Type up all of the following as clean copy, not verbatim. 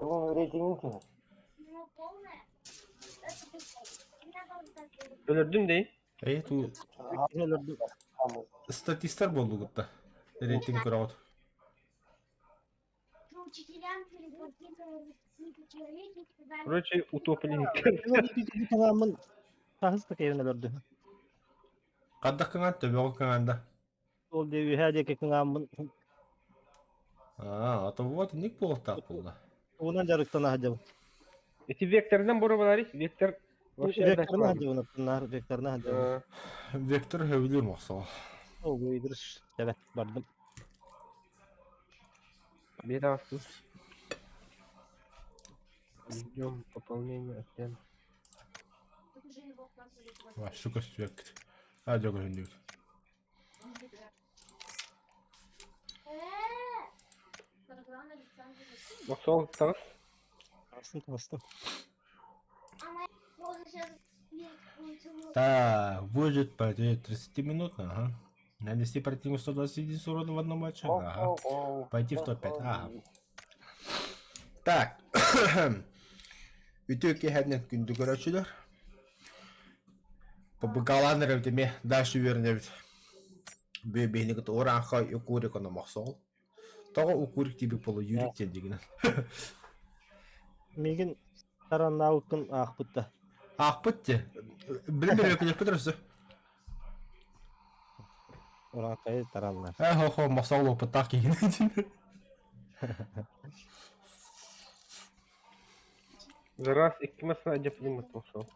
Рейтингин киһи. Өлөрдүм дей. Эй, ту статистар буоллугут да. Рейтинг көрөҕүт. Короче, утопленниктер. Кыҥааммын хаһыс да кэйэн өлөрдүм. Хаддах кыҥаан төбөҕө кыҥаан да. Ол диэ үөһээ диэки кыҥааммын Аа, а то вот ник буолуохтаах буолла. Уунан дьарыктана сылдьабын. Эти векторынан боруобаларый? Вектор вообще Векторынан сылдьабын, оттоннаар векторынан сылдьабын. Вектор сөбүлүүр мохсоҕо. Ол выигрыш тэбэт бардым. Беда Ждем пополнения отряда. Вообще көстүбэккит. А, дьэ көһүннүбүт. Мохсоҕол таҕыс. Таҕыстым, таҕыстым. Так, выжить по 30 минут, ага. Нанести противнику 120 единиц урона в одном матче, ага. Пойти в топ-5, ага. Так, үтүө киэһэнэн күндү көрөөччүлэр. Побыкалаан эрэбит эмиэ дальше үөрэнэбит. Бүө биһини кытта ураанхай укурик ономохсоҕол. Тоҕо укурик диэбит буолуо Юрик диэн дигинэн. Миигин тараннаабыккын аахпыт да. Аахпыт дии. Билин бөрүөкүнүөхпүт өссө. Ураанхайы тараннар. Ээ хо-хо мохсоҕол опыттаах киһини дии. За раз икки массына дьэппитин мохсоҕол.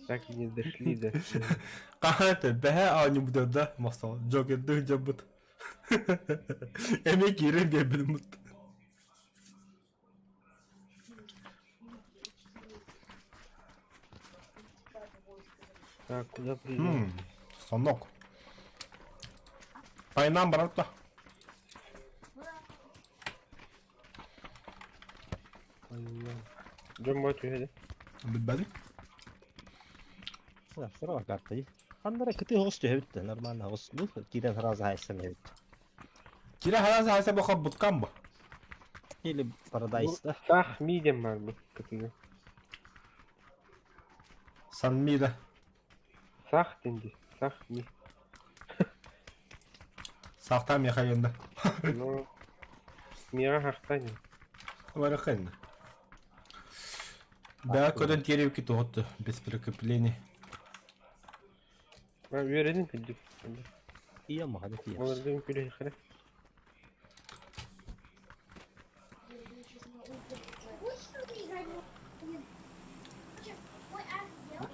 Так и не дошли до... Хаһан бэһэ оонньуубут да мохсоҕол. Джокердыы дьоммут. Эмиэ киирэн биэрбит Так, куда придем? Сонок. Пайнан барар да. Дьон бо түһэдэ. Билбэтим. Сыра карта. Ханнара кыты оҕус түһэбит да нормально оҕус бу киирэн сразу хайсан эбит. Киирэн сразу хайсан бу буткам бу. Или Парадайс да. Сах ми диэн бар бу кытыга. Санми да. Сах диэн дии. Сах ми. Сахтаа миэхэ да. Ну, миэхэ хахтаа ини. Барахын. Да, көтөн тиэрибикки туһутту без прикрепления. Үөрэнин күндү. Тиийэ махана тиийэ. Олордун күлү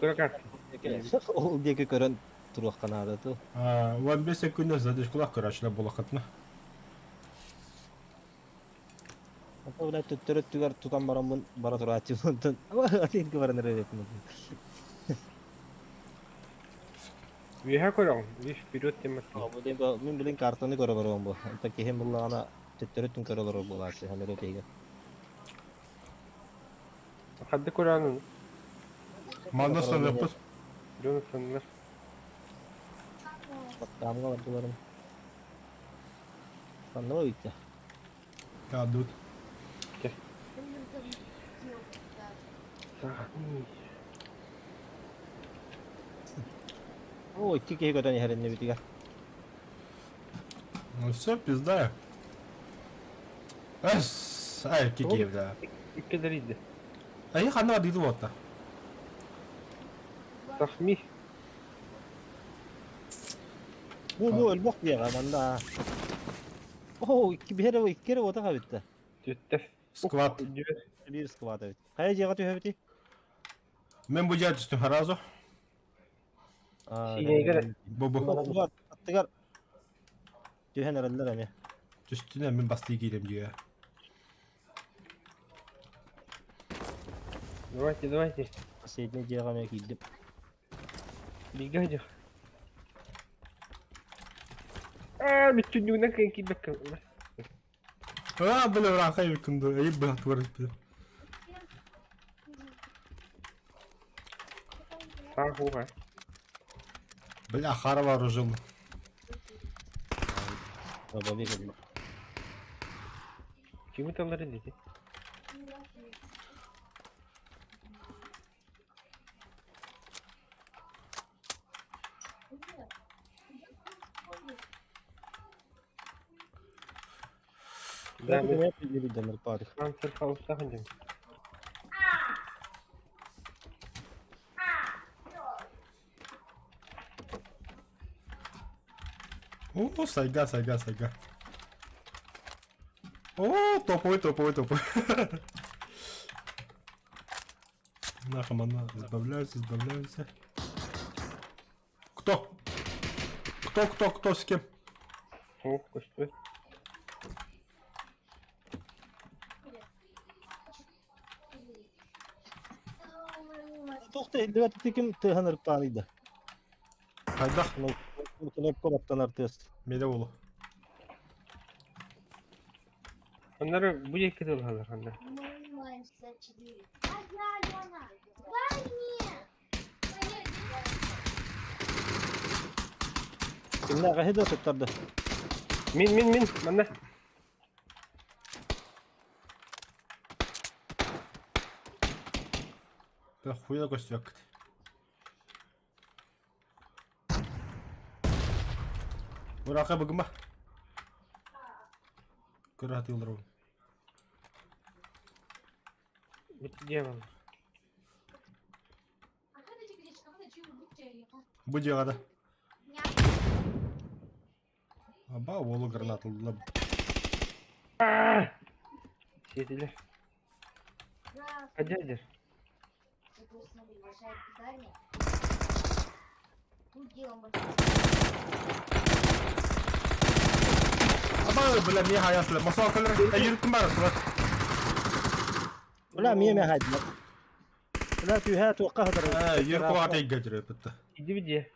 Кыра карта. Ол диэки көрөн туруохха наада ту. Уон бес секунда задержкалаах көрөөччүлэр буолаххытына. Ото блядь төттөрү өттүгэр тутан бараммын бара турааччыбын онтон атыырга баран эрэр этим. Үөһэ көрөҕүн, видишь, вперед тем Мин билин картаны көрө олоруом бу. Онтон киһим буллаҕына төттөрү өттүн көрө олорор буолааччы хамыры тиһигэр. Хадды көрөҕүн Манна саныахпыт. Дьон саннар. Баттаамҥа бардыларым. Ханна ыйта? Таадут. О, икки киһи көтөн иһэр иннибитигэр. Ну все, пизда. Эс, ай, кики, да. Икки Ай, ханна бардыгы буолта. Сахми. Бу бу өлбөх диэҕэ манна. Оо, икки биһэр икки эрэ уота хабитта. Түттэ. Сквад. Биир сквад эбит. Хайа дьиэҕэ түһэбитий? Мен бу дьиэ түстүм сразу. Сиинэйгэр Бу бу. Аттыгар түһэн эрэллэр эмиэ. Түстүнэ мин бастыы киирем дьиэ. Давайте, давайте. Последний дьиэҕэ эмиэ киирдим. Бииргэ сылдьар. Аа, бүттүннүгүнэн кыайан киирбэккэ. Аа, бля, ыраахай эбиккин дуу, эйип быһатыгар эппитим. Саа хуга. Бля, хара вооружил. Дробовик ылла. Кими талларын дии? Да, мен Панцерфаустаах диэн. О, сайга, сайга, сайга. О, топовый, топовый, топовый. Нахам она, избавляются, избавляются. Кто? Кто, кто, кто, с кем? Суох көстүбэт. Туох да иһиллибэт ити ким тыаһын ырыппааный да? Хайдах? Кнопка баттанар тыас. Меле болу. Оннары бу диэки тыллалар ханна. Кимнээх эһи да туттарда? Мин, мин, мин, манна. Бля, хуя көстүбэккит. Ураха быгыма. Көрө сатыыллар ол. Дьиэ Бу дьиэҕэ да. Аба уолу гранатылла. Сиэтилэр. Хадьадыр. Аба бля мне хаясла. Масал калер. Айыртым бар. Бля, миэ мэ хайдылар. Бля, түһэ туохха хатар. Ер куата иггажыр өпөттө. Иди виде.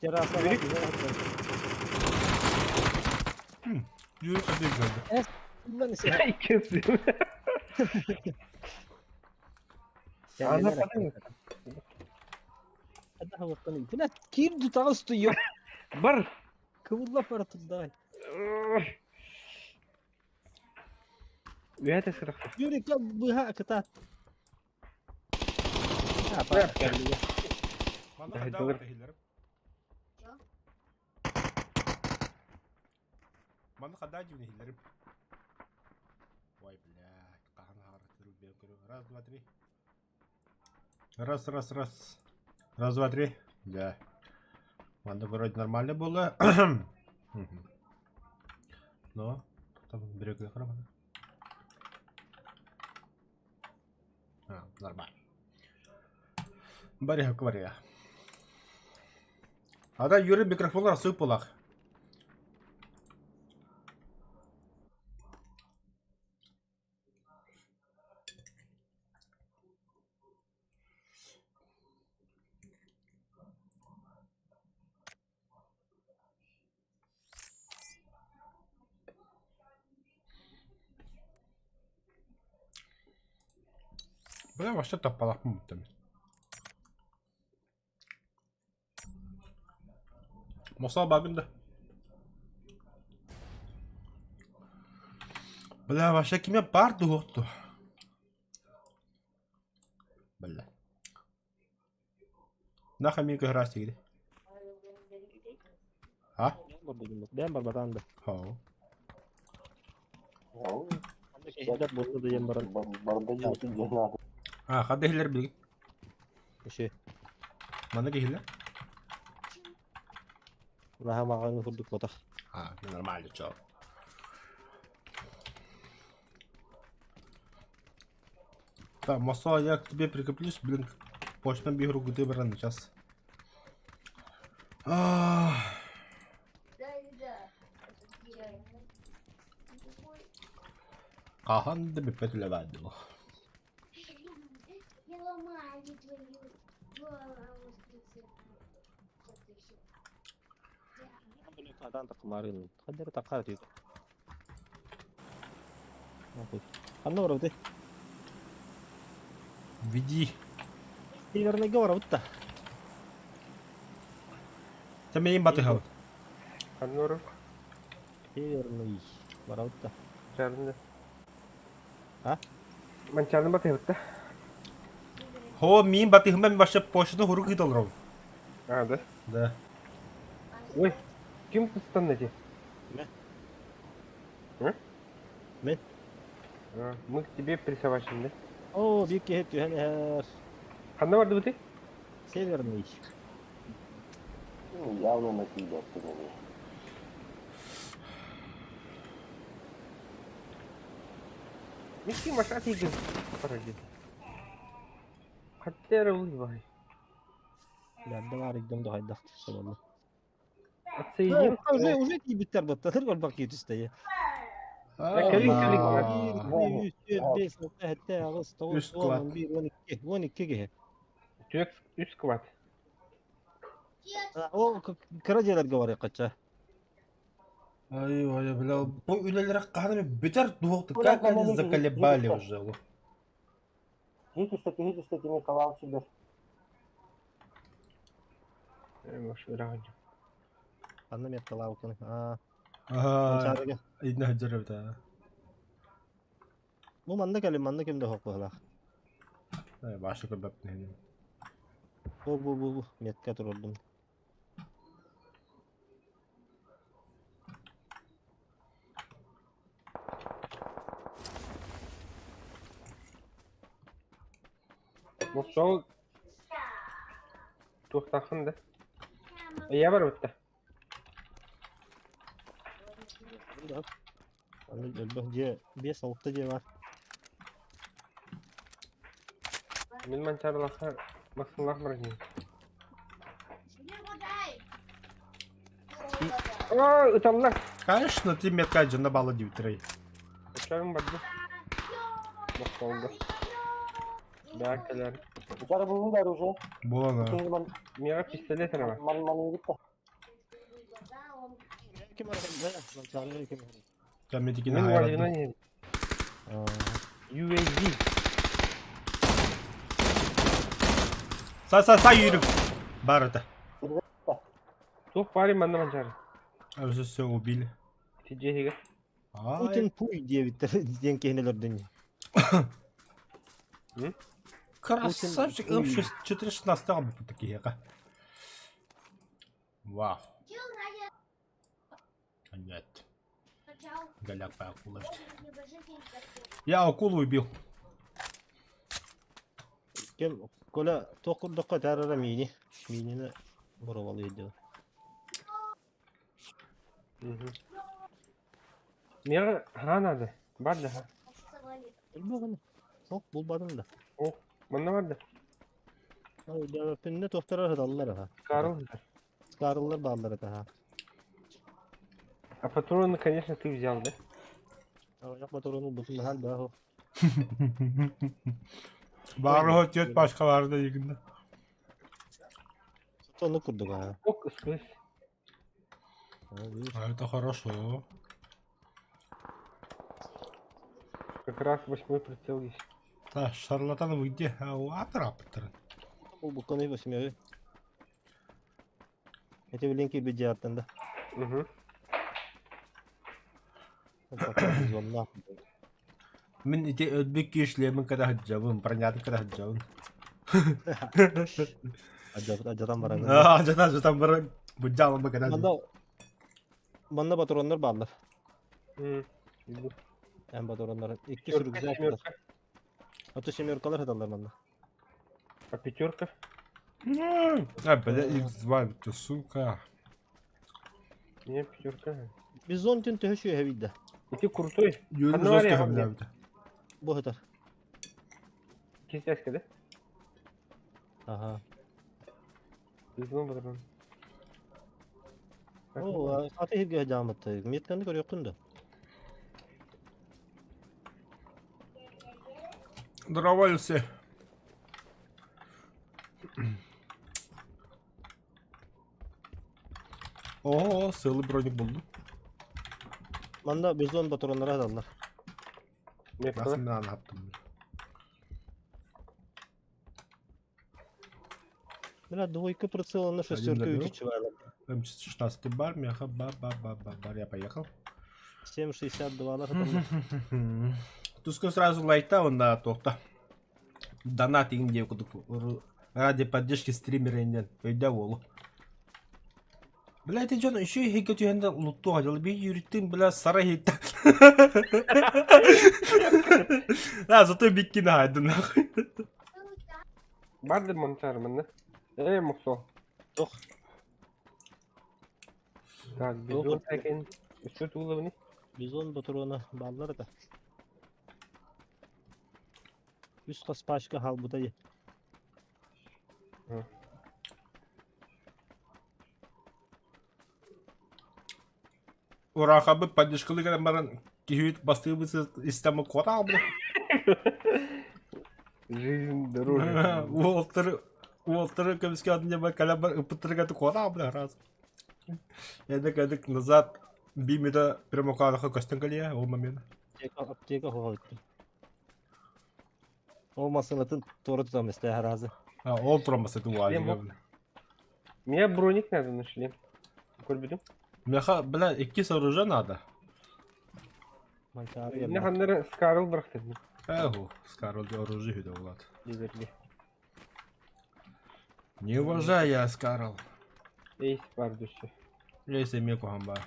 Терраса. Ер куата иггажыр. Иккис. Бля, киирди таҕыс туйо. Бар. Кыбылла бара турдаҕай. Үөһэ сырахта. Юрика быһа кытаат. Манна хадаа дьиҥ иһиллэрим. Ой, блядь, хаһан аһара Раз, два, три. Раз, раз, раз. Раз, два, три. Да. Манна вроде нормально было. Но, там берег храма. А, нормально. Бариха квария. Ада Юрий микрофон рассыпалах. Бля, вообще таппалахпын бүттім. Мосал багында. Бля, вообще киме бар дуоқту. Бля. Наха мен көрәс дегиде. А? Бэм барбатан да. Хау. Диэн баран. А, хадда хиллер билги. Иши. Мана кихиллер? Наха маҕан курдук ботах. А, нормально, чё. Так, Масо, я к тебе прикреплюсь, блин, почта бигру гуды бран сейчас. А, Хахан да бүппэт үлэ баадылы. Хаддары таққар түйік. Ханна барабыт? Веди. Северныйга барабыт та. Та мейин батыхал. Ханноров. Северный барабыт та. Чарында. А? Манчааны батыһыбытта. Хо, мин батыһыммын вообще почтаны хурук ыыталлар. А, да? Да. Ой, ким тустанна эти? Мэ. А? Мин. А, мы к тебе присобачим, да? Оо, биир киһи түһэн иһэр. Ханна бардыбытый? Северный. Ну, явно на тебя. Микки Маша тиийдим. Парадит. Хатта эрэ улуйбай. Бэрдэ баар игдем да хайдах соболу. Отсоединил. Уже уже тиийбиттэр батта көрбөх киһи түстэйэ. Кэлин, кэлин. 1, 3, 4, 5, 6, 7, 8, 9, Үс 10, квад. 11, 12, 12 киһи. Түөрт үс квад. Ол кыра дьиэлэргэ барыаххачча. Ай, ой, бля, бу үлэлэрэ хаһан эмэ бүтэр дуох, Бля, как они кому заколебали не уже. Киһи түстэ, киһи түстэ, кини калаал сирдэр. Маш ыраҕын. Ханна меткалаабыккын? Аа, Ага, Манчаарыга. инна сылдьар эбит аа. Бу манна кэлин, манна ким да суох быһыылаах. Э, баша көрбөппүн. Бу бу бу бу метка туруордум. Мохсоҕол туохтааххын да? Эйэ барбытта. Аны элбэх дьиэ, биэс-алта дьиэ баар. Мин Манчаарылаахха массыыналаах баран иһин. Аа, ыталлар. Конечно, ты метка дьонно баала диэбиттэрэй. Оччоҕун барды. Мохсоҕолго. Баа кэлэр. Утары буллулар уже. Буолан аа. Кини ман Миэхэ пистолет эрэ бар. ман маныыбыт да. Ким арахын? Манчаарыга ким арахын? Кэмэтикини Мин хайарадым. уолларынан иһин. Аа, UAV. Са са са yürü. Бар это. Туох баарый манна Манчаары? А уже все убили. Ити дьиэ иһигэр. Ай, Путин пуй диэбиттэр диэн киһини өлөрдүн. красавчик. Путин М 416 такие. Вау. Нет. Голяк по акула. Я акулу убил. Кем Коля туох курдукка таарара миини. Миинини боруобалыы сылдьабын. Миэхэ хаһаа наада? Бар да хаһаа. Өлбөҕүн. Суох булбатым да. Манна бар да. Өйдөөбөппүннэ туохтара сыталлар аха. Карл сытар. Скарыллар бааллар этэ аха. А патроны, конечно, ты взял, да? Аҕыйах ботуруону ылбытым наһаа элбэх суох. Бары түөрт башка бары да дигинде. Оннук курдук аха. Ок, ыскыс. А это хорошо. Как раз восьмой прицел есть. Да, шарлатан вы где? А у атраптер. Булбукканы восьмеры. Эти билин киирбит дьиэҕиттэн да. Угу. Звонна. Мин ити өлбүт киһи шлемин кытта сылдьабын, бронятын кытта сылдьабын. Адьатан баран. Аа, жатан жатан баран быдьаалама кытта Манна манна патроннар бааллар. Иду. Эн патроннар. Икки Пятерка, рюкзак. семерка. А то семеркалар сыталлар манна. А пятерка? А, бля, X2, ты сука. Не, пятерка. Бизон түн төһө сүөһэ биирдэ. Ити крутой. Юрий Ханна бар жестко я хабылаабыта. Бу сытар. Кистяшка, да? Аха. Бизон патрон. Оо, аты иһиргэ дьааммыт. Метканы көрүөххүн да. Здорово, все. О, сылы броник булдум. Манна бизон патроннара сыталлар. Меткалар. Басым мен хаптым. Бля, двойка прицела на шестерка добил. үтүчү М16 бар, мяха, ба ба ба ба бар, я поехал. 7.62 лар сыталлар. Тускун сразу лайта онна туохта. Донат игин диэ кудук ради поддержки стримера иннен өйдөө уолу. Бля, ити дьон үчүгэй иһиккэ түһэн да луттуох дьыл би юриттин бля сара иһиттэ. А, зато биккин аһайдым нахуй. Барды монтар манна. Э, мохсо. Туох? Так, бизон экен. Үстү туулабыны. Бизон ботуруона бааллар да. Үс хас пачка хаалбыта дии. Урахабыт поддержкалыы гынан баран киһибит бастыыбыт истэммит куотаах бля. Жизнь дороже. Уолтары уолтары көмүскэ атын кэлэн бар ыппыттарыгар куотаах бля раз. Эдик эдик назад бимида прямо каараха көстөн кэлиэ ол момент. Аптека аптека хоһойту. Ол массыынатын туора тутан истэ разы. А, ол турамасы Шлем. Мне броник надо на шлем. Көрбүтүм. Меха, бля, икки сооружение надо. Манчаары Не ханнары Скарл бырахтым. Эху, Скарл оружие хүдэ улат. Дезерли. Не уважай я, Скарл. Эйс бар дүші. Лейсе ме кухан бар.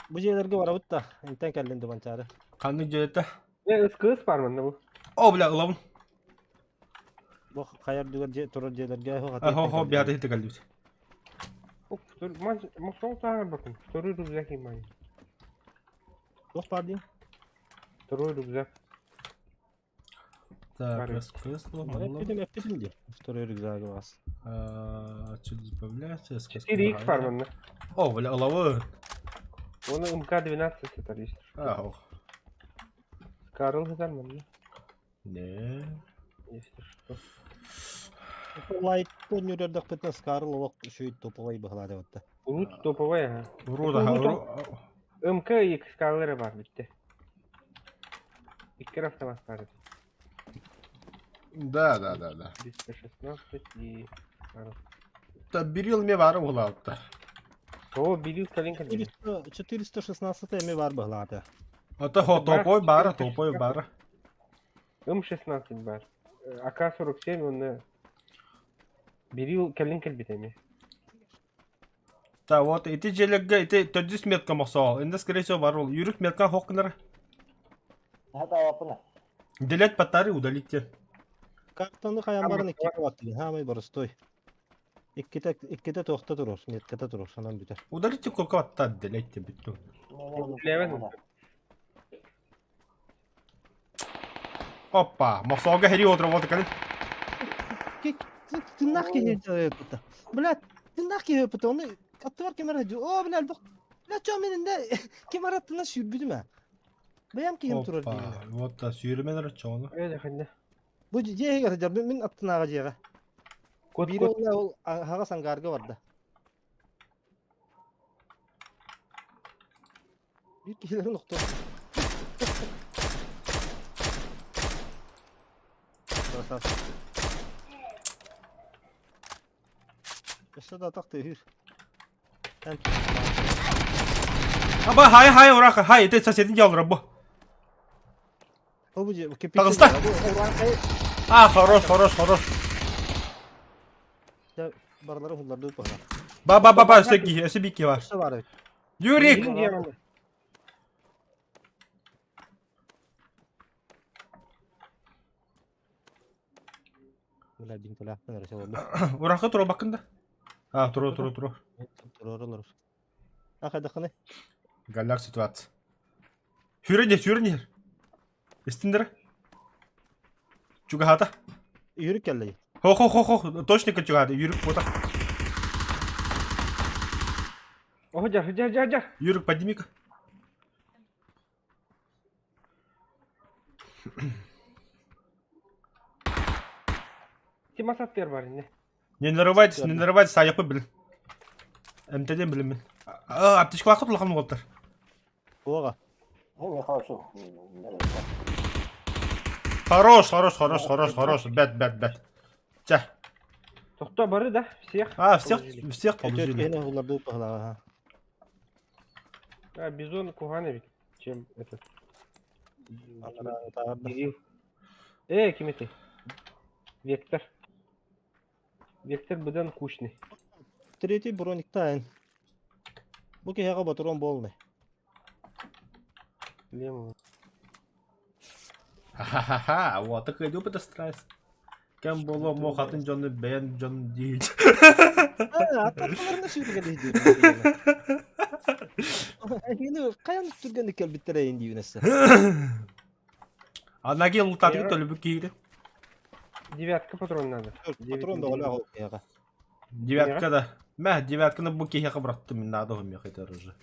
Бу дьиэлэргэ барабыт да, интэн кэллин да Манчаары. Ханнык дьиэтэ? Э, ыс бар манна бу. О, бля, ылабын. Бу хайар дүгэр дьиэ турар дьиэлэргэ Хо хо, биата хите кэлбит. Мосол тааҕар бакын. Второй рюкзак имай. Туох баар дии? Второй рюкзак. Так, кресло, Эппитим, эппитим дии. Второй рюкзагы бас. Отсюда избавляться. 4х бар манна. О, бля, ылабын. Оны МК-12 сытар есть. Ах. Скарл сытар манна. Не. Если что. Лайт көннүрэрдэхпитинэ Скарл олох үчүгэй топовай быһалаата батта. Урут топовай ага. Уруда, МК и Скарлеры бар битте. Икки автомат бар. Да, да, да, да. 216 и Скарл. Та берил ме бары улаатта. О, берил калинка. 416 эми бар быһалаата. Ата хо топовой бары, топовой бары. М16 бар. АК-47 он берил калин кэлбит Та вот ити дьиэлэргэ ити төрдүс метка мохсоол. Инде скорее всего бар ол. Юрик метка хоқ гынар. Хата Делет паттары удалите. Картаны хайан баран иккитэ баттыгын. Хаамай боростой. Иккитэ иккитэ туохта турар, метката турар, санан бүтэр. Удалите курка батта делетте бүттү. Опа, мохсоолга хери отырып отыр калин. Тыннах киһи дьайыппыта. Блядь, тыннах киһи ыппыта. Оны аттыбар ким эрэ О, бля, бу Бля, чё мен инде ким араттына сүүрбүтүм ээ. Бэйэм киһим турар Опа, дииллэр. вот та сүүрүмен эрэ чоҕуну. Эде ханна. Бу дьиэ иһигэр сылдьар мин аттынааҕы дьиэҕэ. Кот Биир кот. уонна ол аһаҕас ангарга барда. Биир киһилэрин охтор. Красавчик. Өссө да атах тыаһыыр. Эн Аба, хай, хай, ураха, хай, ити соседин дьиэ олорор бу. Ол бу дьиэ Таҕыста. А, хорош, хорош, хорош. Барылары уһуллардыы туһана. Ба, ба, ба, ба, өссө киһи, өссө биир киһи бар. Өссө баар эбит. Юрик! Бля, бинтэлээхпин эрэ олордум. Урахха туруорбаккын да? А, туруор, туруор, туруор. Туруор олорор. А хайдаххыный? Галляк ситуация. Сүүрэн иһэр, сүүрэн иһэр. Истиндэрэ. Чугаһаата. Юрик кэллэй. Хо-хо-хо-хо, точно чугаһаата. Юрик буотах. О, жа, жа, жа, жа. Юрик, подними-ка. Тима саттыр бар инне. Не нарывайтесь, не нарывайтесь, аяпы билин. МТД билин А, аптечкалаахыт улахан уолтар. Туоҕа. Хорош, хорош, хорош, хорош, хорош. Бэт, бэт, бэт. Чэ. Тохто бары да, всех. А, всех, всех Төрт положили. киһини уһуллардыы туһалааҕа. А, бизон куһаҕан эбит, чем этот. Кирилл. Э, ким этэй? Вектор. Вектор быдан кучный. Третий брониктаайын. Бу киһиэхэ ботуруон буолнай. Лемова. Ха-ха-ха, вот так иду подостраиваться. Кэм буолуо мо хатын дьону бэйэн дьон дии. Аттарына сүүргэн диир. Эһигини хайан түргэнник кэлбиттэрэ ин диибин эссе. Анаги лутатыгы төлөбүк киири. Девятка патрон надо. Патрон бөҕөлөөх ол киһиэхэ. Девятка да. Мэ, девятканы бу киһиэхэ бырахтым, мин надо миэхэ это оружие.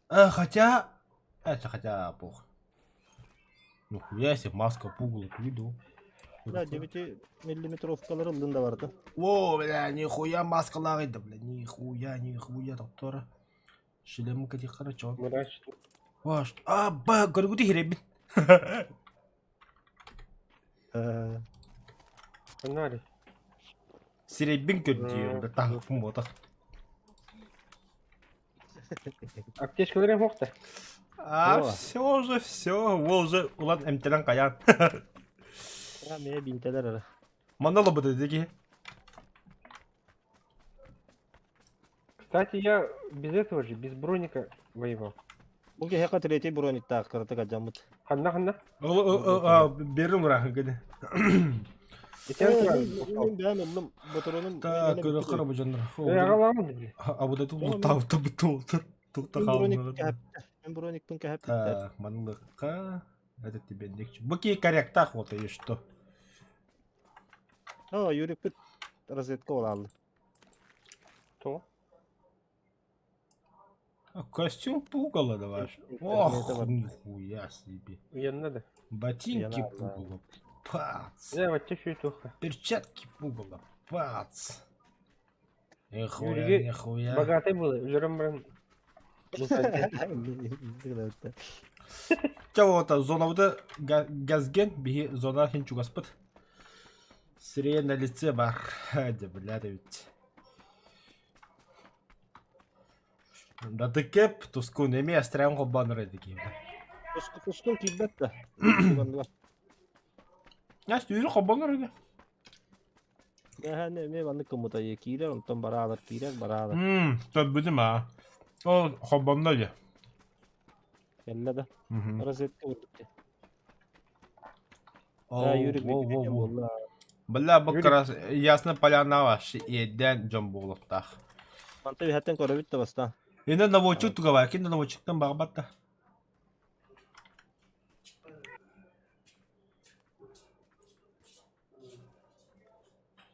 Э, хотя... Это хотя пох. Нихуя себе, маска пугала, ты видел? Да, 9 миллиметровкалары ыллын да барда. О, бля, нихуя маскалаах да, бля, нихуя, нихуя, доктора. Шлем кати хорошо. Мрачно. Ваш, а, ба, көргүтү хиребин. Фонарик. Сирэйбин көрдүө, да таһыппын буотах. Аптечкалары мохта. А, все уже, все, ол уже улан эмтэнэн хайаан. Мээ бинтэлэр эрэ. Манна лобыта дии. Кстати, я без этого же, без броника воевал. Бу киһиэхэ третий брониктаах кыратык алдьаммыт. Ханна ханна? Берин ураһын гыны. Мин бэйэм ыллым ботуруонум Так, көрө бу дьоннор. Аҕалаамын Абуда тултаабыта бутуутур. Тулта хаалмын. Мен броникпын кэһэппиттэр. Так, манлыкка это тебе нечего. Бу ки корректах вот и что. О, Юрикпит разведка олаалды. То? А костюм пугало давай. Ох, нихуя себе. Я надо. Ботинки пугало. Пац. Я вот чуть туха. Перчатки пугало. Пац. Нихуя, нихуя. Богатый был, өлөрөн баран. Чего-то зонабыты газген, биһи зона хин чугаспыт. Сирия на лице бар. Дэ, бля, ведь. Датыкеп тускун эми астрайын холбоонор эдики. Тускун киирбэт да. Нас түүрү холбоонор эди. Эһэни эмиэ маннык гыммыта киирэр, онтон бараалар, киирэр, бараалар. Мм, төрбүтүм аа. Ол холбонно дии. Кэллэ да. Розетка бурдук дии. Оо, Юрий во, во, во. буолла. Бля, бу Юрий. крас ясно поляна вообще иэдээн дьон буолуохтаах. Манта үһэттэн көрөбүт да бастаан. Инна наводчик тугавай, кин наводчиктан баҕабат да.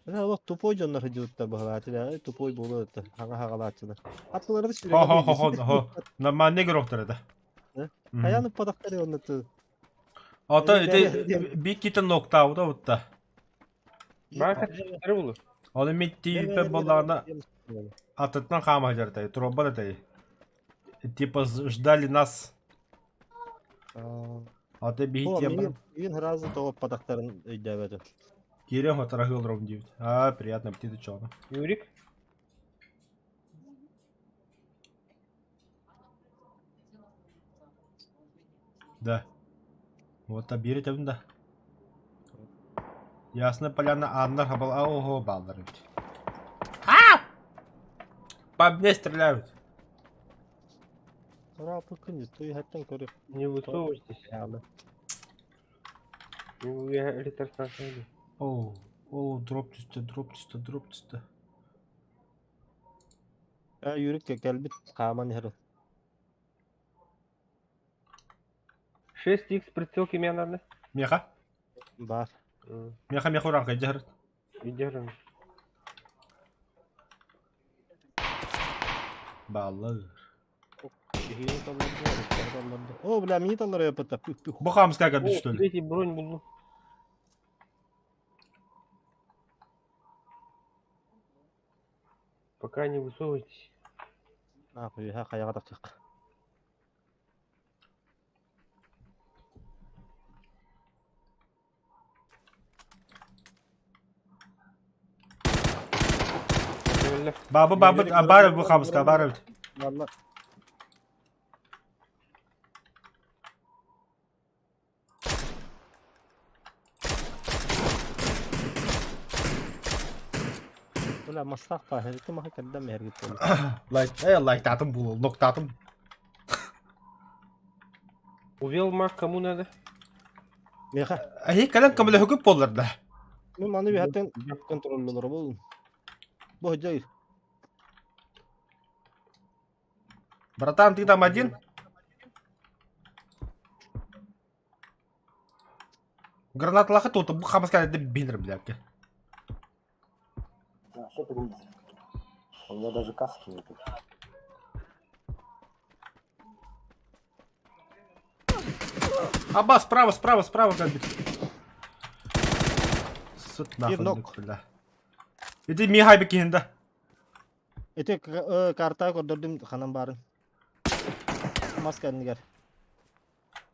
Олох тупой дьоннор сылдьыбыттар быһалааччылар, тупой буолуо это хаҥа хаҕалааччылар. Аттылары Хо хо хо хо хо. Нормальный игроктар это. Хайаан ыппатахтары онно Ото ити биккитен ноктаабыта бутта. Бака булу. Оны мен тииппе боллаҕына атыттан хаама сылдьартай, туруорбат этэй. Типа ждали нас. Аты биһи тиэмэ Миигин сразу тоҕоппатахтарын өйдөөбөтүм. киирэн хотараһыы олоробун диэбит. Аа, приятно аппетита чоҕуна. Юрик. Да. Вот биир этэбин да. Ясная поляна ааннар хабал ого бааллар эбит. А! По мне стреляют. Ырааппыт күн туйһаттан көрү. Не высовывайтесь. Электростанция. О, о, дроп түстэ, дроп түстэ, дроп түстэ. Ээ Юрик кэлбит хааман иһэр. 6х прицел кимиэ надо? Миэхэ? Баар. Миэхэ миэхэ ураҥхай дьаһар. Идержим. Бааллар. Биһигини талларды, талларды. О, бля, мини таллары yapıtta. Бу хаамыска көрдү что ли? Третий бронь булду. Пока не высовывайтесь. Нахуй, ха хайаҕа тахсыах. Бабы бабы баар бу хаамыска баар эбит. Валла. Бля, мастаах пааһырыты маһы кэрдэн мээргит буолла. Лайк, э, лайктаатым буолуо, ноктаатым. Увел маг кому надо? Миэхэ. Эһи кэлэн көмөлөһүгүт буоллар да. Мин маны үһэттэн контроллолоро буолун. Бу дьай. Братан, ты там один? Гранаталаха тута бу хамас кэлэрдэ билэр блядь. А, что ты видишь? У меня даже каски нету. Аба, справа, справа, справа, как Сыт нахуй, Пирнок. бля. Иди Михай бекинда. Ити карта көрдөрдүм ханан баарын. Мас кэннигэр.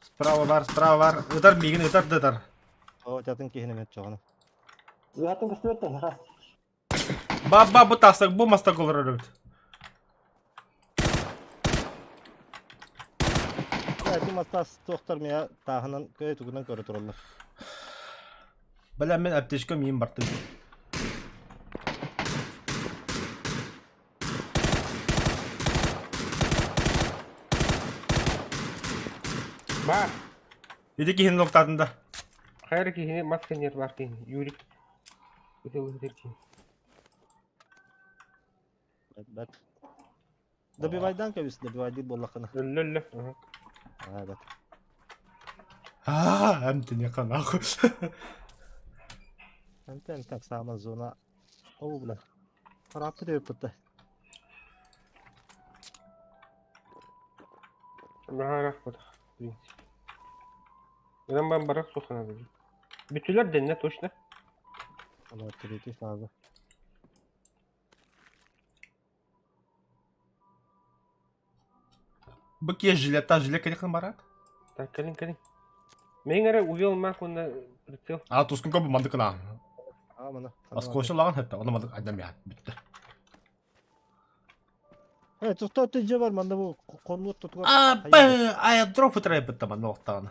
Справа бар, справа бар. Ытар миигин ытар да ытар. Оо, татын киһини мөччөҕүнэ. Зыгатын көстүбэттэн, ха. Ба-ба бу тастак бу мастак олорор эбит. Ити мастас туохтар миэ тааһынан көй тугунан көрө тураллар. Бля мен аптечка миин бартым. Бар. Ити киһини локтаатын да. Хайыр киһини мас кэннигэр баар киһини. Юрик. Ытылыһытыр киһи. Бэт. Добивайдан кэбис, добивайдыыр буоллаххына. Өллө өллө. Аха. Аа, бэт. Аа, эмтиниэххэ нахуй. Антен так саама зона. Оо, бля. Харааппыт өйөппүттэ. Наһаа ыраахпатах, в принципе. Гынан баран барар суох надо. Бүтүлэр дэннэ точно. Ана третий фаза. Бу киһи жилета жилет кэлиэххин бараат. Так, кэлин кэлин. Мин эрэ увел мах уонна прицел. А тускун кобу мандык кына. Аа мана. Оскуоша лаган хэтте, оны мандык айдан миһат бүтте. Э, тохтоо тыдьа бар манна бу хонуот тутугар. А, б, аэродроп утарайбытта манна оқтағына.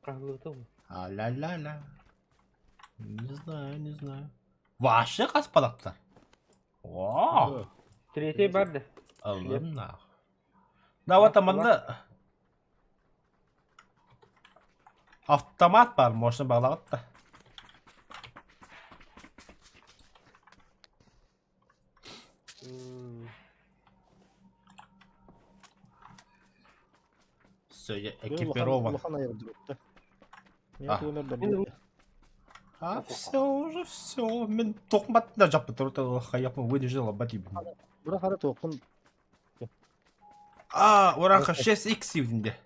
Хаһылыыта бу. А ла ла ла. Не знаю, не знаю. Вообще хаспалактар. О, Третий бар да. Аллам нах. Да вот манна автомат бар, можно бағлағыт да. Все, я экипирован. Улахан аэродропта. А. Мен А, все, уже все. Мен тоқматтына жаппы тұр, хаяпын вынужден лабат ебін. Бура хара тоқын. А, оранха 6x евдінде.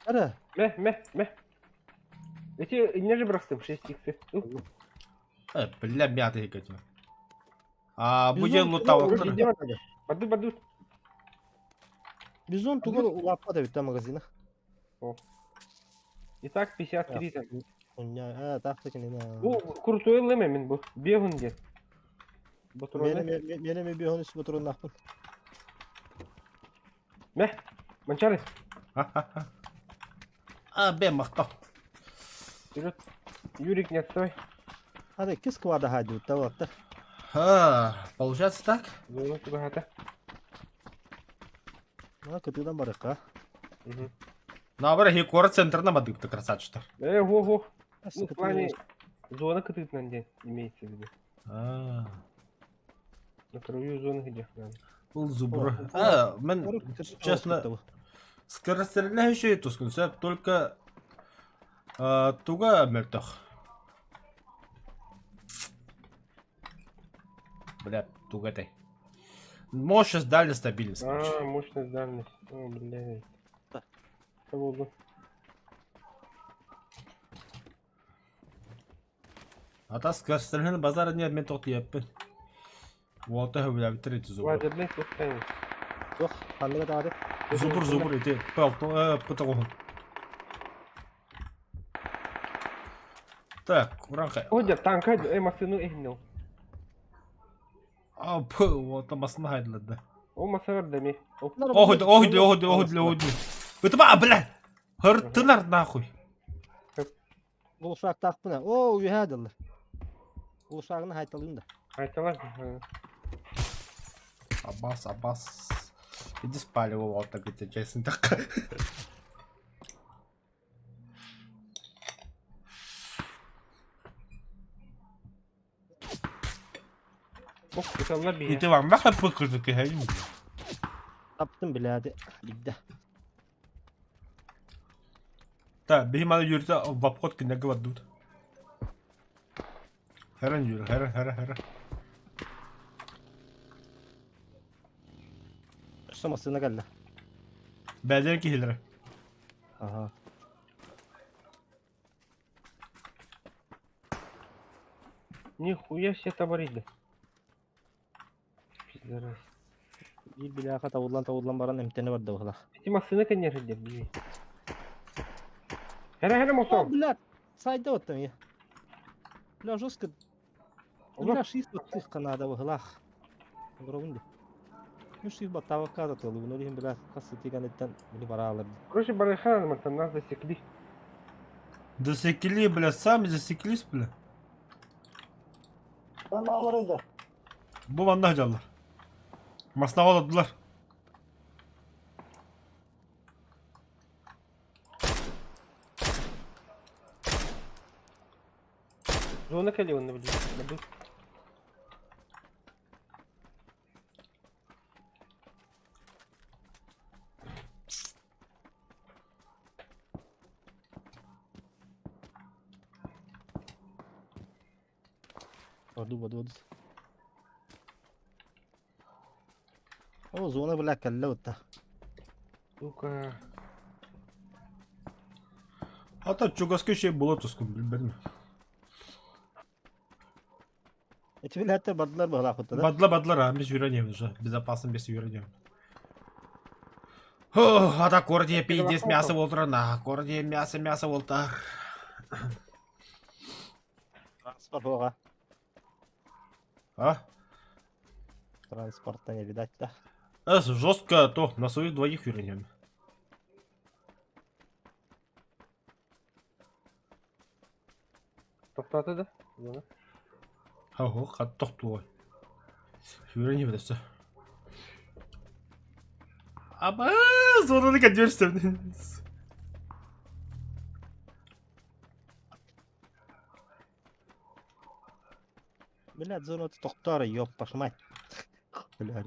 Ара. Мэ, мэ, мэ. Эти не же брастым 6x. Э, бля, мята екетім. А, бу жер лутавақтыр. Баду, баду. Бизон тугар улаппа да битта магазина. Итак, 53 там. Хуйня, а, так таки не на. Бу крутой леме мен бу. Бегун де. Батроны. Мене ме бегун үс батрон нахпын. Мэ, Манчары. А, бе, мақтау. Вперед. Юрик, не отстой. Hadi кис квада хади таваттар. А, получается так? Зона тугата. Мана кытыдан барыкка. Угу. Наоборот, и город центрна мадыпты красавчиктар. Э, го, го. Ну, в плане зона кытытынан день имеется в виду. А, На краю зоны где надо. Бұл зубр. А, мен, честно, скорострельный тускун, только туга мөлтөх. Бля, туга ты. Мощность, дальность, стабильность. короче. А, мощность, дальность. О, блядь. Да. Что было? А та скорострельный базар не мен тоқты еппін. Уолта бля, третий зубр. Ладно, блядь, пускай. Ох, ханныга таады. Зубр, зубр, иди, пал, пыталон. Так, уранхай. Ходя, танк, э, машину эхнил. А, п, вот масына хайдылады. О, масавар дами. Охуд, охуд, охуд, охуд, охуд. Өтіп, а, бля! Хыртынар нахуй. Бұл шақ тақпына. О, уйхадылар. Уусаагына хайталыым да. Айталар. Абас, абас. Иди спали его вот так эти честно так. Ох, ыталлар биһиэхэ. Ити ванна хаппыт кырдык киһи. Таптым билээди. Бидде. Та, биһи маны юрта в обход кинилэргэ бардыбыт. Хэрэн юр, хэрэн, хэрэн, хэрэн. Өссө массыына кэллэ. Бээлэр киһилэрэ. Аха. Нихуя себе табарыйда. Пидорас. Биир билээхэ табыллан-табыллан баран эмтэнэ барда быһылаах. Ити массыына кэннигэр сылдьар дии. Хэрэ хэрэ О, мосол. блядь! Сайда оттон я. Бля, жестко. Бля, шист баттыхха наада быһылаах. Олоробун дии. Ну, шист баттаабакка да тыалыбын, ол иһин, бля, хас сытыганыттан били бараалар. Короче, барыха мантан нас засекли. Засекли, бля, сами засеклись, бля. Аналарыйда. Бу манна сылдьаллар. Маснаҕа олордулар. Зона кэлиэ уонна билигин. Бардыбыт. Ордук бодуодут. О, зона бля кэллэ утта. Сука. Ата чугаска şey була тускун билбэтим. Эти билээттэр бардылар быһылаах да? Бадла бадла а biz үйренеміз уже. Безопасно без үйренеміз. Ох, ата кордия пиздец мясо болтыр на, кордия мясо мясо болтар. Транспорт буоҕа. А? Транспорта не видать да. Эс, жестко то, на своих двоих үйренемін. Тоқтатты да? Зона. Ого, хат тохтуой. Үйренемін все. Аба, зонаны кәдерістім. Блядь, зона тохтоор, ёб вашу мать. Бля,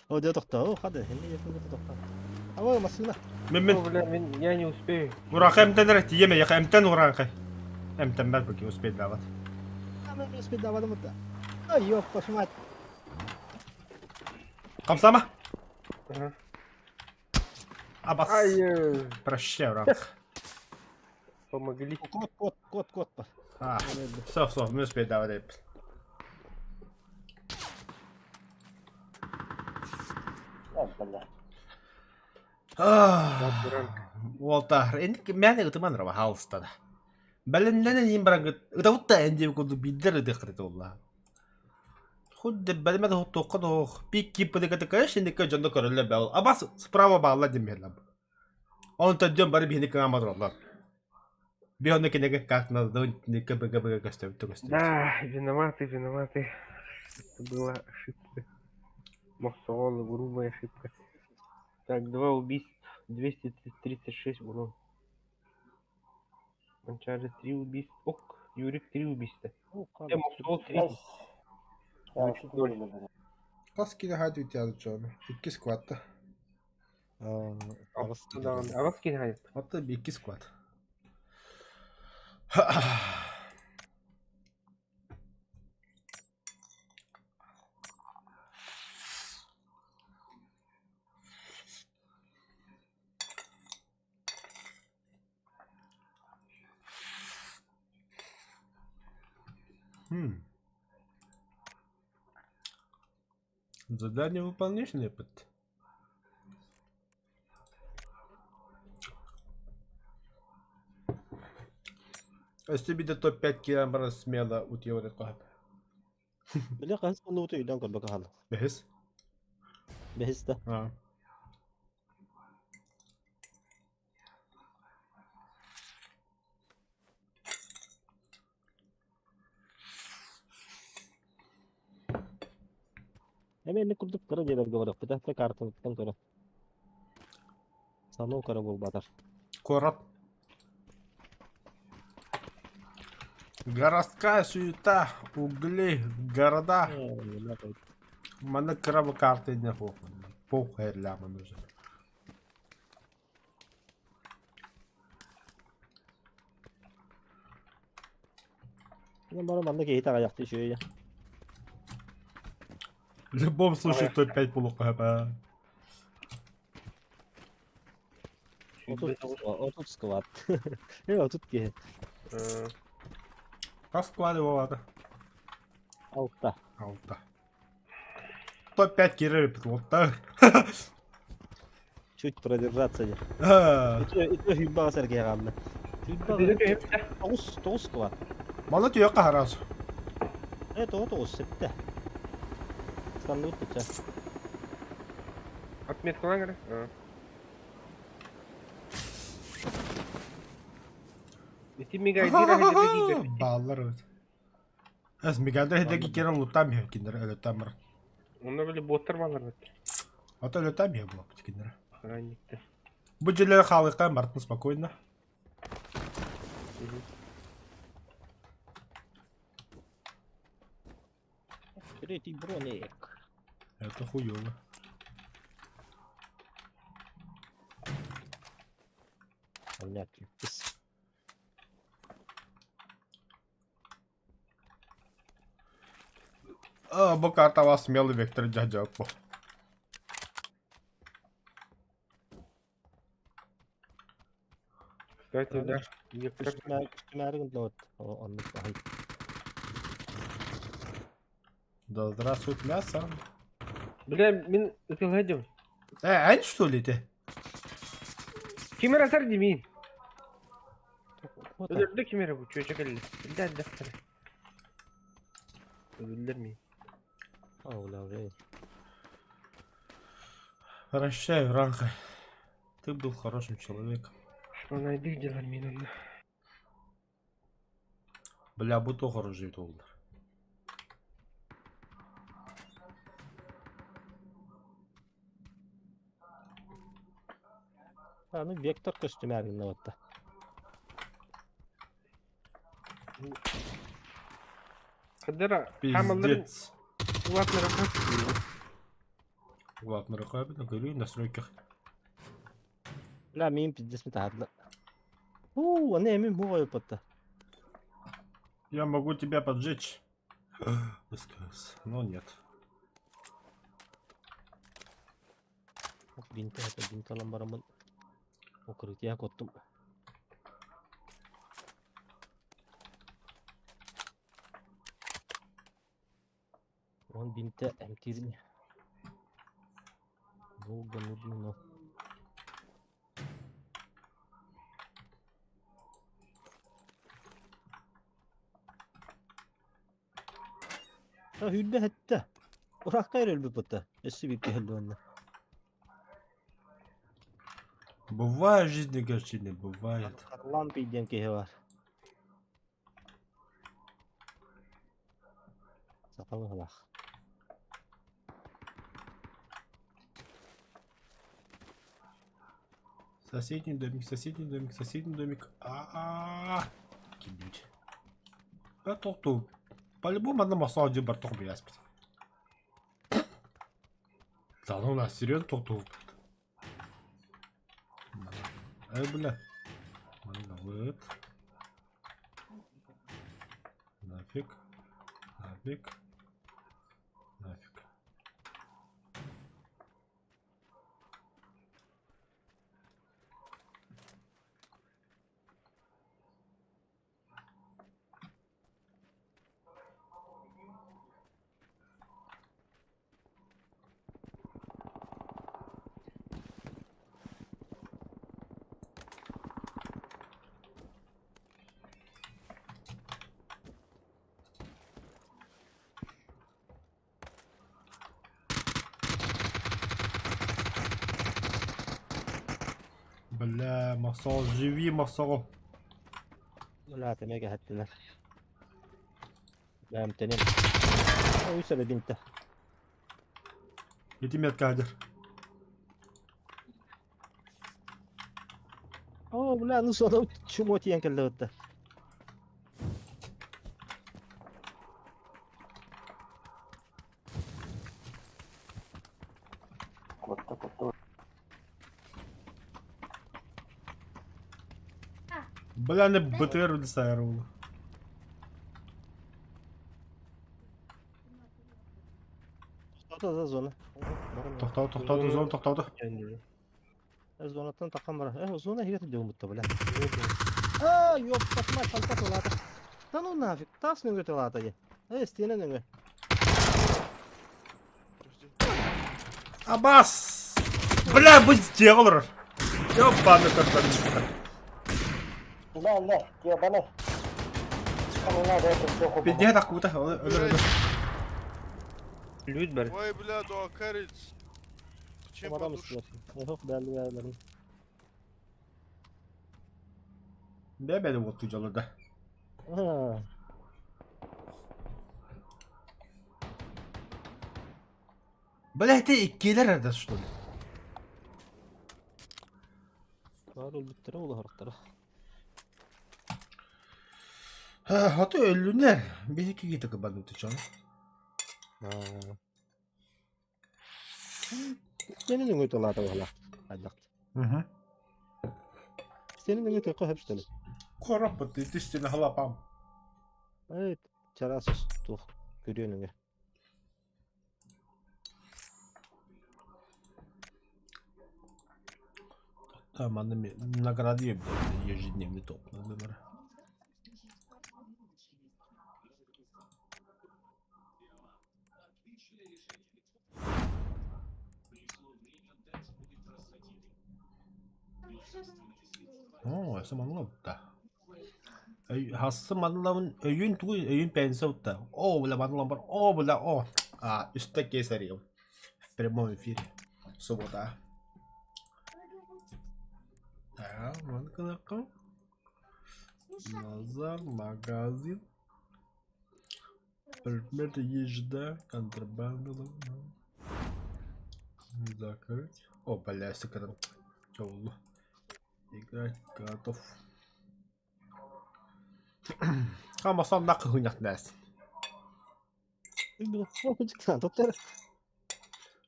О, дьэ тохтоо, хады, иннэ дьэ тохтоо. Абы массыына. Мен мен О, бля, я не успею. Ураха эмтен эрэ тиийэмэ, яха эмтен ураанхай. Эмтэммэр поки успейдаабат. Мен успейдаабатым утта. Ой, ёб вашу мать. Хамсама. Ага. Абас. Ай, э, Прощай, ураанх. помогли. Кот, кот, кот, кот. А, все, все, мы успейдаабат эбит. Бля. Уолтаар, инник мээнэ ытыман раба хаалыстада. Бэлэннэнэн иин баран ытабытта эн диэбит курдук биирдэр ытыаххыт буолла. Худды бэлэмэ да туохха да суох пик кииппытыгар конечно инникке дьоно көрөллөр бээ абас справа бааллар диэн биһэллэр. Онон төрдүөн бары биһини кыҥаан олороллор. Би онно кинигэ как надо КБГ көстөбүт көстөбүт. Да, виноваты, виноваты. Это была ошибка. Мохсоҕол, грубая ошибка. Так, два убийства, 236 урон. Манчары три убийства. Ок, Юрик три убийства. Мохсоҕол три. Хас киһи хаат үтүө дьону. Икки сквадта. Аҕыс киһи хаайыт. Ата икки сквад. Хм. Задание выполнишь, Лепот? Өссө биде топ-5 килограмм баран смело утуйа коһап. Били хаһыс буоллубут өйдөөн көрбөккө хаалла. Бэһис? Бэһис да. Аа. Эмиэ инник курдук кыра дьиэлэргэ барыахпыт ээ, картабыттан көрө. Саноо кыра буолбатар. Куорат. Городская суета, угли, города. Манна кыра карта не похуй ляма нужен. Ну, бары манна киһи таҕайахты үчүгэй. В любом случае, топ-5 полухапа. 30 склад. Э, 30 киһи. Хас склады болады? Алта. Алта. Топ-5 киирэр пилоттар. Чуть продержаться диэн. Ити хүйбаҕа сэргээ хаалла. Тоҕус, тоҕус кылаат. Мала түһүөххэ хараас. Э, тоҕо тоҕус, сэттэ. Станныбыт бычча. Отметкалаан эрэ. Ити мигайдир Бааллар эбит. Эс мигайдир хидэги кирен луттаам иһэ кинилэр өлөттөөн баран. Онно били боттар бааллар бит. Ото өлөттөөн иһэ буолбут кинилэр. Охранниктар. Бу дьиэлэри хаалыахтаан бартын спокойно. Третий броник. Это хуёво. Понятно. А, бу картаҕа смелый вектор дьаһдьаҕыт бу. Кстати, да. Вектор. Күстүмээри гынныбыт. Оннук аһый. Да здравствует мясо. Бля, мин ытылһадым. Э, эн что ли ты? Ким эрэ сар димин. Өлөрдө ким эрэ бу чүөчэ кэллэ. Биллэ эрдэхтэрэ. Өлүллэр мин. Прощай, Вранка. Ты был хорошим человеком. Найдых дела мин онно. Бля, бу тоҕо оружие туоллар. Аны вектор көстүмээр гыннабатта. Кыдара хаамалларын Пиздец. улаатнара Улаатнара хаабын, көрүү настройках. Бля, мин пиздец мытаһадла. Уу, аны эмин бу ойуппатта. Я могу тебя поджечь. СКС, но нет. Бинте это бинт алан барамын. Укрытие коттум. Он бинте эмтирин. Долго нудно, но... Hülbe hette. Уракка өлбүт бутта. Өссө биир киһи онно. Бывает в жизни горчины, бывает. Харлампий диэн киһи бар. Саха быһылаах. Соседний домик, соседний домик, соседний домик. А-а-а. Кибить. Да тоқту. По-любому одна масса один бартох бияспит. Да ну нас, серьезно тоқту. Эй, бля. Вот. Нафиг. Нафиг. Нафиг. Бля, Махсол, живи, Махсол. Бля, эмиэ кэһэттилэр. Бэйэм тэним. Ой, сэрэ бинтэ. Ити метка хадыр. О, бля, ну сода чумо тиийэн кэллэ бытта. Куотта, куотта. Бля, не БТР сайар уолу. Тохтоото да зона. Тохтоо, тохтоото, зона тохтоото. Зонаттан таххан барар. Э, зона иһигэр сылдьабын бля. А, ёпта, мать, хантас ылаата. Да ну нафиг, таас нөҥүө тылаата дии. Э, стена нөҥүө. Абас! Бля, бу дьиэҕэ олорор. Ёбаный көрдөрүн. Да, да, ебаный. Там не надо, это все хуба. Пиздец такута, өлөр өлөр. Лүт бар. Ой, бля, дуакарец. Чем Adam подушка? istiyor. Yok belli yerlerin. Бэбэли вот тужалар да. Ha. Бля, это иккилэр эрдэ что ли? Бар өлбүттэрэ улаһарыктара. Хаты өллүнэр. Биһи кигите кыбанны тучан. Стена нөҥүө тылаата баһла. Хайдах. Угу. Стена нөҥүө тыакка хөпстөлө. Короппут итистин халапам. Э, чараас туох күрүө нөҥүө. Там аны награды ежедневный топ на выбор. Оо, саманлавта. Хассы манлавын өйүн тугуй өйүн пенсия О, бля, манлам бар. О, бля, о. А, үстэ кесарев. В прямом эфире. Суббота. Так, вон кнопка. Назар, магазин. Предметы езда, контрабанда. Закрыть. О, бля, сука, там. Чё, Играть готов. Хамасан накхунях нэс.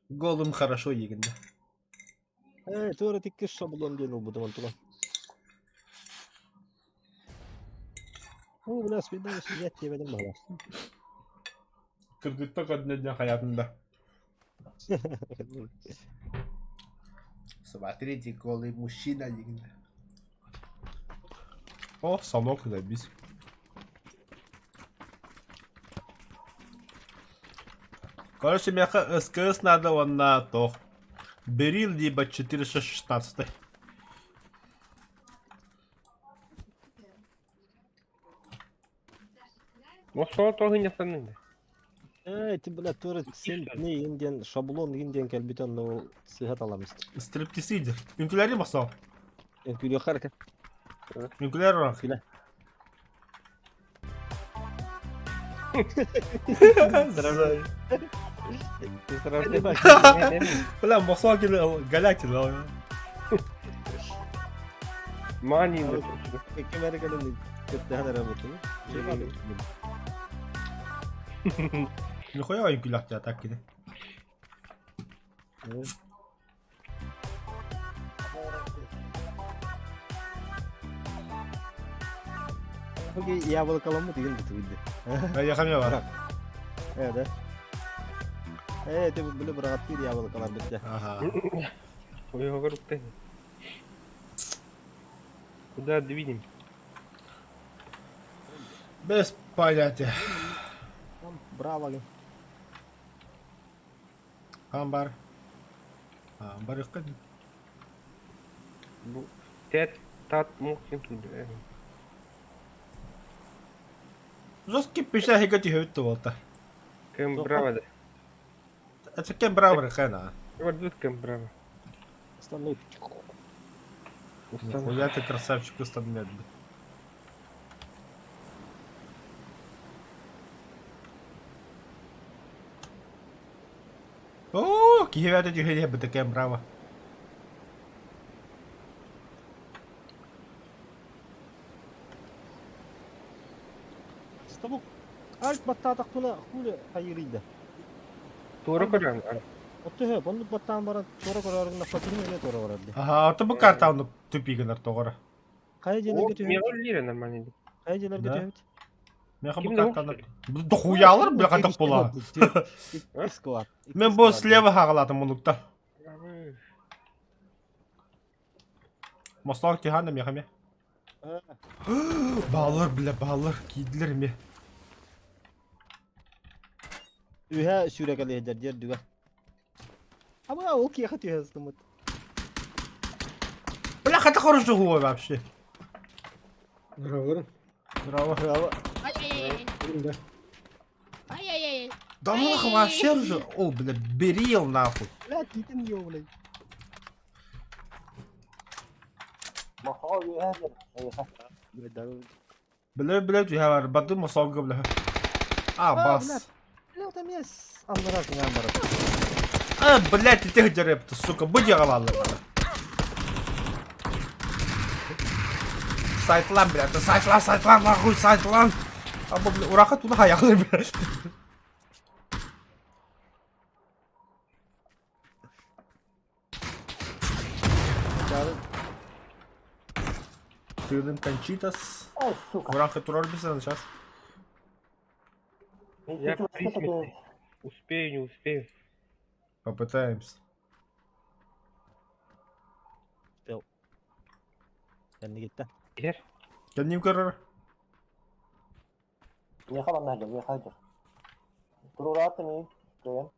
Голым хорошо егинде. Э, туора тикки шаблон диэн ылбытым онтуган. О, бля, свидание, свидание, диэбэтим баҕалаах. Кыргытта көрдүнэ хаятында. Смотрите, голый мужчина егинде. О, самок забись. Короче, меха СКС надо вон на то. Берил либо 416. Москва тоҕо ньахтанныҥ Э, ти бля, туора сен не индиан шаблон индиан кэлбитен ол сыһа таламыст. Стриптисидер. Үҥкүүлэри махсал. Күлүөххэ Үҥкүүлэр ора. Күлэ. Бля, махсал кили галятина. Мани Кемере кэлэн кытта работаю. Нихуя үҥкүүлэхтэ так кини. Окей, яблоколаммыт игин бутуйды. Я хамя бар. Э, да. Э, ты били бырагаттыр яблоколар битте. Ага. Ой, Куда двинем? Без понятия. Браво. Амбар. Амбар ыккын. Бу тет тат мукин туда. Жесткий пиша хигати хөттү болта. Кем браво да. Это кем браво хэна. Вот тут кем браво. Остальные. Нихуя ты красавчик устанет. О, киһи бэйэтэ түһэ бытыкэм, браво. Стабук альт баттаатахпына хули хайырыйда. Туора көрөн. Отту оннук баттаан баран туора көрөрүн наппатыгын эмиэ туора барар ди. Аха, ото бу карта оннук тупик гынар тоҕоро. Хайа дьиэлэргэ түһэбит? Миэхэ үллиирэ нормально. Хайа дьиэлэргэ түһэбит? Миэхэ бу картаны дохуялар бля хатах була. Склад. Мен бу слева хагалатым мунукта. Мослак тиһаана миэхэ ме. Баалар бля баалар киирдилэр эмиэ. Үһэ сүүрэкэлиһдэр диэр дүгэ. Аба ол киэхэ түһэ сытымыт. Бля хата хорошо хуа вообще. Здорово. Здорово. Браво. Ай-яй-яй. Да. Ай-яй-яй. Да нахуй вообще же. О, бля, берил нахуй. Бля, китин ё, блядь. Мохоо үөһэ эйиэхэ. Бля, бля, түһэ бар. Бады мосолга бля. А, бас. Бля, там есть. Аллара кыҥаан барар. А, блядь, ты дерепты, сука, будь аҕалаллар. Сайтлан, блядь, сайтлан, сайтлан, нахуй, сайтлан. А, бля, ураха туда хаяхлы, блядь. Тыным Кончитас. Ой, сука. Ураха турар бисен сейчас. Я при смерти. Успею, не успею. Попытаемся. Успел. Кэннигиттэн. Иһэр. Кэнним көрөр. Миэхэ манна сылдьар, миэхэ сылдьар. Туруораат миигин, кыайан.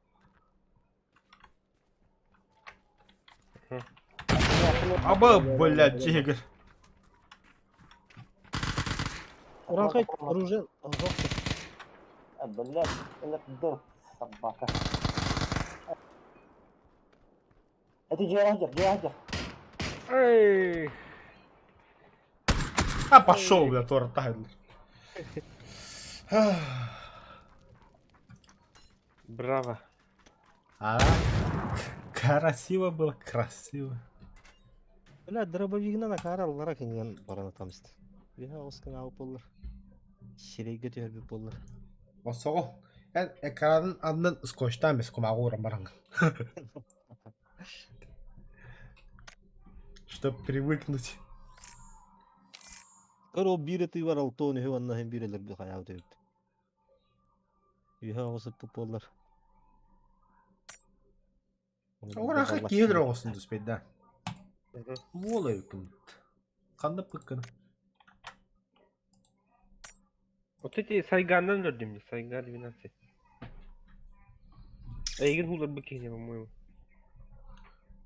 Аба, блядь, тигр. Уралхай оружие. А, блядь, это собака. Это дьиэҕэ сылдьар, дьиэҕэ сылдьар. Эй! А пошел, бля, торта. Браво. А, красиво было, красиво. Бля, дробовигынан акаара аллара кыҥан баран атамст. Биһа оҕус кыҥаабыт буоллар. Сирэйгэ түһэрбит буоллар. Осоҕо, эн экранын аннын скотчтаан бэс кумааҕы ууран бараҥ. Чтоб привыкнуть. Көр ол биир ытыыбар алтыан үһү уонна иһин биир өлөрбүт хайаабыт эбит. Үһэ оҕус ыппыт буоллар. Ураха киһи оҕосун түспэйда. Уол эбиккин. Ханна пыккын? Вот эти Сайганнан өлөрдүм дии, Сайга 12. Эйигин хууларбыт киһини, по-моему.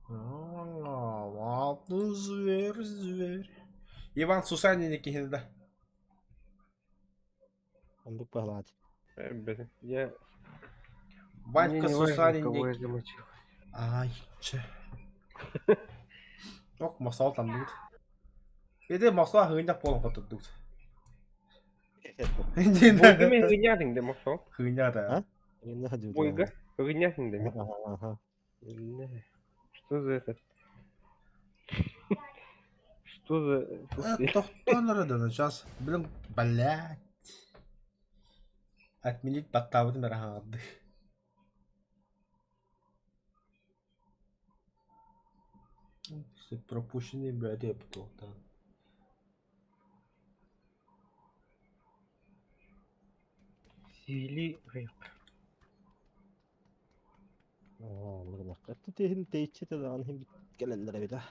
Ладно, зверь, зверь. Иван Сусанин киһини да. Оннук баһылаат. Э, Я... Ванька Мне не важно, Сусанин кого я замочил. Ай, чэ. Ох, мосол тамнут. Иди мосол хыынньах буолан хотурдубут. Бойга мен ыгынньаатыҥ да мосол. Хыынньаата. Бойга ыгынньаатыҥ да мен. Что за это? Что за... Тохтоон эрэ да сейчас. Блин, блядь. Отменить баттаабытым эрэ хаҥардыы. Пропущенный блядь, я потолктаан. Сили Тиһин тэйиччитэ даҕаны иһин кэлэллэр эбит аа.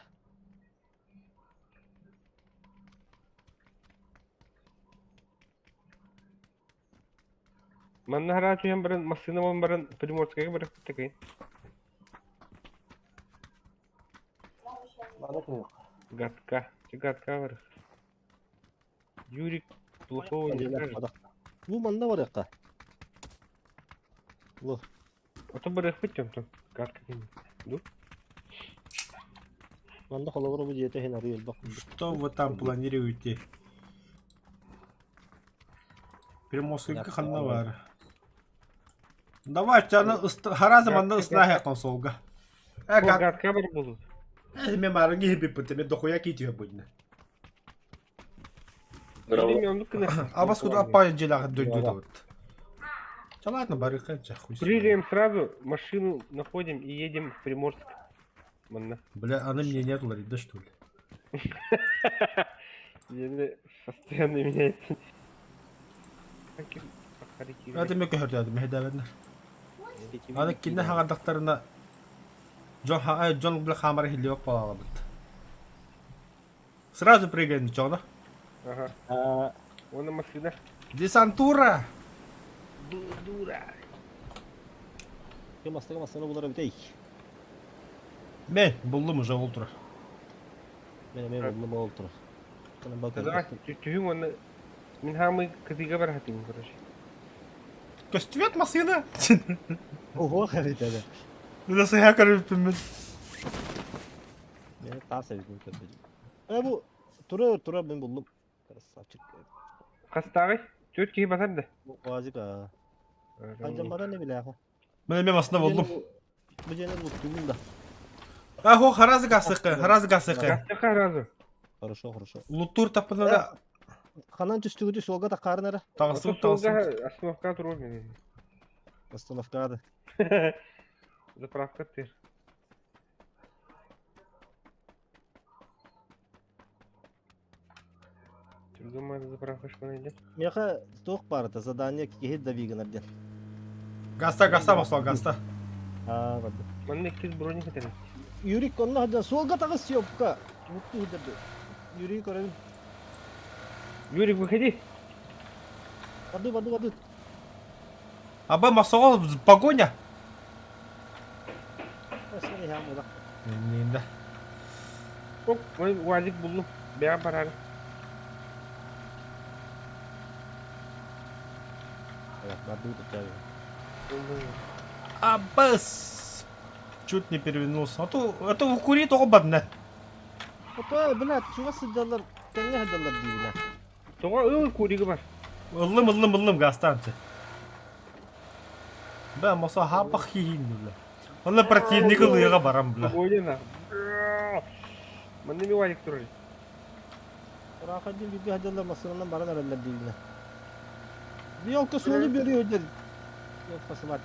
Манна хараа түһэн баран массыына буолан баран Приморскайга барыахпыт такай. Маны түһүөх. Гадка. Гадка барых. Юрик плохого не скажет. Бу манна барыахха. Ло. Ото барыахпыт дьонтон. Гадка кини. Ду? Манна холобура бу дьиэтэ иһин арыы элбэх Что вы там планируете? Приморскайга ханна бар? Давай, чаны хараза манна ыснааһа консолга. Э, гад. Гадка бар буолуут. Мен баарыҥ киһи биппит, мен дохуя киитиһэ будна. Билим оннук гына. Абас куду аппай дьиэлээх дойдутабыт. Да ладно, барыха, хуй. Прыгаем сразу, машину находим и едем в Приморск. Манна. Бля, она мне нет ларит, да что ли? Еле постоянно меняется. Это мен көһөрдөөдүм, мэһэдээбэтнэр. Аны кинне хаҕардахтарына дьон дьон бля хаамара иһиллибэт буолаалабыт. Сразу прыгаем чоҕно. Ага. Вон машина. Десантура! Дура. Бастыгы масына булар эбит эй. Мен буллум уже ол турар. Мен эмиэ буллум ол турар. Давай, түһүҥ уонна мин хаамыы кытыыга бар хатыым, короче. Көстүбэт массыына! Ого, эбит эбэ. Бля, сыһа көрүппүн мин. Мен таас эбитин көрбүтүм. Э бу тура тура мен буллум. Красавчик. Хастааҕый? Түөрт киһи батар да. Бу УАЗик аа. Ханжаммара не билээхэ. Мен эмиэ массыына буллум. Бу дьиэни луттугун да. А, хо, харазы гасыкы, харазы гасыкы. Гасыкы харазы. Хорошо, хорошо. Луттуур таппына да Ханан түстүгүтү суолга таххаарын эрэ. таҕыстыбыт, таҕыстыбыт. Остановка туруор мен. Остановкада. Заправка тыр. Түргөн заправка шкона Миэхэ туох баарыта задание киһи давигынар диэн. Гаста, гаста босол, гаста. Аа, барды. Манна иккис броник этэрин. Юрик онно сылдьан суолга таҕыс съемка. Мутту сылдьарды. Юрий көрөбүн. Юрик, выходи. Барды, барды, барды. Аба мосоҕол погоня. Иннинде. Оп, УАЗик буллум. Бэйэм бараары. Абас! Чуть не перевернулся. А то, это укури тоҕо бадна. Ото, блядь, чугас сылдьаллар, тэҥҥэ сылдьаллар диибин. Тоҕо ыл курига бар. Ыллым, ыллым, ыллым, гастан. Бә, мосо хапах хихин, бля. Онно противник ылыыга барам, бля. Погоня Манна ми валик турар. Ыраахаддин бииргэ сылдьаллар массыынанан баран эрэллэр диибин. Елка суолу бериэ дэр. Елка сымат.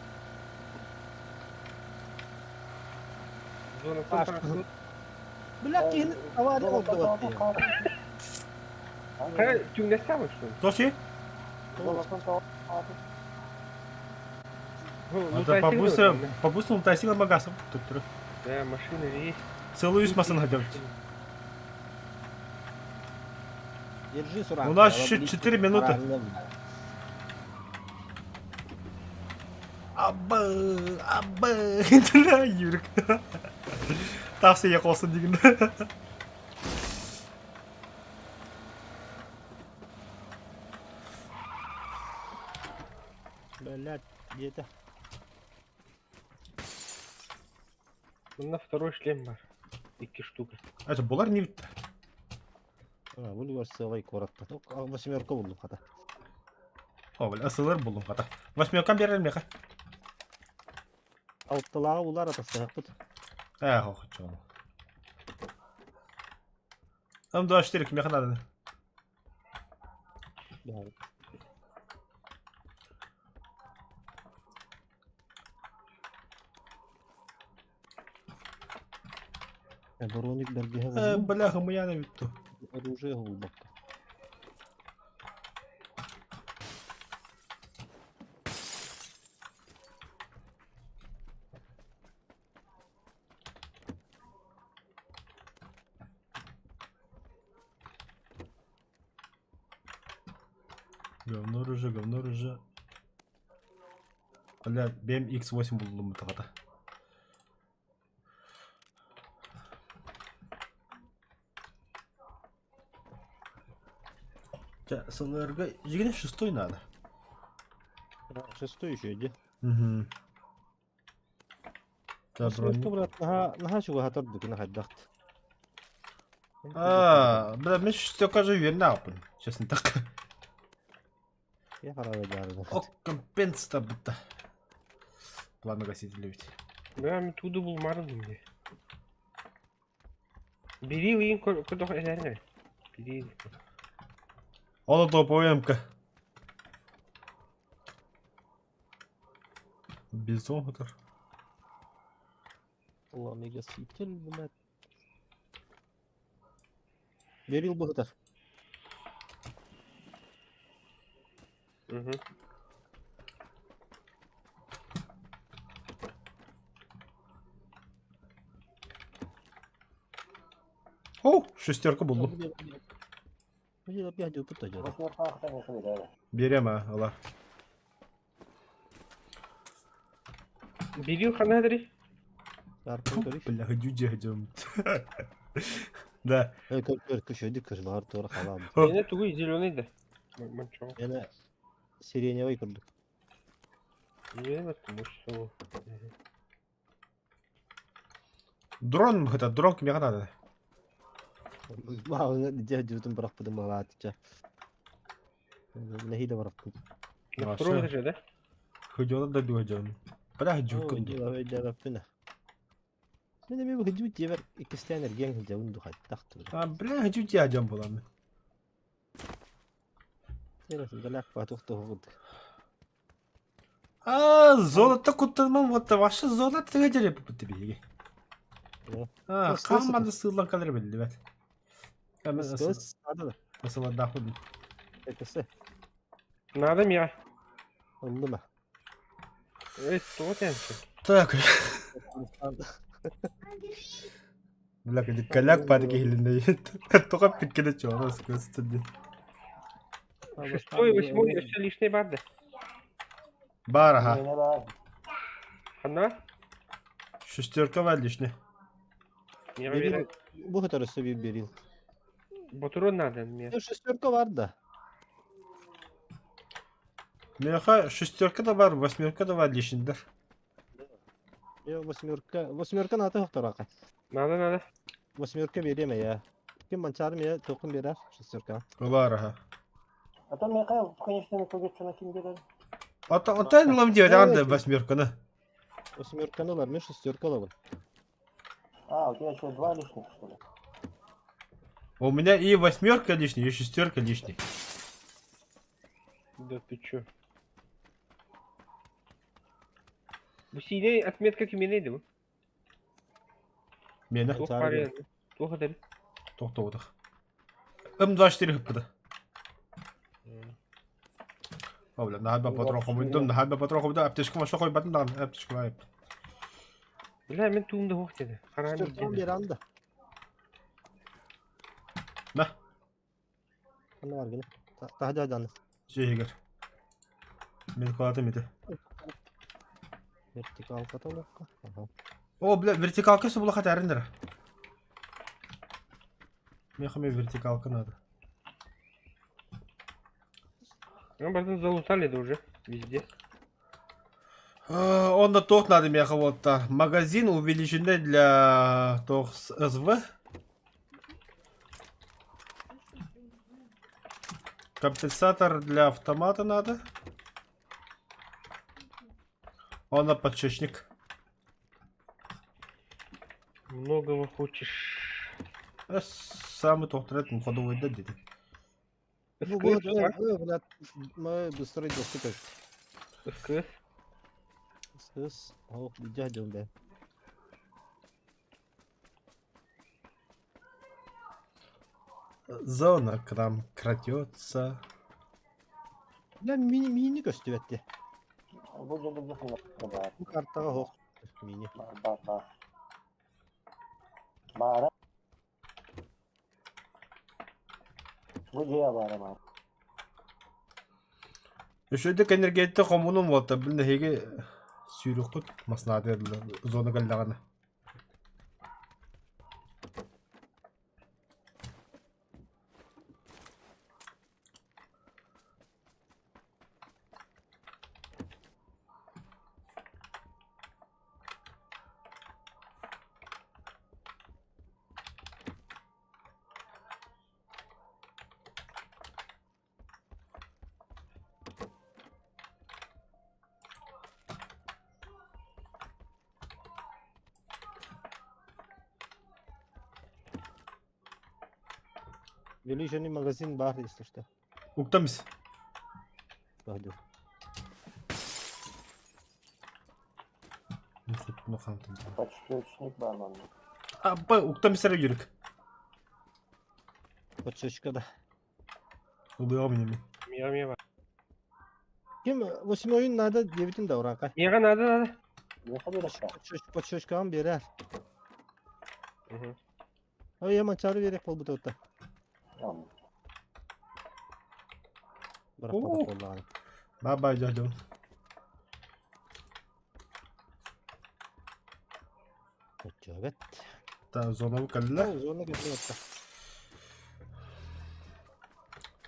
Зонаттан Бля, киһини авария оҥордубат дии. Хайа, түҥнэстээх что ли? Тоси? Это побыстро, побыстро лутайсила магасом. Тут Да, машина есть. Целуюсь масын хотел. Держи, сурак. У нас еще 4 минуты. Абы, абы, бля, Юрик. Тахса я қолсын деген. Блядь, где-то. На второй шлем бар. Икки штука. Это булар не битті. А, бұл целый коротко. Восьмерка булдум хата. О, бля, СЛР булдум хата. Восьмерка берер меха. Алтылаға улар атастағыппыт. Эх, ох, чё. М24 кимеха надо. Броник бергеһэ Э, бляха, муяна битту. Оружие булбакка. Говно оружие, говно оружие. Бля, BMX8 булдум тағата. СЛРГ, жигине шестой надо. Шестой еще иди. Угу. Брат, наха чуга хатар дукuna хайдахт. А, бля, мен шестерка же уверен апын, честно так. Я харабы жары. О, компенс будто. Пламя гаситель ведь. Бля, мен туды булмадым мне. Бирил иин көрдөх этэрин Бирил. Ол топовый МК. Бизон хутор. Пламегаситель, блядь. Берил быһытар. Угу. О, шестерка буллум. Берем, а, ала. Берил ханадри. Бля, дюдя идем. Да. Мене тугуй зеленый да. Манчо. Яна сиреневый курдук. Не, это Дрон, это дрон кимиэхэ надо. Дьэ дьүтүн бырахпытым баҕаатыча. Нэһиилэ барахпыт. На втором этаже, да? Ходила да дойдем. Бля, дьүккүн. Өйдөөбөппүн. Мин эмиэ бу дьиэбэр иккистээн эргиэн сылдьабын дуу хайдах А, бля, дьүдьэ дьон буолан. А, золото куттанмам, вот ваша зона тегедери бу биһиги. А, хаамманы сыыллан калар биллибэт. Асыладаахпын. Надо мне. Ыллыма. Эй, что ты? Так. Бля, коляк пар киһилинне. Тоҕо пиккеде чоҕос көстүдү. Шестой, восьмой, өссө лишний бар да. Бар аха. Ханна? Шестерка бар лишний. Бу өтөр өссө биир берил. Ботурун надо мне. Шестерка бар да. Меха шестерка да бар, восьмерка да бар лишнийлер. Восьмерка, восьмерка надо хохторака. Надо, надо. Восьмерка берем я. Ким манчарым я тоқын берер шестерка. Бар аха. А то Михаил, конечно, на ким берер. Ата ата лам диye анда восьмерканы. Восьмерканы алар, мен шестерка алабын. А, у тебя еще два лишних, что ли? У меня и восьмерка лишний, и шестерка лишний. Да ты чё? Бу синий отметка кимине ди бу? Мені. Туох бар енді. Туох этэр. Тоқтоудық. М24 хыппыды. О, бля, нахайба патрон хомуйдум, нахайба патрон хомуйдум, аптечка маша қойбатын дан, аптечка лайып. Бля, мен туумда хоқ деді. Харам Шестерканы бер анда. Мә. Ханна бар гene. Тахда жаны. Жегер. Мен қалатым еді. Вертикалка толыққа. О, бля, вертикалка бұла қатарындыр. Мехаме вертикалка надо. Ну, братан, залутали да уже. Везде. Онда тоқ надо меха вот Магазин увеличенный для тох СВ. Компенсатор для автомата надо. Он на подшипник. Многого хочешь. Самый тоқтырет ходовой да деді. Ну, вот, блядь, мы быстрый доступ. СКС. СКС. Ох, дядя, бля. Зона к нам крадется. Бля, мини мини көстүбэтти. Бу жерде бу Бу картаға хоқ. Мини. Бар, бар. Бара. Бу жея бара бар. Үшөдік энергетик хомунун болта билне хеге сүйрүкпүт маснаа зона каллагана. Увеличенный магазин бар, если что. Уктамис. Пойду. Подштучник бар манна. Аппа, уктамис эрэ Юрик. Подшечка да. Ылыаҕым иними. Миэхэ эмиэ бар. Ким восьмойун надо диэбитин да урака. Миэхэ надо надо. Миэхэ биэрэххэ. Подшечкаҕын биэрээр. Мгм. Ой, я манчары биэриэх буолбут Онно. Бырахпатах буоллаҕына. Бай-бай, дьон. Оччообет. Та зонабы кэллэ. Зона кэллэ.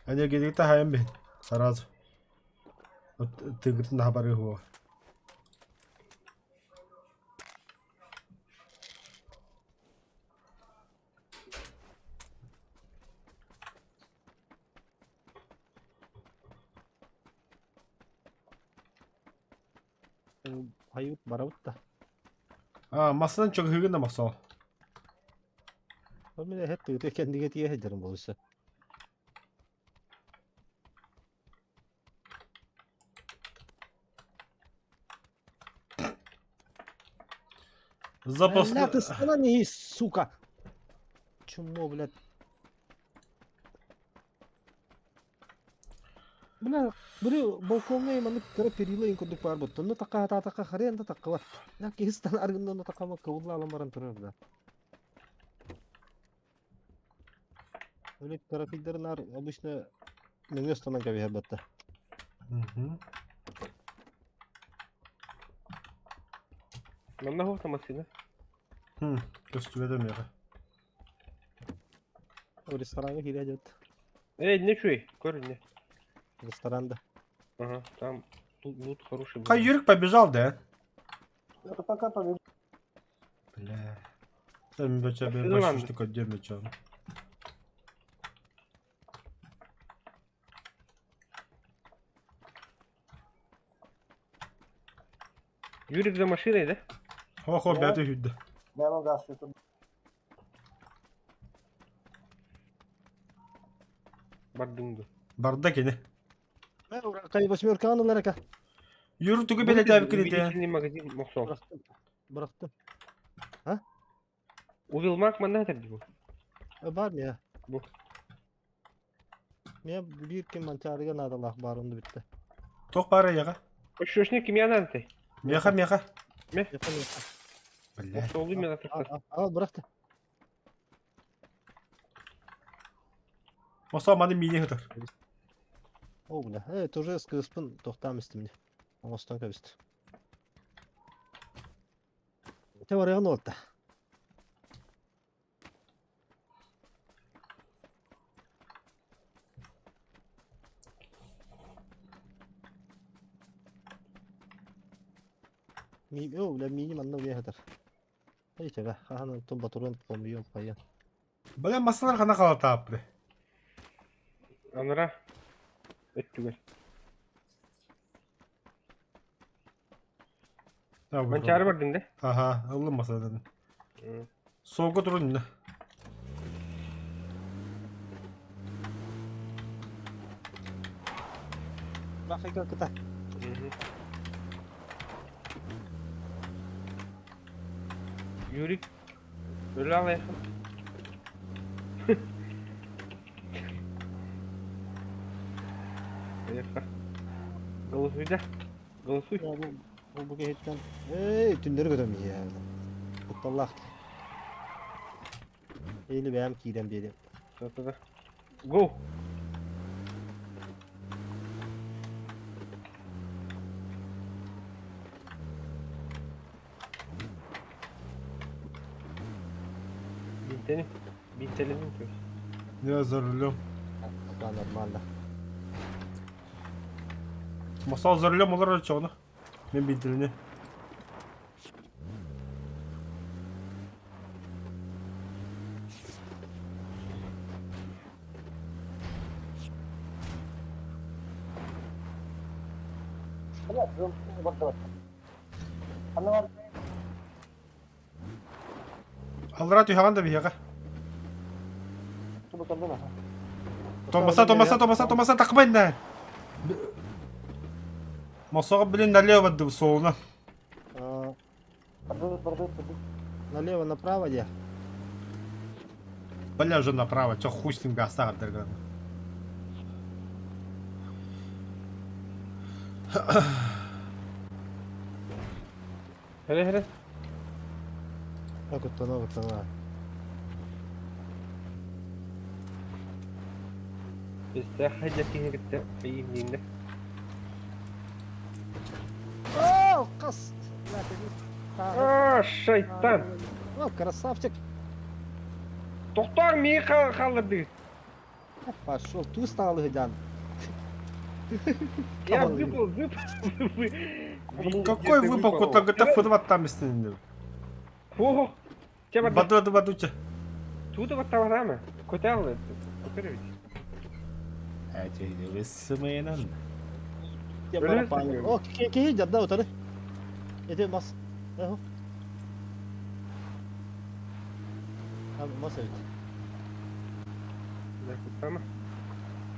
Энергетикта хайан бин. Сразу. Тыгыртын хабары хуа. Хайыт барабыт да. А, массынан чөкөһүгүн да мохсоо. Ол мин эһэт тыыта кэннигэ тиийэ сылдьарым буолуса. Запас... Бля, ты станани, сука! Чмо, блядь. Бля, били балкоҥҥа маннык кыра перила иҥ курдук баар буолта. Онно такка харыан да таккыбат. На киһи ыстан аргынна онно таккама кыбылла баран турар да. Өлүк карапилдарын обычно нөҥүө ыстанан кэбиһэр батта. Мгм. Манна хуохта массыына. Хм, көстүбэтэ миэхэ. Рестораҥҥа киирэ дьот. Эй, не чуй, көр не. Ресторан да. Ага, там тут лут хороший был. Хай Юрик побежал, да? Это пока побежал. Бля. Там бача Машина бача ладно. что отдельно чё. Юрик за машиной, да? Хо-хо, Да. бәті хүдді. Прямо газ тут. Бардыңды. Барда кені. Кай восьмерка ылар эка. Юрик тугу беле тәбі кіреді. Увеличенный магазин Мохсол. Бырахтым. Бырахтым. Увелмак манна этер бу. Бар мия. Бу. Мия биир ким манчаарыга наадалаах баар онно бүттэ. Тоқ бары яға. Ошошник ким янан ты? Меха, меха. Яха меха. Бля. Мохсолу мен атыртар. Ал бырахты. Мосо маны мине хытыр. О, бля. Тоже скыспын тохтаам истим. Оҥостон кэбист. Те барыгын уолта. Ми, о, бля, мини манна уйа хатар. Эй, чага, хахан тон батурун помион хайан. Бля, масалар қана қала таапты. Анара. Өттүгер. Манчары бардың да? Аха, ылым масадан. Соғы тұрын. Бахайка кыта. Юрик. Өлі алайықын. Поехали. Голосуй, да? Голосуй. Бу бу киһиттэн эй түннэри көтөм иһэ. Кутталлаах. Эйли бэйэм киирэн биэриэм. Да-да-да. Го! Бинтени. Бинтеледим то есть. Я за рулем. Пока нормально. Масал за рулем олар чоғны. Мен бинтеліне. Бля, бардыбат. Ханна бар. Аллара түйхаған да бияға. Тубу калдым аха. Тормоза, тормоза, тормоза, тормоза, тахмай на. Мосоҕо блин налево дым суолуна. Налево, направо де. Бля, уже направо, чё хуй с ним гастар дырган. Хере хере. Куттана, куттана. Бистээх хайдах киһи кытта ыйыҥныынна. О, қас! А, шайтан! О, красавчик! Тохтоор миигин хааллардыгыт. Пошел, ту стал дян. Я выпал, выпал. Какой выпал, куда GTA футбол там истинный. Ого! Тебя Баду, баду, баду, че. Тут вот там рама. Котел, көтөр Эти О, киһи дьарда утары. Ити мас. Эхо. Мас эбит.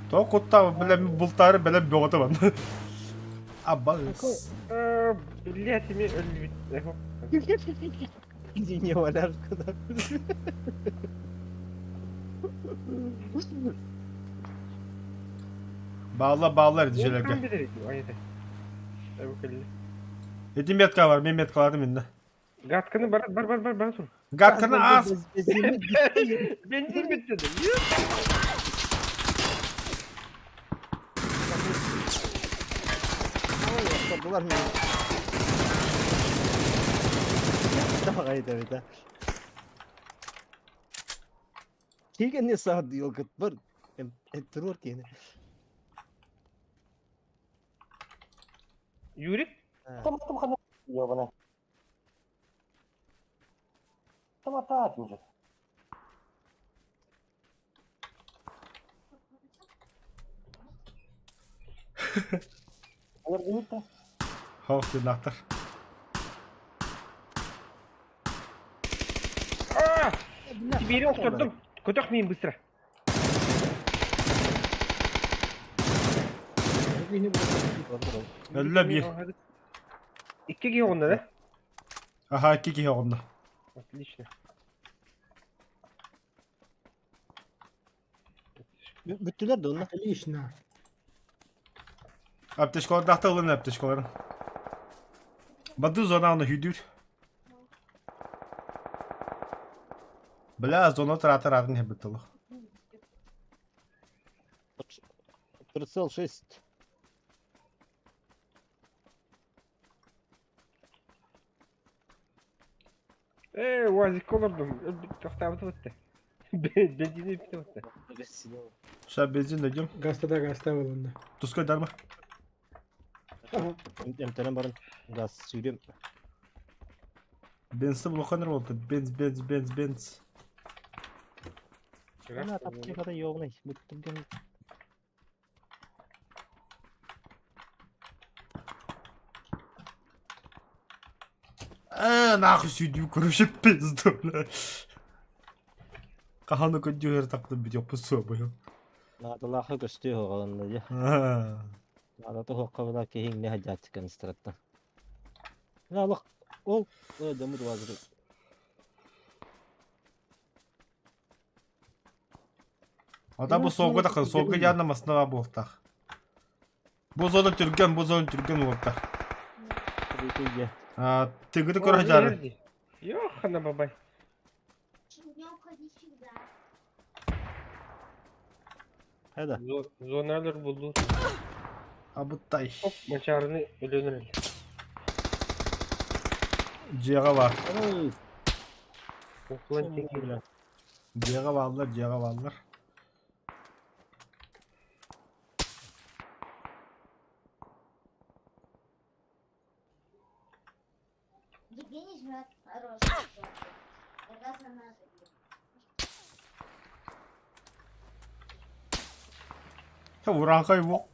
То кутта, бля, бултары, бля, бөҕөтө бан. Аббас. Блять, ми өлбүт. Эхо. Извини, валяшка, да. Bağla bağlar edicilerge. Эти метка бар, мен меткалардым инде. Гатканы бар бар бар бар бар тур. Гатканы аз. Бензин битти. Давай, давай, да. Кигэн саад ёлгот бар. Трор кини. Юрик? Там хана ёбана. Там атаат уже. Хох динактар. А! Бири охтордум. Көтөх миин быстро. Өллө бир. Икки киһи оҕунна да? Аха, икки киһи оҕунна. Отлично. Бүттүлэр да онно. Отлично. Аптечкалар ылын аптечкаларын. Бады зона аны хүдүр. Бля, зона тратар атын хебеттылы. Прицел 6. Э, уазик олордум. Тохтаабыт бытты. Бензини битти бытты. Сейчас бензин найдем. Гаста да гаста болонда. Тускай дарма. Эмтенен баран газ сүүрүм. Бензі блоканыр болды. Бенз, бенз, бенз, бенз. Ана таптыгата ёгнай. Бүттүрген. Э, нахуй сүйдүү короче пизду, бля. Каханы көддүгөр тактым бит ёппу суобую. Наадалаахы көстүү хоҕаланна дьэ. Наада туһуохха была киһиҥ не хадьааччыкан истараттан. Наалах ол дьоммут уазыр. Ата бу суолга тахын, суолга яна маснава буолтах. Бу зона түргэн, бу зона түргэн буолтах. А, тыгыты көрө жары. Ёхана бабай. Хайда. Зоналар булду. Абыттай. Оп, мачарыны өлөнөр. Жега бар. Ой, Оклан текиле. Жега баалар, жега баалар. Евгений жмет хороший. Как раз она Уранхай бу.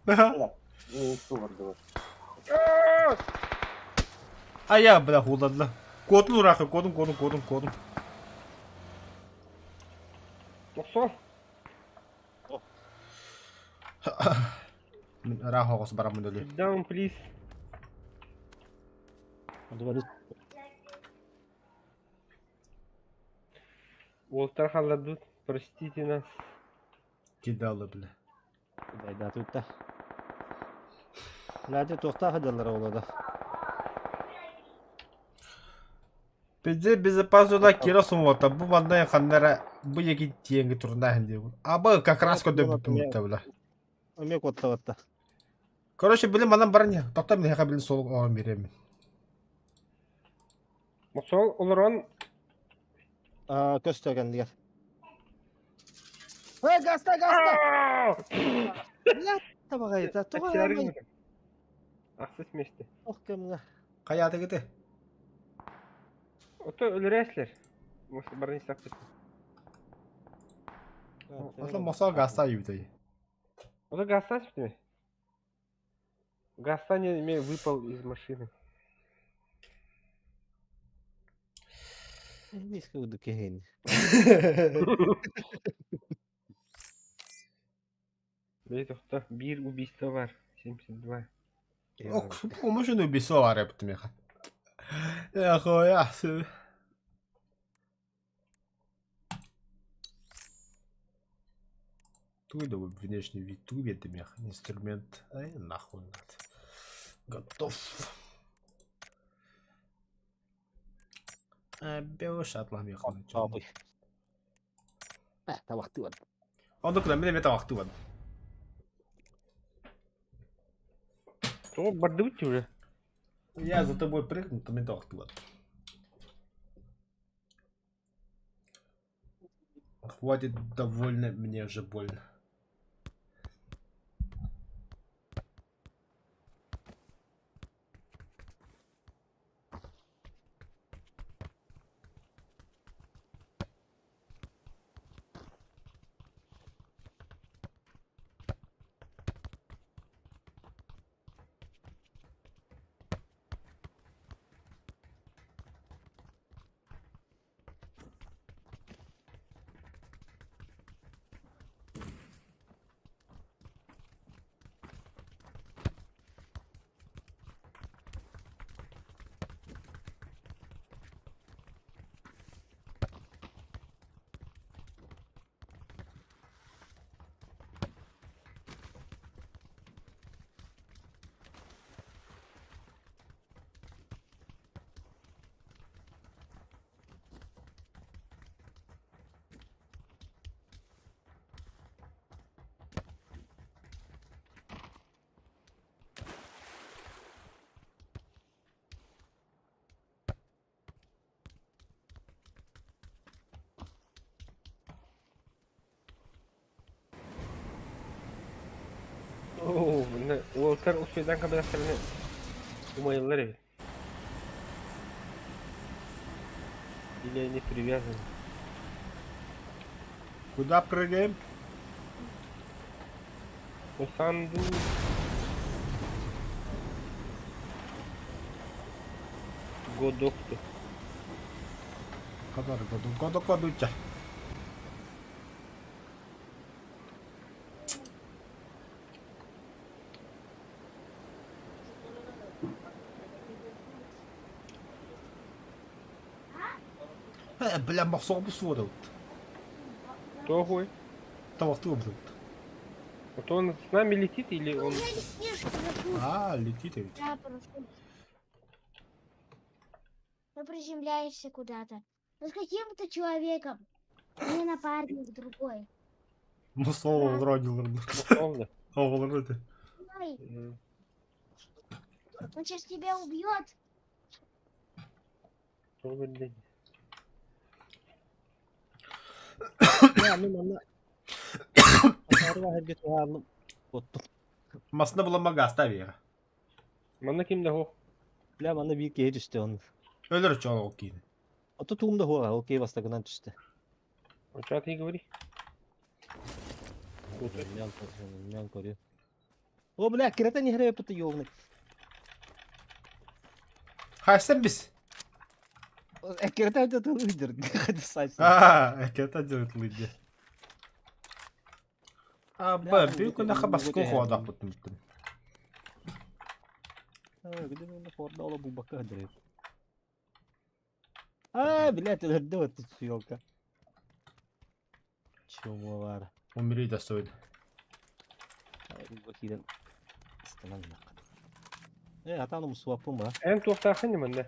Ая, бля, худадла. Кодун урахы, кодун, кодун, кодун, кодун. Тохсо. Мин ыраах оҕус бараммын өлү. Sit down, please. Уолтар халлардут, простите нас. Кидала, бля. Дайдаатыытта. Надя туохтаах сылдьаллара буолуо да? Пиздец безопасно кира суммата бу манна ханна эрэ бу диэки тиэҥи турнаһын диэбит. Аба как раз көрдөбүппүн бля. Эмиэ куоттабатта. Короче, били манан баран иһэ. Тоқта миэхэ били суол оҥорон биэриэмин. Мосол олорон Аа, көстө кэннигэр. Эй, гаста, гаста! Блядь, табаҕайта, тоҕо арамай? Ахсыс миэстэ. Ох кэмҥэ. Хайаатыгыты? Ото өлөрөөслөр. Баран истэхпит. Отло мосол гаста юутай. Ото гаста сүтүмэ. Гаста не выпал из машины. Миска курдук киһини. Бэйи тохто, биир убийство бар. 72. Ох, машину убийство бар эбит миэхэ. Эх, ой, Туй да внешний вид туй мех инструмент. Ай, нахуй надо. Готов. Беуш атлам Абый. Табахтыбат. Онду кылам мен табахтыбат. Тоҕо бардыбыт уже? Я за тобой прыгну, то мен табахтыбат. Хватит довольно, мне уже больно. Оо, уолтар успейдан кабинеттэрин умайыллар эбит. Или они привязаны. Куда прыгаем? Осанду. Годокту. Кадар годок годок кодуча. Бля, мохсоҕу суодабыт. Того. Тавахтыы бут. Вот он с нами летит или он... А, летит ведь. Да, просто. Ты приземляешься куда-то. Ну с каким-то человеком. Не напарник другой. Мусол родил. Правда? Ой, он сейчас тебя убьет. Масына буламага остави. Манна ким да хо? Бля, манна биир киһи түстэ он. Өлөр чоң ол киин. Ото тугум да хуа, окей, бастакынан түстэ. А что ты говори? Мян көрүө. О, бля, кирата не хрэ пыты ёлны. Хайсан бис. Кирата это лидер. Сайсан. А, это делает лидер. Аба, bir күнэ хабаска хоодахпытын бүттүм. А, блядь, өлөрдө вот тут ёлка. Чего бар? Умри достойно. Киирэн ыстанан гынахха. Э, атаан умсуаппын ба. Эн туохтааххын манна.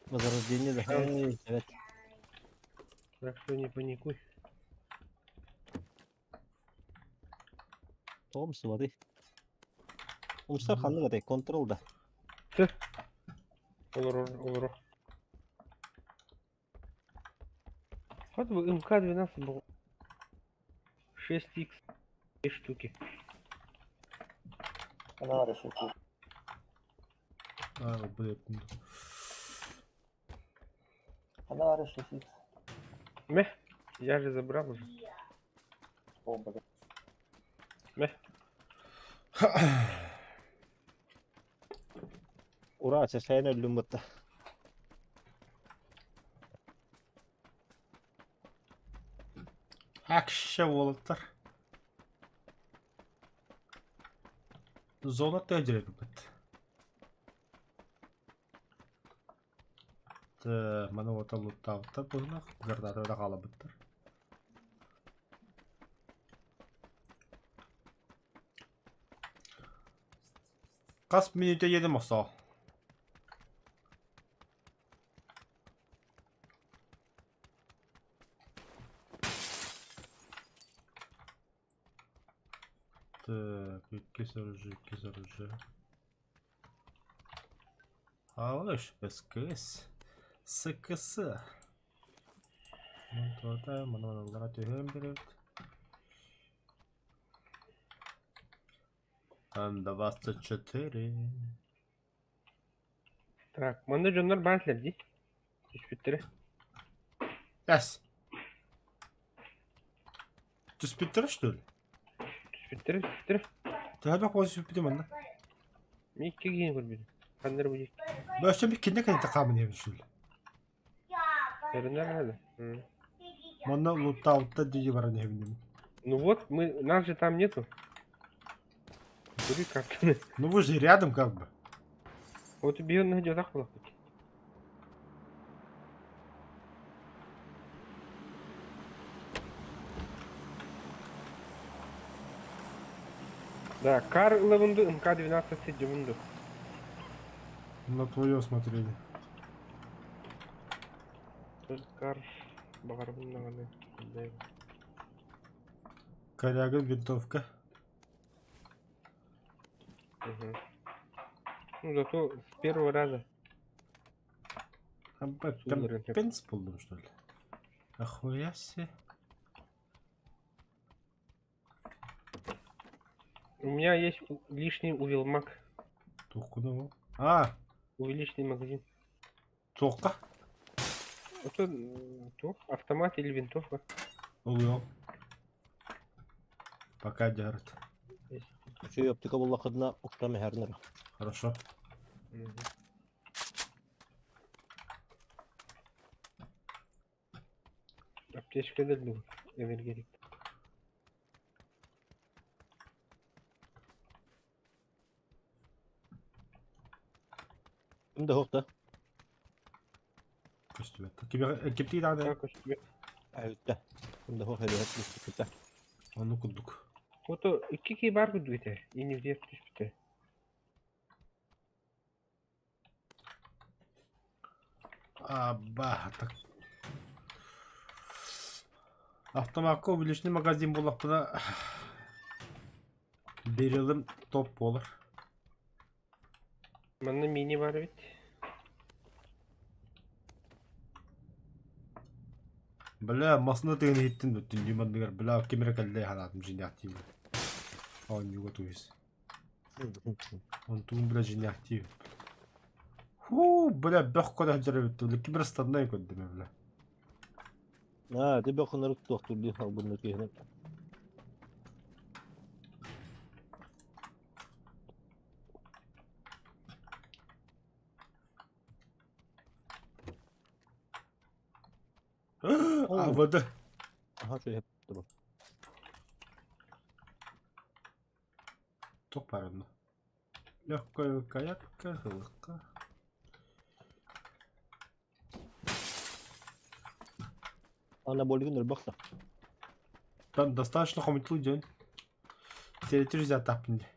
Возрождение да. Evet. Так что не паникуй. Тоҕо умсубатый? Умсар ханнык этэй? Контрол да. Олорор, олорор. Вот бы МК-12 был. 6х три штуки. Она решит. А, блядь. Она решит. Мeh. Я же забрал уже. О, блядь. Мeh. Ура, чэсэйэн өллүм бытта. Акша уолаттар. Зона тәжірибет. Маны ота луттаабыттар буһунах, гранатары да хаалабыттар. Хас мүнүүтэ едем охсоо. Так, иккис оружие, иккис оружие. Алыш, СКС. СКС. Мын маны түһэн берет. М24. Так, манна дьоннор баар этилэр дии. Түспүттэрэ. Эс. Түспүттэрэ что ли? Түспүттэрэ, түспүттэрэ. Төһө қойсы түспүтүм манна? Мин икки киһини көрбүтүм. Ханна эрэ бу диэки. Бөстө bir кинне кэннэ хаамын диэбит что ли? Эрэнэр надо. М. Манна луттаабыттар дии баран иһэбин. Ну вот, мы, нас же там нету. Бери картаны. Ну вы же рядом как бы. Вот убьен найдет ахвалах. Да, Кар Левунду, МК-12 Седемунду. На твое усмотрение. Тоже Кар Багарбун Коряга, винтовка. Угу. Ну зато с первого раза. Там Сууларын сөп. пенс булдум что ли? Охуя себе. У меня есть лишний увелмак. Тухкуну. А, Увеличенный магазин. тоққа. Это то, автомат или винтовка. Oluyor. Пока держит. Үчүгэй оптика буллаххытына уктан иһэрнэр. Хорошо. Мгм. Аптечка да был. Энергетик. Ким да суох да? Көстүбэт. Киптии даҕаны. Как у тебя? Әйүттэ. Ким да суох элэһэт түспүтэ. Ону курдук. Вот икки киһи баар курдук этэ. Иннибитигэр түспүтэ. Аба, так. Автоматка увеличенный магазин буоллахпына берелим топ буолар. Манна мини баар эбит. Бля, массыына тыгын иһиттин бүттүн дьимандыгар. Бля, ким эрэ кэллэ ханаатым дьиҥнээхтии. Оонньууга туһис. Онтугун бля дьиҥнээхтии. Хуу, бля, бөх көрө сылдьар эбит. Бля, ким эрэ станнай көрдүм бля. Аа, ти бөхөнөр туохтур дии албыннар киһини. А, вода. Аха, үчүгэй турар. Туох баар онно? Легкая каятка, ылыкка. Ана болигин өлбөх да. Там достаточно хомутулуу дьон. Территория взятаппын дии.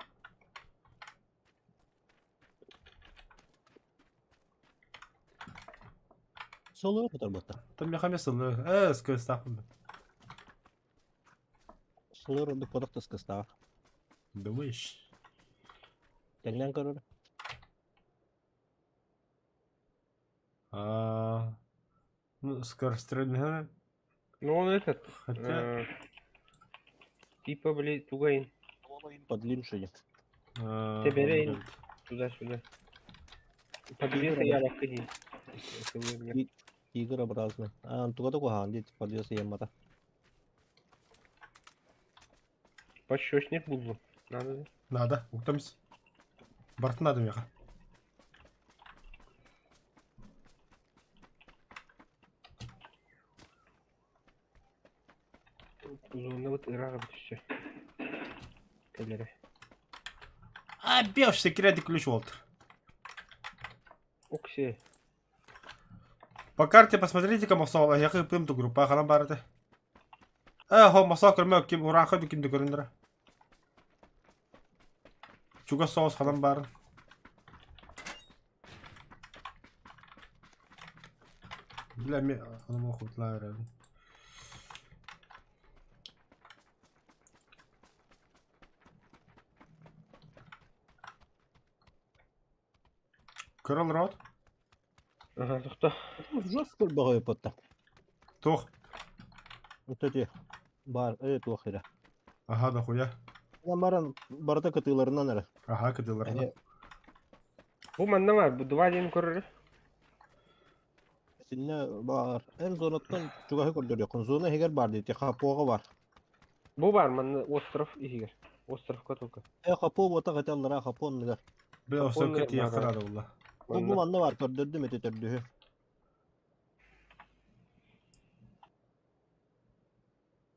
Солуйар которботта. Там меха сылы. Э, скыстаахпын. Солуйар ордук бодох тыскыстаах. Думаешь? Тэҥнээн көрөр. А, ну, скорострельный. Ну он этот, Хотя... типа, блин, тугайн, Подлиннее. а, Теберейн. туда-сюда. Подвеса Тигр, я лакни. Тигрообразный. А, туга да куһаҕан дии подвес ыйаммата. Пощечник буду. Надо. да? Надо, уктамс. Барт надо меха. Зона вот Ирага все. Кэлэрэ. А, беш, секретный ключ, Уолтер. Окси. По карте посмотрите-ка Мосол, я кыпым ту группа, ханан барыты. Э, хо, Мосол көрмө, ким ураха ду ким көрүндүрэ. Чугас соус ханан барын. Бля, ме, аны хутлар. Көрөл рот. Ага, тохто. Жестко баҕайы потта. Тух. Вот эти бар, туох эрэ. Ага, да хуя. Баран барыта кытыыларынан эрэ. Ага, кыдылар. Бу манна бар, бу два день көрөрө. Синне бар. Эн зонаттан чугаһы көрдөрүөххүн. Зона иһигэр бар диэти хапуоҕа бар. Бу бар, манна остров иһигэр. Островка только. Э хапуо буотах этэ аллара хапуо оннугар. Бля, Онно остров тиэ бар. кырада булла. Бу бу Манна. манна бар көрдөрдүм эти төрдүһү.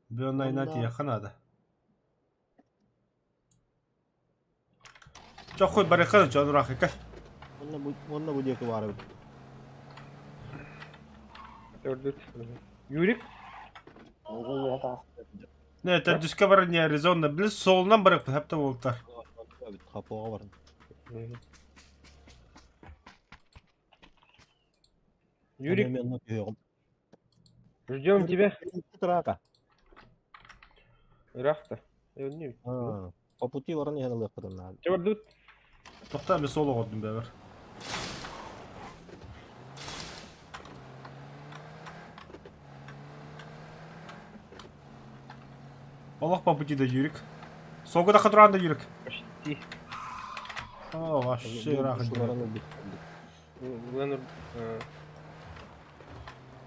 Бля, найна Онно- тиэ ханада. Чохуй барыхын жон урахыка. Онно бу онно бу диэки баар эбит. Төрдүт. Юрик? Не, төрдүскэ бар не Аризона. Били солунан барып хапта болтар. Эбит хапуоҕа бар. Юрик, Мен онно түһүөҕүм. ждем тебя. Трака. Ырахта. Э, не. А, По пути баран иһэн ылыахпытын наада. Чабардут. Тохта мен соло гордум бэбер. Олох по пути до Юрик. Согу да хатуран да Юрик. Почти. О, вообще рахат. Баран ылбыт. Гланур.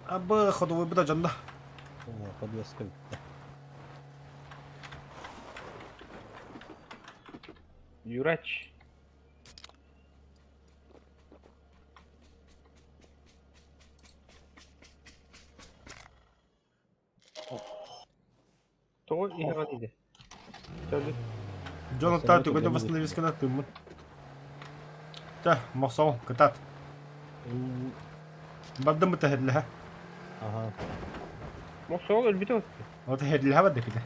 Абы ходовой буда жанда. Подвеска бүттэ. Юрач. Того иһэҕин иде. Төрдүт. Джон та түгөдө восстановискана тыммын. Та, мосол, кытат. Баддым бытахыдлаха. Ага. Мосол өлбүтэ отты. Вот хедлаха бадды ките.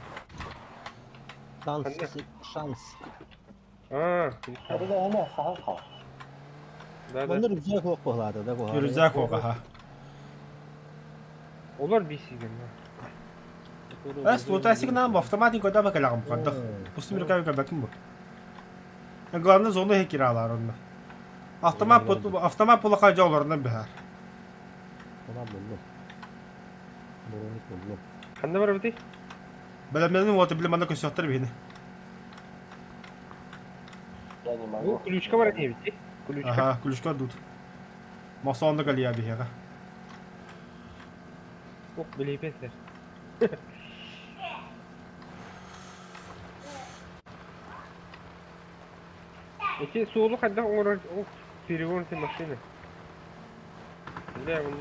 Шанс, Ханна? шанс. А, да, да. Онно рюкзак суох буолаата да куһаҕан. Рюкзак оға. Олар бисиген. Эс, лутасик нам автоматик кода бакалагым каддах. Пустым руками кабакым бу. Главное зону хекиралар онно. Автомат автомат пулака жолорунан бихар. Она буллум. Буруник буллум. Ханна бар бити? Белеменин вот биле мана көсөктөр бихини. Я не Бу могу. ключка бар не бити? Ключка. Ага, ключка дут. Масонда галия бихега. Ох, билепетлер. Эти суолу хадда оңорор, ох, перегонки машины. Бля, он...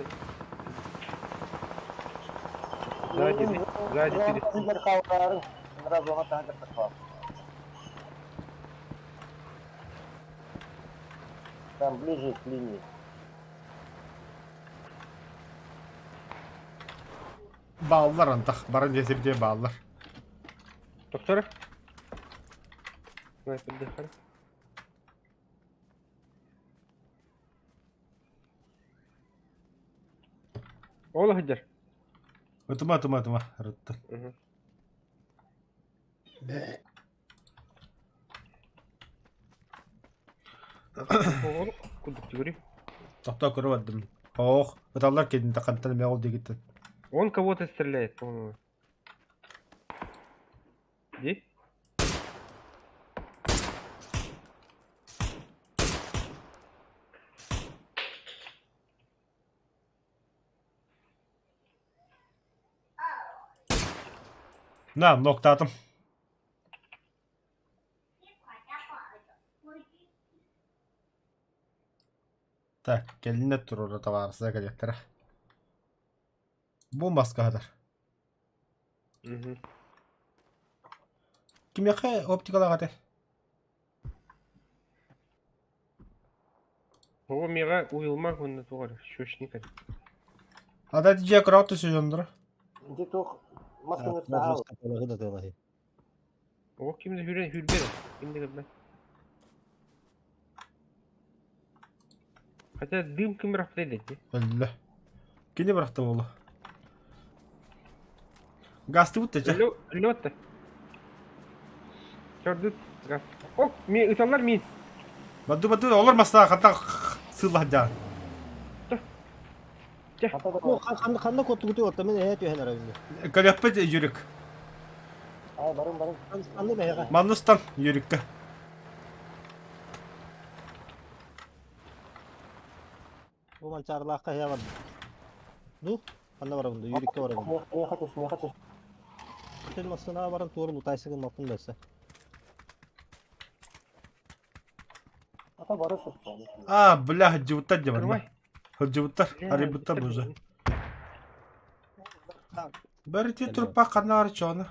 Сзади, сзади перестань. Там ближе к линии. Бааллар антах, баран дьиэ бааллар. Доктора? Снайпер Ол сылдьар. Ытыма, ытыма, ытыма, ырыттын. Оҕолук курдук түгүрүй. Тохтоо көрө бардым. Ох, ыталлар кэннитэ хантан эмэ ол диэкиттэн. Он кого-то стреляет, по-моему. Ди? На, ноктаатым. Так, кэлинэ туруора табаарыстар кэлиэхтэрэ. Бу маска хатар. Кимиэхэ оптикалаах этэ? О, миэхэ уйулма уонна туох эрэ, щечник этэ. Ада дьиэ кыраҕа түсүһүндөрө. Ити туох масканы таһаал. Жестко да тылаһы. О, ким да хүрэн хүрбэ эрэ. Ким да көрбөт. Хотя дым ким бырахпытай дии. Өллө. Кини бырахта буолуо. Гастыбыт да чэ. Өллө да. Чордут газ. О, ми ыталлар мин. Баду баду олор масса хата сыллах дьаан. Ханна коттугуту отта мен эһэ түһэн эрэ. Кэлэппит Юрик. Ай, барым барым. Ханна бэһэҕэ. Манныстан Юрикка. Бу манчаарылаахха эһэ барда. Ну, ханна барабын да, Юрикка барабын. Миэхэ түс, миэхэ түс. Сен массынаҕа баран туору лутайсыгын маппын бэрсэ. Ата бары сытта. А, бля, хадьыбыттар дьэ барма. Давай. Хадьыбыттар, арыйбыттар бу уже. Бәрі турпа қанар чоны.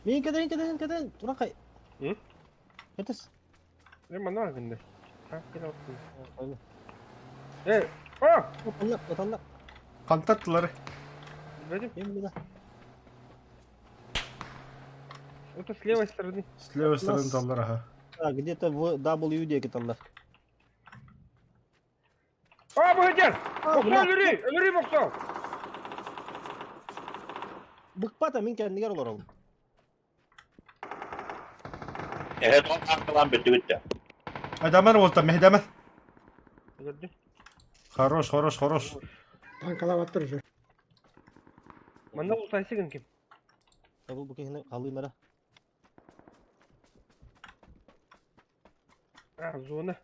Мин кэдэрин кэдэрин кэдэрин тура кай. М? Этес. Э, манна гынды. А, кел алсын. Э, о! Оталлар, оталлар. Қантаттылары. Вроде, Мен мына. это с левой стороны. С левой стороны таллар, ага. А, где-то в W диэки таллар. А, быһыдьар! Боксол өлөрүй! Өлөрүй боксол! Быкпата мин кэннигэр олоробун. Эһэ тоҕо таахталаан бүттүбүт да. Адамар болта, мехдамар. Өлөрдү. Хорош, хорош, хорош. Танкалаабаттар уже. Манна лутайсыгын ким? Бу бу киһини халыым эрэ. А, зона.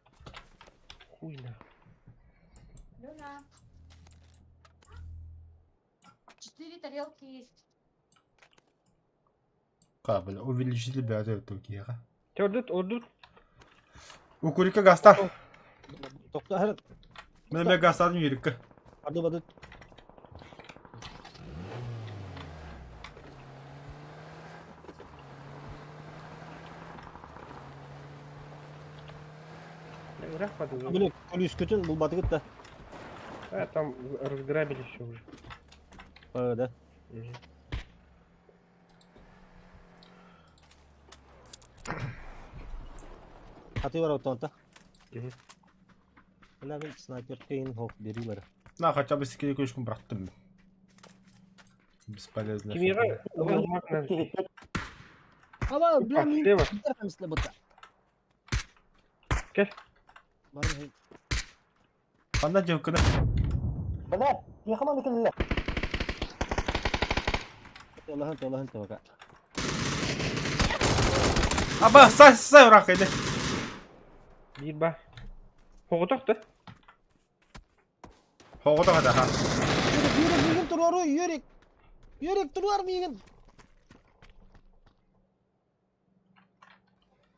Хуй на. Люна. Четыре тарелки есть. Кабель, увеличитель бәді өту киэҕэ. Ордут, ордут. Укурика гаста. Тохто хара. Мен мен гастадым Юрикка. Барды барды. Ыраах бады. Били колүскүтүн булбатыгыт да. А, там разграбили все уже. А, да. Мгм. Хаты бар оттонта. Мгм. Мына мен снайпер кейин хоп берилер. На, хотя бы секеле көшкін бұрақтым. Бесполезно. Кимиға лазмак надо. Ала, бля, мин Слева. мисле бұта. Кел. Бар Қанда девкіні? Бля, миэхэ маны кэллэ. Аллаһын Аллаһын табака. Аба, сай, сай ұрақ еді. Биир ба. Хоҕотох да. Хоғыда қада, ха. Юрик, Юрик, миигин туруору, Юрик. Юрик, туруор миигин.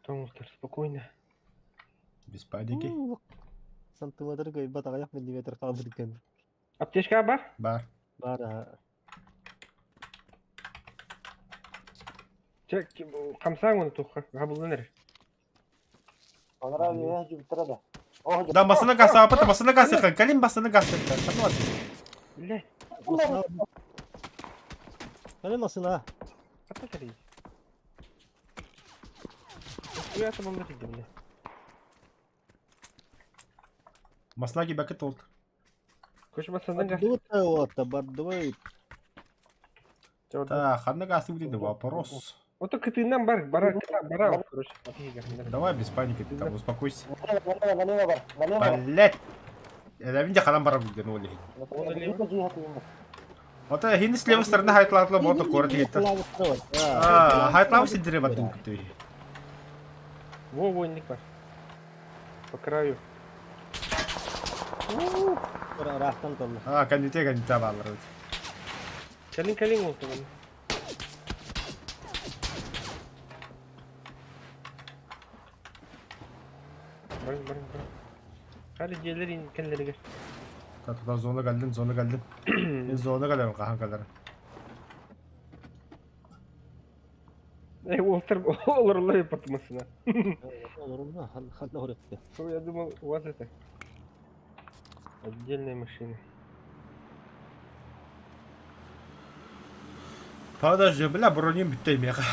Тоңустар, спокойно. Без паники. Сантиметр көйбат аҕыйах миллиметр хаалбыт екен. Аптечка бар? Бар. Бар, а. Чэ, хамсаан уонна туохха, хабыллан эрэр. Анараа үөһэ дьүбүттэрэ да. Оо, Да, басына гасаапыт, басына гасыхан, кэлин басына гасыхан. Ханна Бля, Кэлин массыына. хата сэрии. Уя табылла тиийдим, бля. Масна кибәке толт. Көч басына гас. Бардыбыт уотта, бардыбыт. Да, ханна гасы будет вопрос. Ото кытыынан бар, бара, бара, короче. Давай без паники, ты там успокойся. Налево, налево бар, налево бар. Блять! Эләбин дә харам бара бүген ул. Ото хин с левой стороны хайтлатлы бото корот егеттер. А, хайтлау сидире баттым күтү. Во, войник бар. По краю. Рахтан толла. А, кәндите кәндите баллар. Кэлин кэлин ол тугун. Барın барın барın. Hadi дьиэлэр кэллэригэр. Туда зона кэллим, зона кэллим. Мин зона кэлэрим хаһан кэлэрим. Эй, Уолтер, олоруллар патмасына. Олорумна, ханна хоректе. Я думал, у вас это отдельная машина. Подожди, бля, бронем бүттей меха.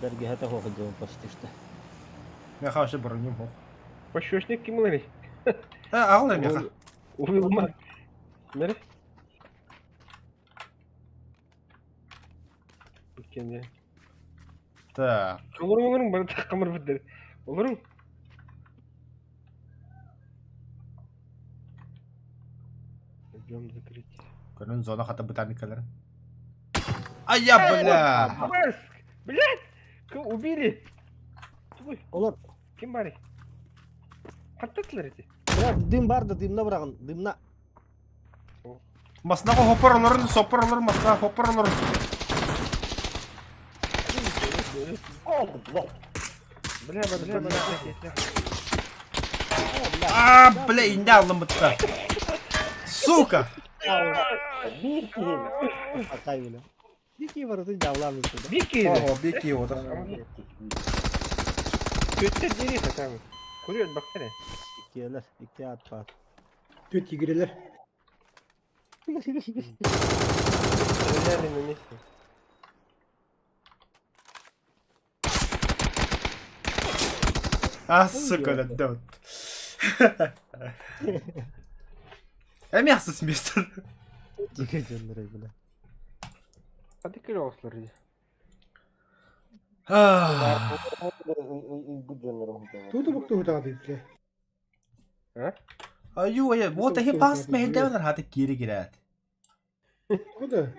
Бәргәһәтә хоходуун почти что. Меха вообще бронем хох. Пощечник ким ыларый? Э, ағыл меха. Уилма. Мере? Бүткенде. Так. Олорун олорун бары таккамыр битер. Олорун. Идем закрыть. Көрін зона хата бытарник кэлэрин. Ая, бля! Барс! Блядь! Убили! Ой, Олор, ким бары? Хаттатылар эти. бля, дым бар да дымна бырагын, дымна. Маснаға хоппар оларын, соппар оларын, маснаға хоппар оларын. Блядь. Бля, бля, бля, бля, бля. А, бля, инде алдым бытта. Сука! Биир киһи. Акай бля. Дикий барытын жабыламыз. Бики! Ого, беки отыр. Көттер дери сатамы. Курьер бактары. Иккиэлэр, икки ат бар. Төт игрелер. Стреляли на месте. А, сука, да, да. Э, мясо с места. Дикий жоннор бля. А ты кырылсылар иди. Тута букту таады бile. Аю, ая, вот ахи пас мехдевнер хаты кири кирәт. О да.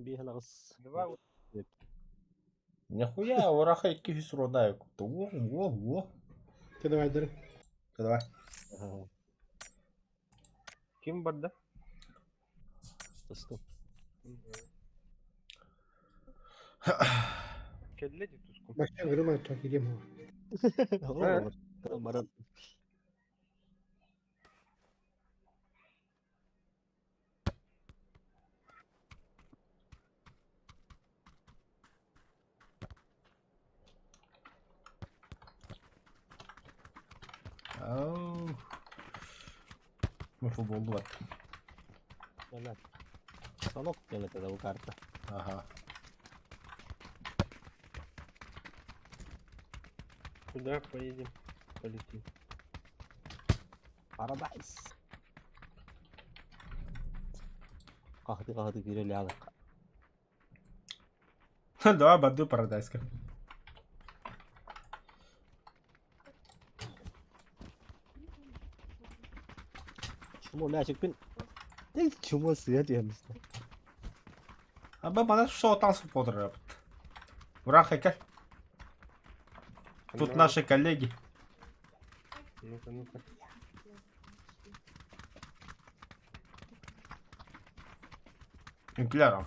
Биһэн аҕыс. Два Нихуя, ураха икки жүз рода Во, во, во. Те давай дыр. Давай. Ким бар да? Тосту. Кедледи туску. Башта гырма так идем. Олор. Баран. Ау. Ну, футбол вот. Бля. Станок диэн это бу карта. Ага. Куда поедем? Полетим. Парадайз. Кахты кахты кирели алык. Давай баду парадайска. Чмо мячик пин. Ты чмо свет я место. А ба бана шо там супотр Ура, хека. Тут наши коллеги. Ну-ка, ну-ка. Инкляром.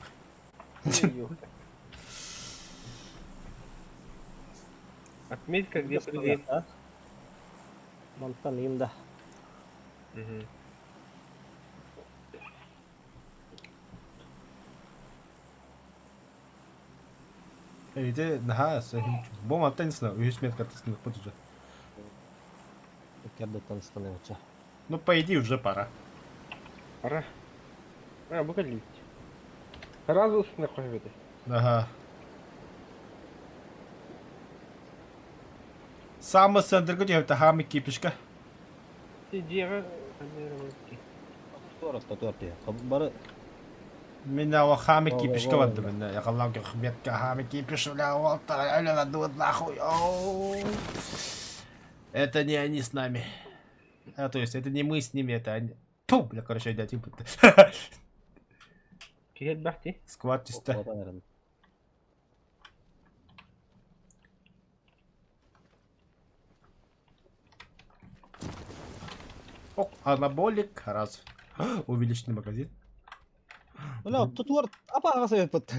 Отметь-ка, где прыгаем. Мантан им да. Мгм. Эйде наһаа Бу мантан үһүс меткаттан уже. Кэрдэттэн ыстаныачча. Ну, по идее, уже пора. Пора. А, бу кэллибит. Сразу устунуохха сөп этэ. Ага. Самый центрга түһэбитэ хаамы кипишка. Ти дьиэҕэ ханна эрэ барбыт Туорас туор Бары Меня хаамы Во, во, кипишка во, барда мен. Якаллам метка хаамы кипиш бля, вот нахуй. Оу. Это не они с нами. А, то есть это не мы с ними, это они. Ту, бля, короче, дядя, типа. Киһи элбэх дии. Сквад чисто. О, анаболик. Раз. Увеличенный магазин. Бля, тут туор апаға сөйөппүт.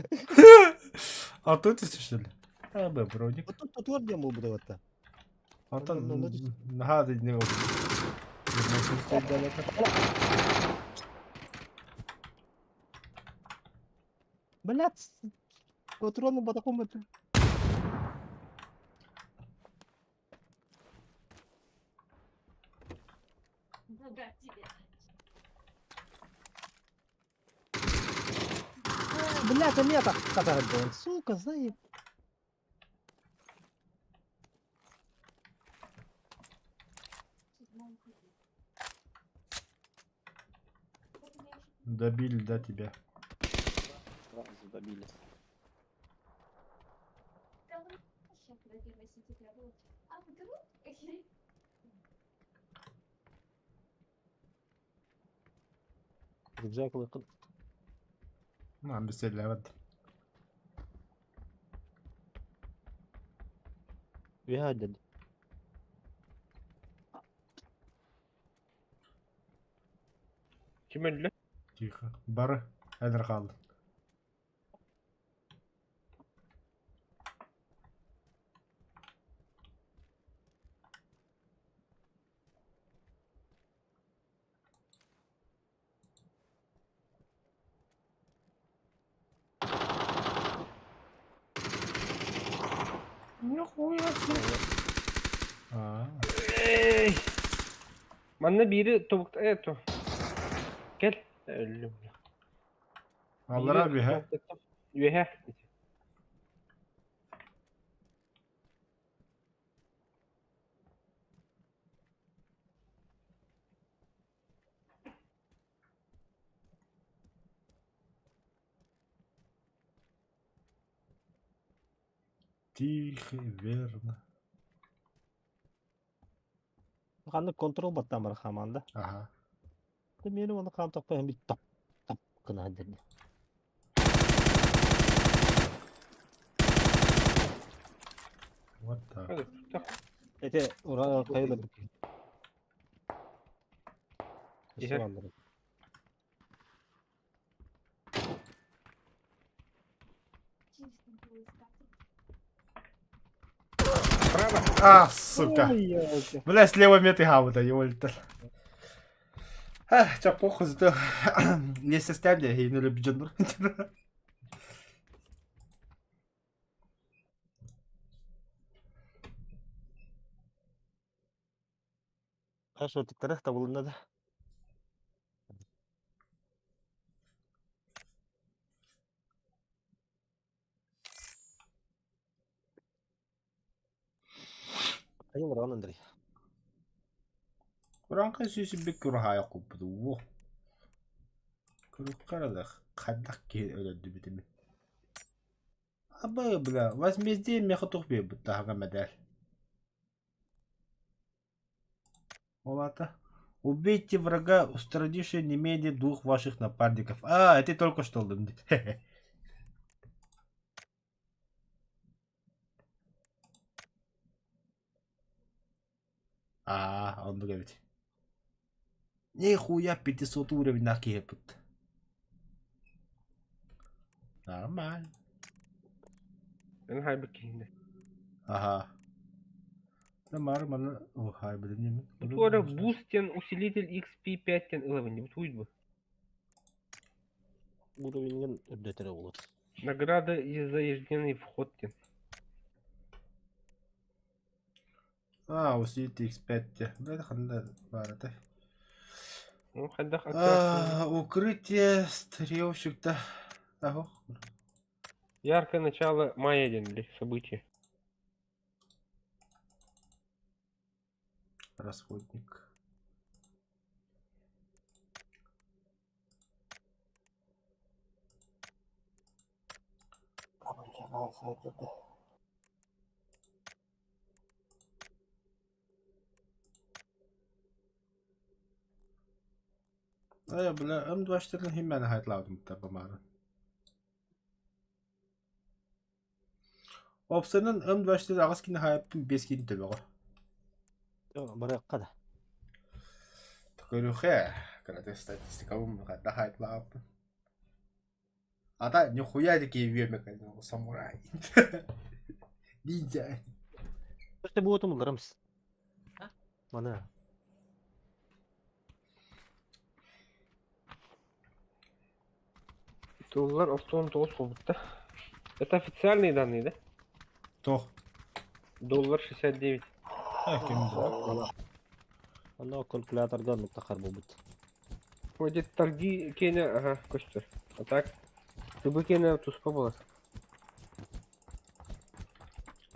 А тут ты что ли? А, б, броник. Тут туор диэн буолбут эбит. Антон, Ну, ну, нахады не Блядь, патроны батаком это. Нога тебе. Блядь, а меня так катает, сука, заеб. Добили, да, тебя. Сразу добили. Сейчас, когда 1 сентября будет. А вдруг? Рюкзак лыкын. Ну, беседовать. Виадед. Ким өллө? Тихо. Бары. Эдер қалды. Нихуя себе. А, Эй! Манна биири тобукта это. Кэл. Өллүм. Аллара биһэ. Үөһэ. Тихо, верно. Ханны контрол баттан бар хаманда. Ага. Ты мени оны кам таппай бит тап тап кына деді. Вот так. Hadi, так. Эте ура кайда бит. Иһэ. Интересно было искать. Право. А, сука. Ой, ёлки. Бля, слева меты хавы да, ёльтер. А, ча похуй, зато не составляй, я не люблю. Хорошо, тиктарах табылына да. Айыл ран Андрей. Уранка сүүсү бик курахая куппуду. Во. Куруккарада хаддак ки өлөдү битими. Аба бля, возмездие меха тухбе бутта хага медаль. Олата. Убейте врага, устранившего не менее двух ваших напарников. А, это только что. А, он говорит. Нихуя 500 уровень на кепут. Нормально. Эн хайбыт киһинде. Ага. Мары манна уһай билинним. Бу буст диэн усилитель XP5 диэн ылабын дии. Бу бу. Уровеньгин үрдэтэрэ olur. Награда за ежедневный вход диэн. А, усилитель X5 диэн. Бля, ханна баар этэй? Ну, хайдах операция. А, укрытие стрелщик-то. Ага. Яркое начало мая диэн били событие. Расходник. Э, бля, М24 химмәне хайтлаудым табамары. Опсанан М24 аҕыс кини хайаппын 5 кини төбөҕө. Барыахха да. Көрүөхэ, кырата статистикабын хата хайтлааппын. Ата нихуя такие үөмэ самурай. Ниндзя. Өстө буотум ыларымс. Мана. Доллар 69 буолбут да. Это официальные данные, да? Тох. Доллар 69. Э, ким да? Онно калькуляторга оннук тахар буолбут. Вроде торги киэнэ, ага, көстөр. А так, ТБ киэнэ туспа буолар.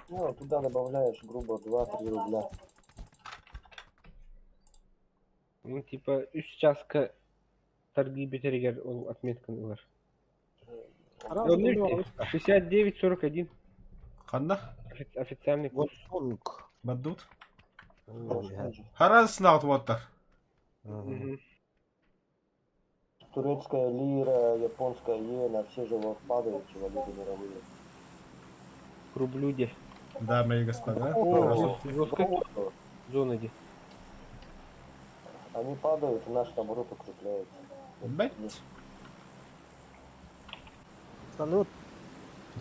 Ну, туда добавляешь, грубо, 2-3 рубля. Ну, типа, үс чааска торги бүтэригэр ол отметканы ылар. 69.41 Ханна? Официальный курс. Гонконг. Баддут? Харас наут Мгм. Турецкая лира, японская иена, все же вот падают, валюты мировые. К рублю де. Дамы и господа. О, жестко зона де. Они падают, и наш, наоборот, укрепляется. Бэт. Салют.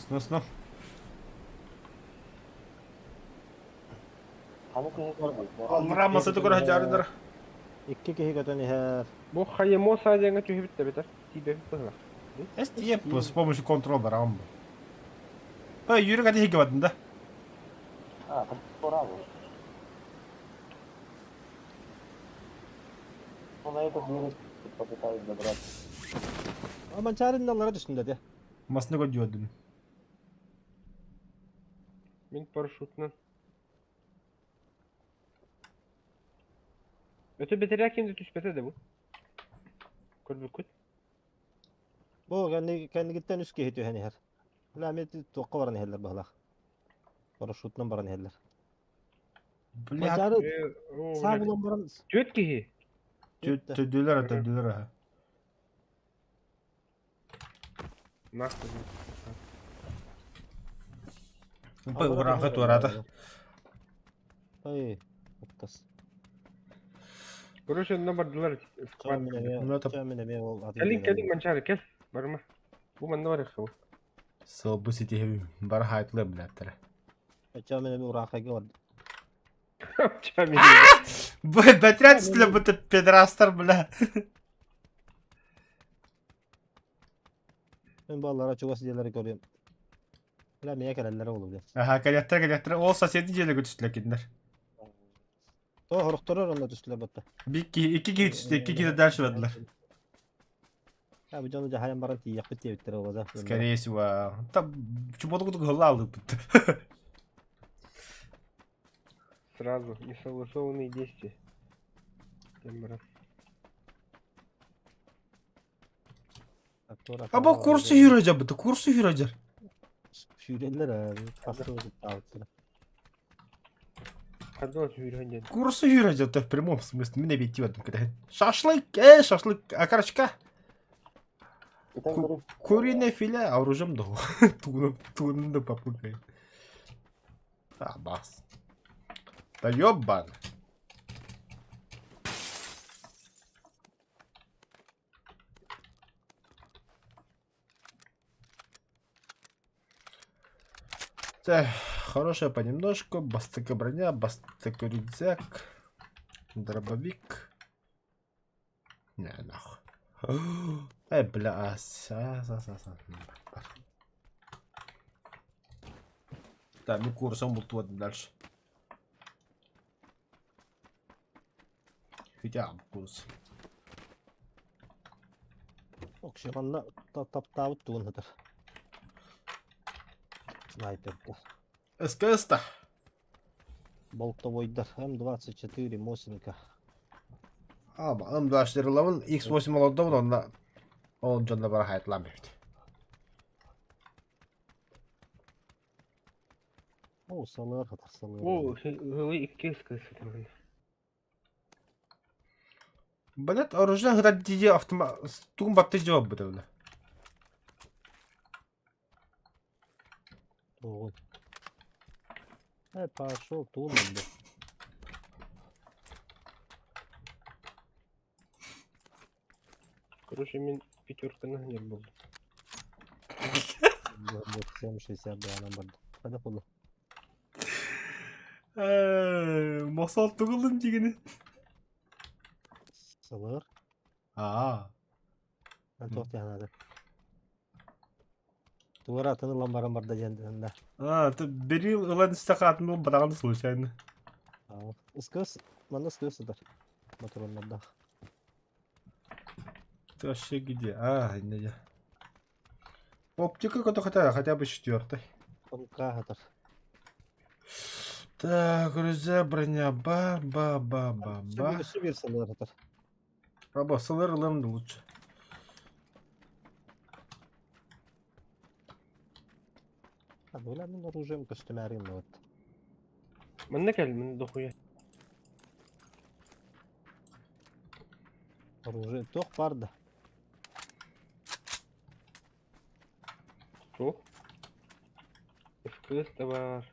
Сно-сно. А ну-ка, не Аллара маса tukar hajarдар. Икки киһи көтөн иһэр. Бу хайемо саадьаҥа түһүбүт да бэтэр. Тиибэбит быһылах. STF с помощью контрол барам. Па юрга дихи габадын да. А, там по разу. Ну, на этот мир попытаюсь добраться. Манчаарынналара түстүн дии. Масны годюдун. Мин парашютынан. Өтө бэтэрээ ким да түспэтэ да бу. Көрбүккүт. Бу кэннигиттэн үс киһи түһэн иһэр. Бля, мен туохха баран иһэллэр быһылаах. Парашютынан баран иһэллэр. Бля, Манчаары саа булан баран Түөрт киһи. төдүлөр төдүлөр. Нахуй. Па ураха турата. Ой, оттас. Короче, онно бардылар сквад. Ну, это- Кэлин кэлин Манчаары кэл. Барыма. Бу манна барыахха бу. Сол бу сити бар хайтлы блядтар. Чами. Бу бэтрят стиле бу педрастар бля. Мен баллара чугас дьиэлэри көрүөм. Бля, миэ кэлэллэрэ буолуо бля. Аха, кэлэттэр кэлэттэр ол соседи дьиэлэ көтүстүлэр кинилэр. То хорохторор онно түстүлэр батта. Бир киһи, икки киһи түстэ, икки киһи дальше бардылар. А бу дьону дьаһайан баран тиийиэхпит диэбиттэрэ буолуо да. Скорее всего. Там чуботу куту алыппыт. Сразу несогласованные действия. Кем брат. Аба курсу юрajа бу, курсу юрajа. Сүүрэллэр хастыы таабыттара. Хадо сүүрэн диэн. Курсу юрajа в прямом смысле. Мен эбити бардым кэтэһин. Шашлык, шашлык, окорочка. Итак, говорю, Куриное филе, а оружием да. Тугун тугун да попугай. А, бас. Да ёбан. Тэ. хорошее понемножку. Бастакы броня, бастакы рюкзак. Дробовик. Не, нахуй. Эй, бля, ас, ас, ас, ас, ас. Так, мы курсом бултуодум дальше. Хотя курс. Окше манна таптаабыт тугун сытар. Снайперка. СКС-то. Болтовойдар М24 Мосинка. А, М24 ылабын, X8 олордобун, онно ол дьонно бара хайтлаан бэбит. О, салыар хатар салыар. О, ылы икки СКС там. Блядь, оружие хытар дии автомат... Тугун батты жауап быта бля. Тугун. Э, пошел тугун бля. Короче, мин пятерканы не был. 7,62 анан барды. Қайда болды? Мосал тугулун дигини. Сылыр. Аа. Мен туох диэн Тугара атын ылан баран барда диэн да. А, ты бери ылан истахатын ол бараган случайно. Ыскыс, манна ыскыс сытар. Мотороннордаах. Ты вообще где? А, не я. Оптика какой-то хотя, хотя бы четвертый. Тонка сытар. Так, друзья, броня, ба, ба, ба, ба, ба. Субир сылыр сытар. Аба, СЛР ылам да лучше. А, бля, мин оружием көстүмээрин вот. Манна кэл, мин дохуя. Оружие туох бар да. Суох. СКС да бар.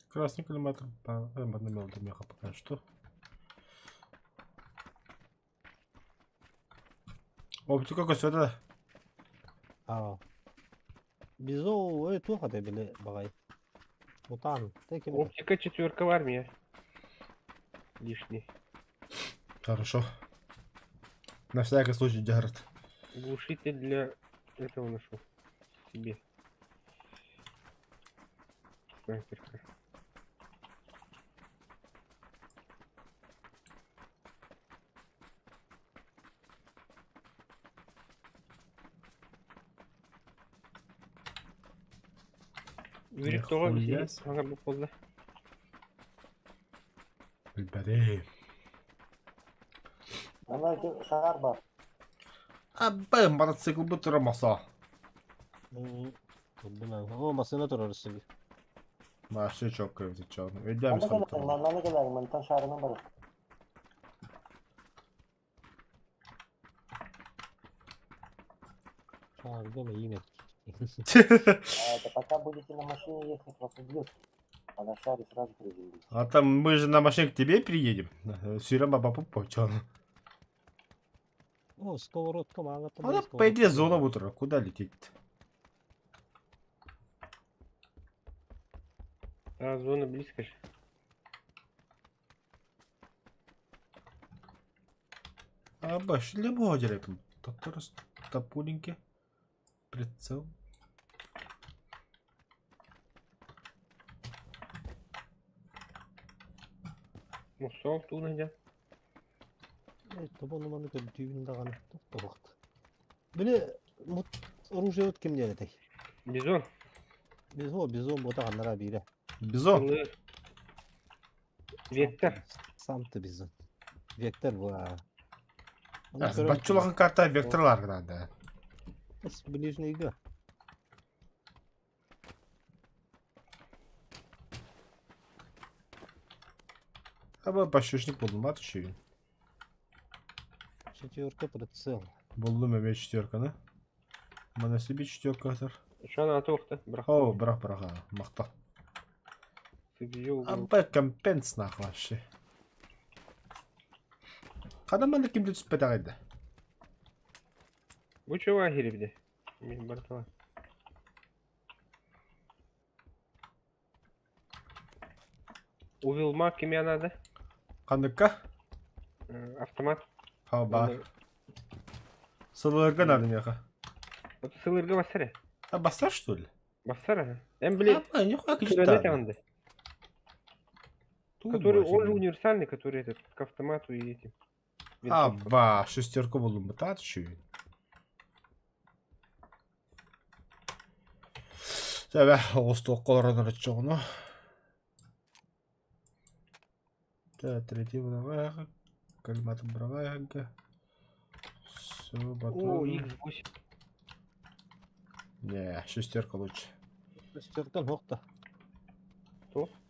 Красный коллиматор по меха пока что. Оптика көстө Аа. Бизо ой туох ата били багай. Мутан. Теки Оптика четверка в армии. Лишний. Хорошо. На всякий случай держит. Глушитель для этого нашел. Себе. Снайперка. Үрүк тоҕо Нихуя себе. саҥа буолла. Бери. Ана ити шаар бар. Абы мотоцикл бу турамаса. О, машина турар себе. Вообще четко изучал. Ведя Манна кэлэр, манна кэлэр, мантан шаарынан бар. Шаарга имя. А это пока будете на машине ехать, вас убьют. А на шаре сразу приземлитесь. А там мы же на машине к тебе приедем. Сюрем баба пупочон. О, сковородка мало там. Она по идее зона в утро. Куда лететь-то? А, зона близко же. А баш любого деревья. Топуленьки. Прицел. Мусол туна дьэ. Тобону маны көрдүүбүн даҕаны тохтобохт. Били мут оружие от ким диэн этэй? Бизон. Бизон, бизон бота ханнара биирэ. Бизон. Сылы. Вектор. Сам ты бизон. Вектор буа. Баччулахан карта векторлар надо. Ближнийга. Аба башшушник болдум бат еще. Четверка прицел. Болдум эме четверканы. Мана себе четверка атар. Шана атуохта. Брах. О, брах браха, махта. Сыбью. Аба компенс нах вообще. Када мана кимди түспөт агайда. Бу чува хирибде. Мин бартала. Увилма кимиэ надо? Ханныкка? Автомат. Хаба. Сылырга надо меха. Вот сылырга бассара. А бассар что ли? Бассара. Эм били. А, нихуя Который Который он же универсальный, который этот к автомату и этим. Аба, шестерку булдум бытат şu. Тэбэ, оҕус туохха олорон оччоҕуна. Тэ, третий быраҕа калиматын быраҕа Все, О, батон. X8. Не, шестерка лучше. Шестерка нохта.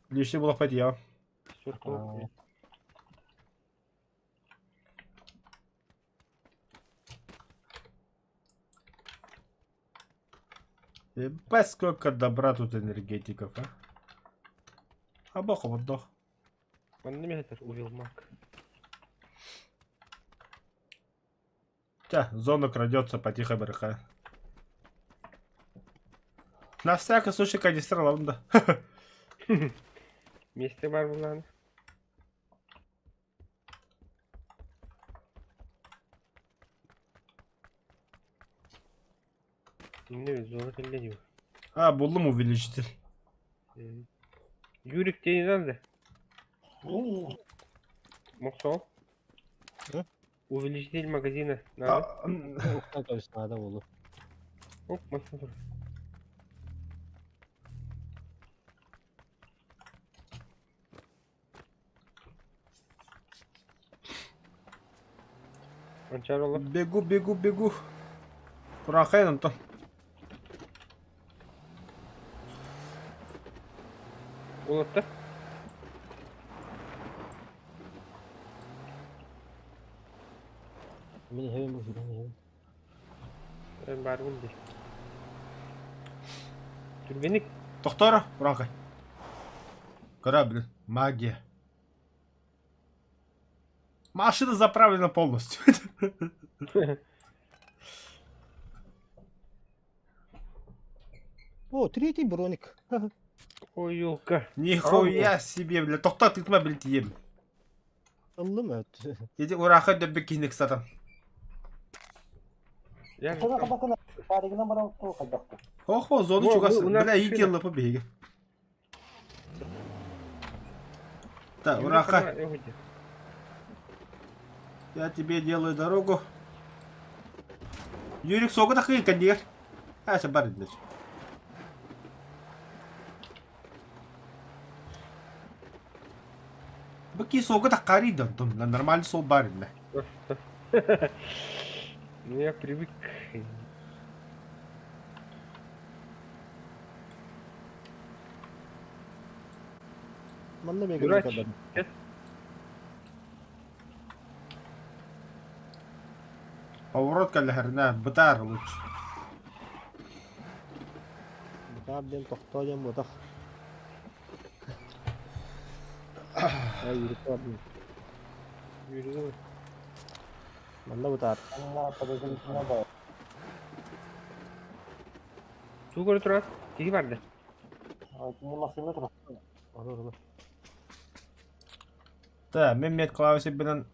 Лишний было я. Шестерка. Ебать, сколько добра тут энергетиков, а. Абах отдох. Манна метр увел маг. Тя, зона крадется потихо барыха. На всякий случай канистра ладно. Месте бар булан. Не, зона кэллэ А, буллум увеличитель. Юрик, тебе не надо? Моксол? М? Увеличитель магазина надо? А, То есть надо было. Оп, посмотри. Анчаролов. Бегу, бегу, бегу. Турахай Антон. Улатта. Мин хэвен бу хэвен. Ben барбын ди. Түргенник. Доктора, Урахай. Корабль. Магия. Машина заправлена полностью. О, третий броник. Ой, елка. Нихуя себе, бля. Тохта тытма, блядь, ем. Аллым өт. Иди Урахай дөббек сатан. Я Ох, о, зону Во, чугас. у нас Бля, машина. иди лапа беги. Так, Ураха, я тебе делаю дорогу. Юрик, сога такой кондер. А, сейчас барин, блядь. Баки сога так кари да, там нормально сол барин, бля. Ну я привык. Манна мега Юрач. кадар. Поворот каллахарна, бытар лучше. Бабден тохтооден ботах. Ай, юрик Yürüdü. Манна бутар. Ту көрө турар. Тиги барды. Olur olur. Да, мен мет клавиши бинен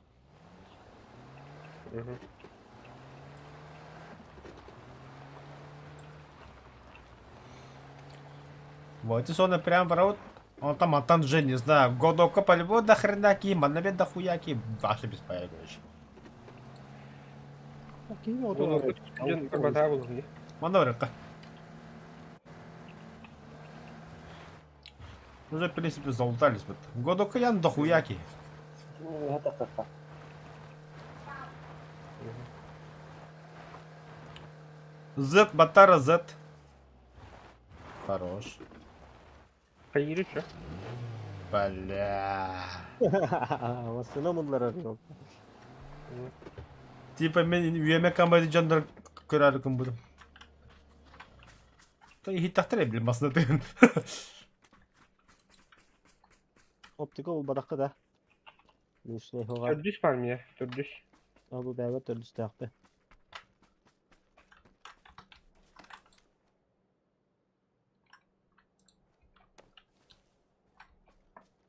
Вот и сон прям ворот. Он там, а там же, не знаю, годока по-любому до хренаки, манабе до хуяки, ваши беспорядок, короче. Ким Годока оту? дьон барбатаа булуҥ дии. Манорика. Уже, в принципе, залутались. Вот. Годока ян до хуяки. Z, Батара Z. Хорош. Хайыры чё? Бля. Масына мунлар арıyor. Типа мен үйеме камбайды жандар көрәрікім бұдым. Та хиттақтыр блин, басына тыгын. Оптика ол бараққа да. Лишний хоға. Төрдүс бар мия, төрдүс. Бу бәбе төрдүс тәқпе.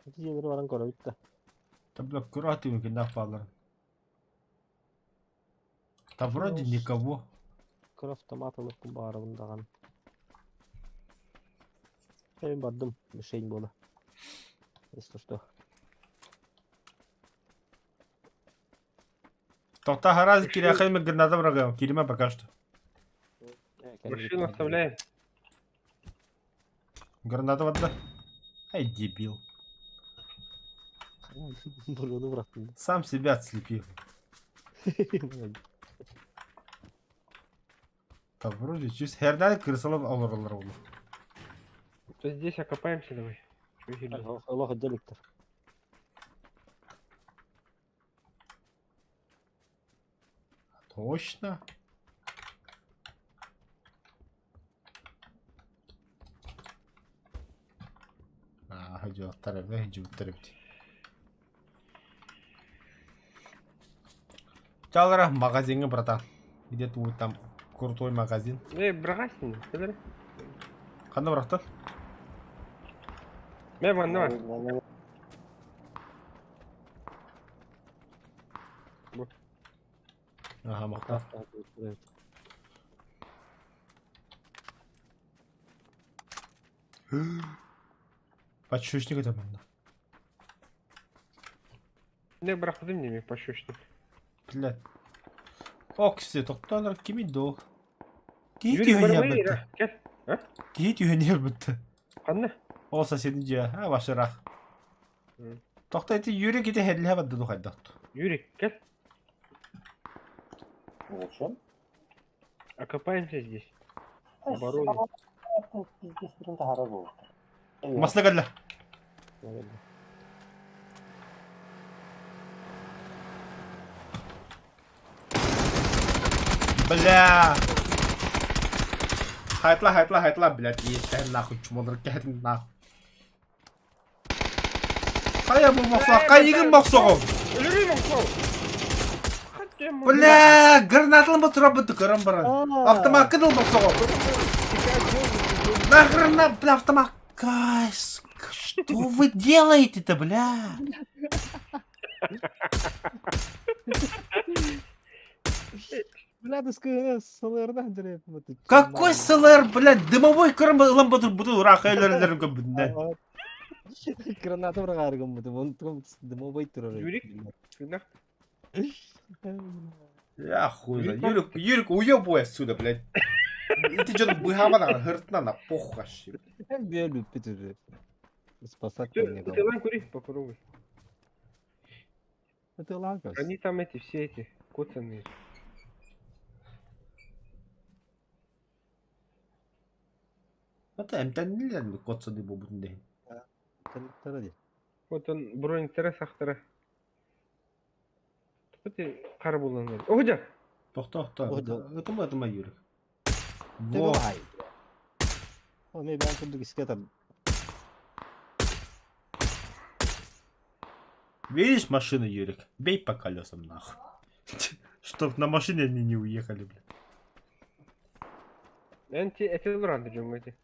Ити дьиэлэри баран көрөбүт да. Да бля, аккуратно кэннэх баалларын. Да вроде никого. Кыра автомат ылыахпын баҕарабын даҕаны. Эй, бардым, мишень буола. Если что. Тоқта хараз киряхай мен граната врага. Кирима пока что. Машину оставляем. Граната вода. Ай, дебил. Бұрыны бұрақтым. Сам себя отслепил. Да вроде чисто хердән кырсалап алырлар ол. То здесь окопаемся давай. Чё херня? Олох отделиктер. Точно? Аа, хажуаттар эбэ, хажуттар эбит. Чалара магазиҥҥа братан. Где-то вот там крутой магазин. Эй, бырахасың, кэлэр. Ханна бырахтан? Мэ манна бар. Аха, махтал. Подшипник это манна. Не бырахтым неме пощечник. Блядь. Окси, тоқталар кими доо? Киһи Юрий, түһэн барбай, иһэрбитте. кел. Киһи түһэн иһэрбитте. Ханна? Ол соседи дьиэ, а вашыраах. Тохто ити Юрий кити херлиһэ бадды духайдахт. Юрий, кел. Зачем? Окопаемся здесь. Оборону. Пиздец, блин, тахара был. Масна кэллэ. Бля! Хайтла, хайтла, хайтла, блядь, иэстэһин нахуй, чумалар кэһэтин нахуй. Хайа бу мохсоҕо, хайыгын мохсоҕо? Бля, гранаталан батырабыт көрөн баран. Автомаккын ыл мохсоҕо. На гранат, бля, автомат. Guys, что вы делаете-то, бля? Бля, ты СЛР-да Какой СЛР, блядь, дымовой көрөн ылан батыр буту ураха өлөрөлөрүн көбүннэ. Граната бырағаргын бұды, оны дымовой тұрар. Юрик? Нах. Я хуй знает. Юрик, Юрик, уебывай отсюда, блядь. И ты что-то быхамана, хыртна на похуй вообще. Бөліп бітірді. Спасать Ты ты лан кури, попробуй. Это ланка. Они там эти, все эти, коцаные. Это эмтэннилер котсаны бобутун дehин. Вот он бронектара сахтара. Ты қар болан. Огодя! Тохто, тохто. Огодя. Это мы, это мы, Юрик. Во. О, мен бән күндік іске там. Видишь машину, Юрик? Бей по колесам, нахуй. Чтоб на машине они не уехали, блядь. Энти эти луранды джунгати.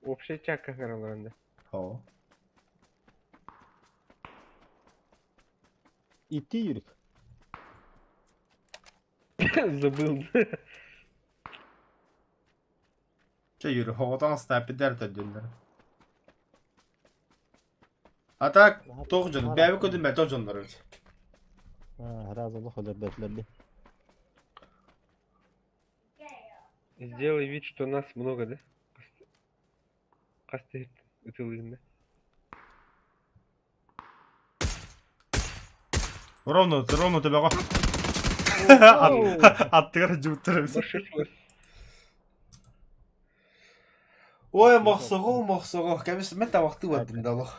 Общая чака луранды. О. Идти, Юрик. Забыл. Че, Юрик, хоҕотон снайпердер төрдүллэр. А так, тоқ дьон, бэйбэ көдүн мэлтөх дьоннор эбит. Разы олох өлөрбөтүлэр Сделай вид, что нас много, да? Касты ытылыгында. Ровно, ровно төбөҕө. Аттыгар жуттар эбит. Ой, мохсоҕо, мохсоҕо. Кэмис мен табахты бардым да олох.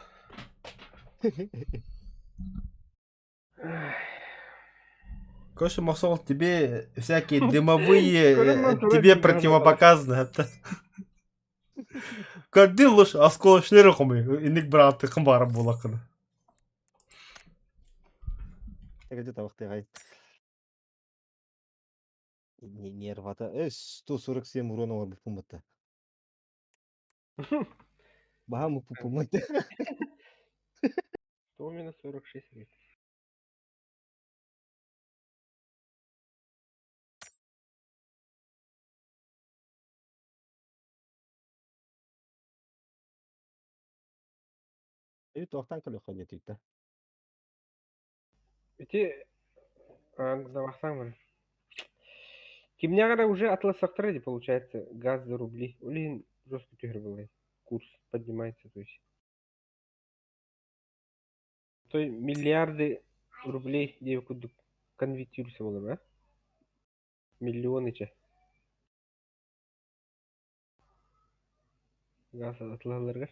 Короче, Мохсоҕол, тебе всякие дымовые, тебе противопоказаны. Это. Карды лучше осколочный хомы, иник браты хымбара булакын. Где табахты гай. Нервата. 147 урона бар бупуматта. Баха мупуматта. 100 минус 46 гривен. Өй туохтан кэлиэххэ диэтиктэ. Ити давахсан бар. Кимнээҕэр эрэ уже атласахтара дии получается газ за рубли. Ол иһин жестко түһэр буолай. Курс поднимается то есть. То миллиарды рублей диэбит курдук конвертируется буолар, а? Миллионы чэ. Газ атылаларыгар.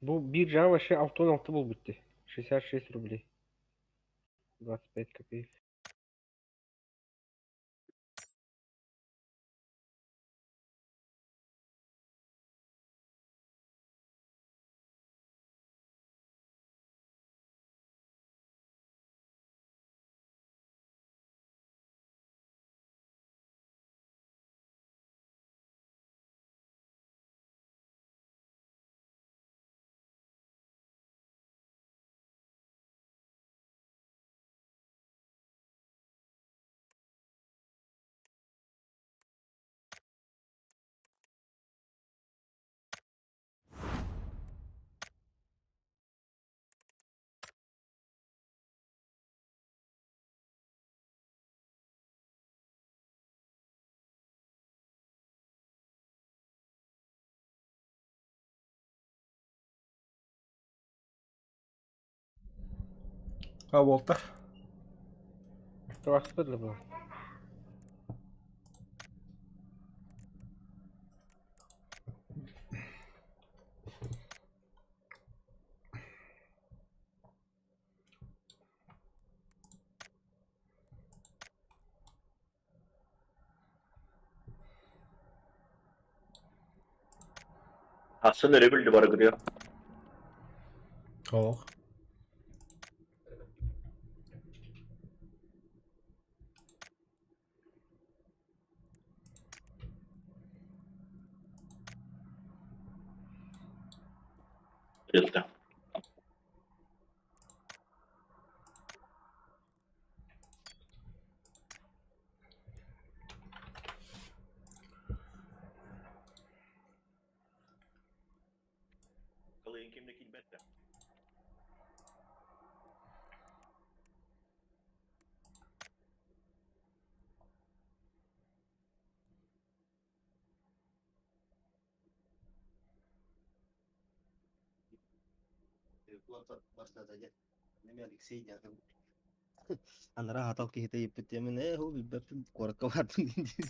Бу биржа вообще 6,6 буолбут дии. 66 рублей. 25 копеек. А буолта. Табахпыт да буолар. Хассын өрөбүл барыгырыа. Олох. Тылта. Кылыйын кимде килбетте. Алексей Анараа хатал киһитэ ыйыппыт диэмин ээ ол билбэппин куоракка бардым диир.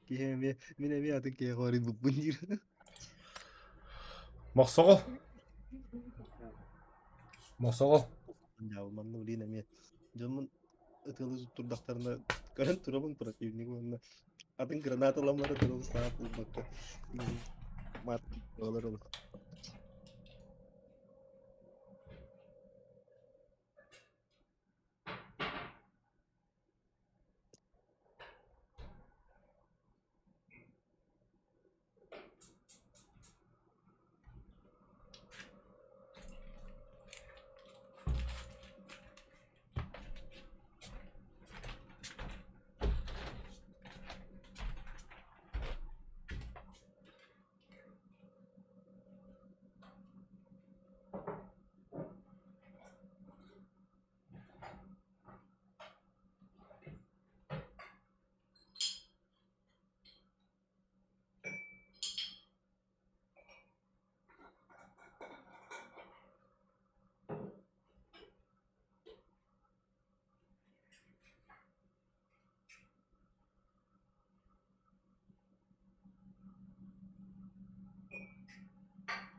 Киһи эмиэ мин эмиэ атын киһиэхэ барыйбыппын диир. Мохсоҕол. Мохсоҕол. Дьаабы манна блин эмиэ дьоммун ытыалыы турдахтарына көрөн турабын противник уонна атын граната ылан баран саап булбакка мат олор ол.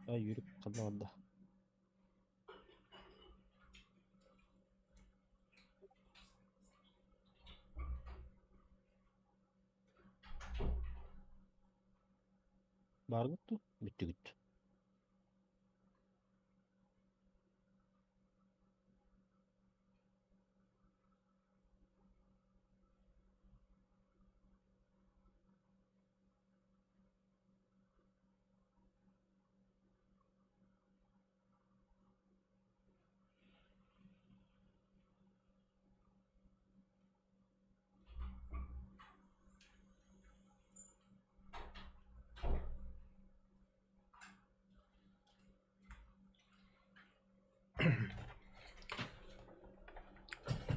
Ay yürüp kadın orada. Баргыттı. Bitti gitti.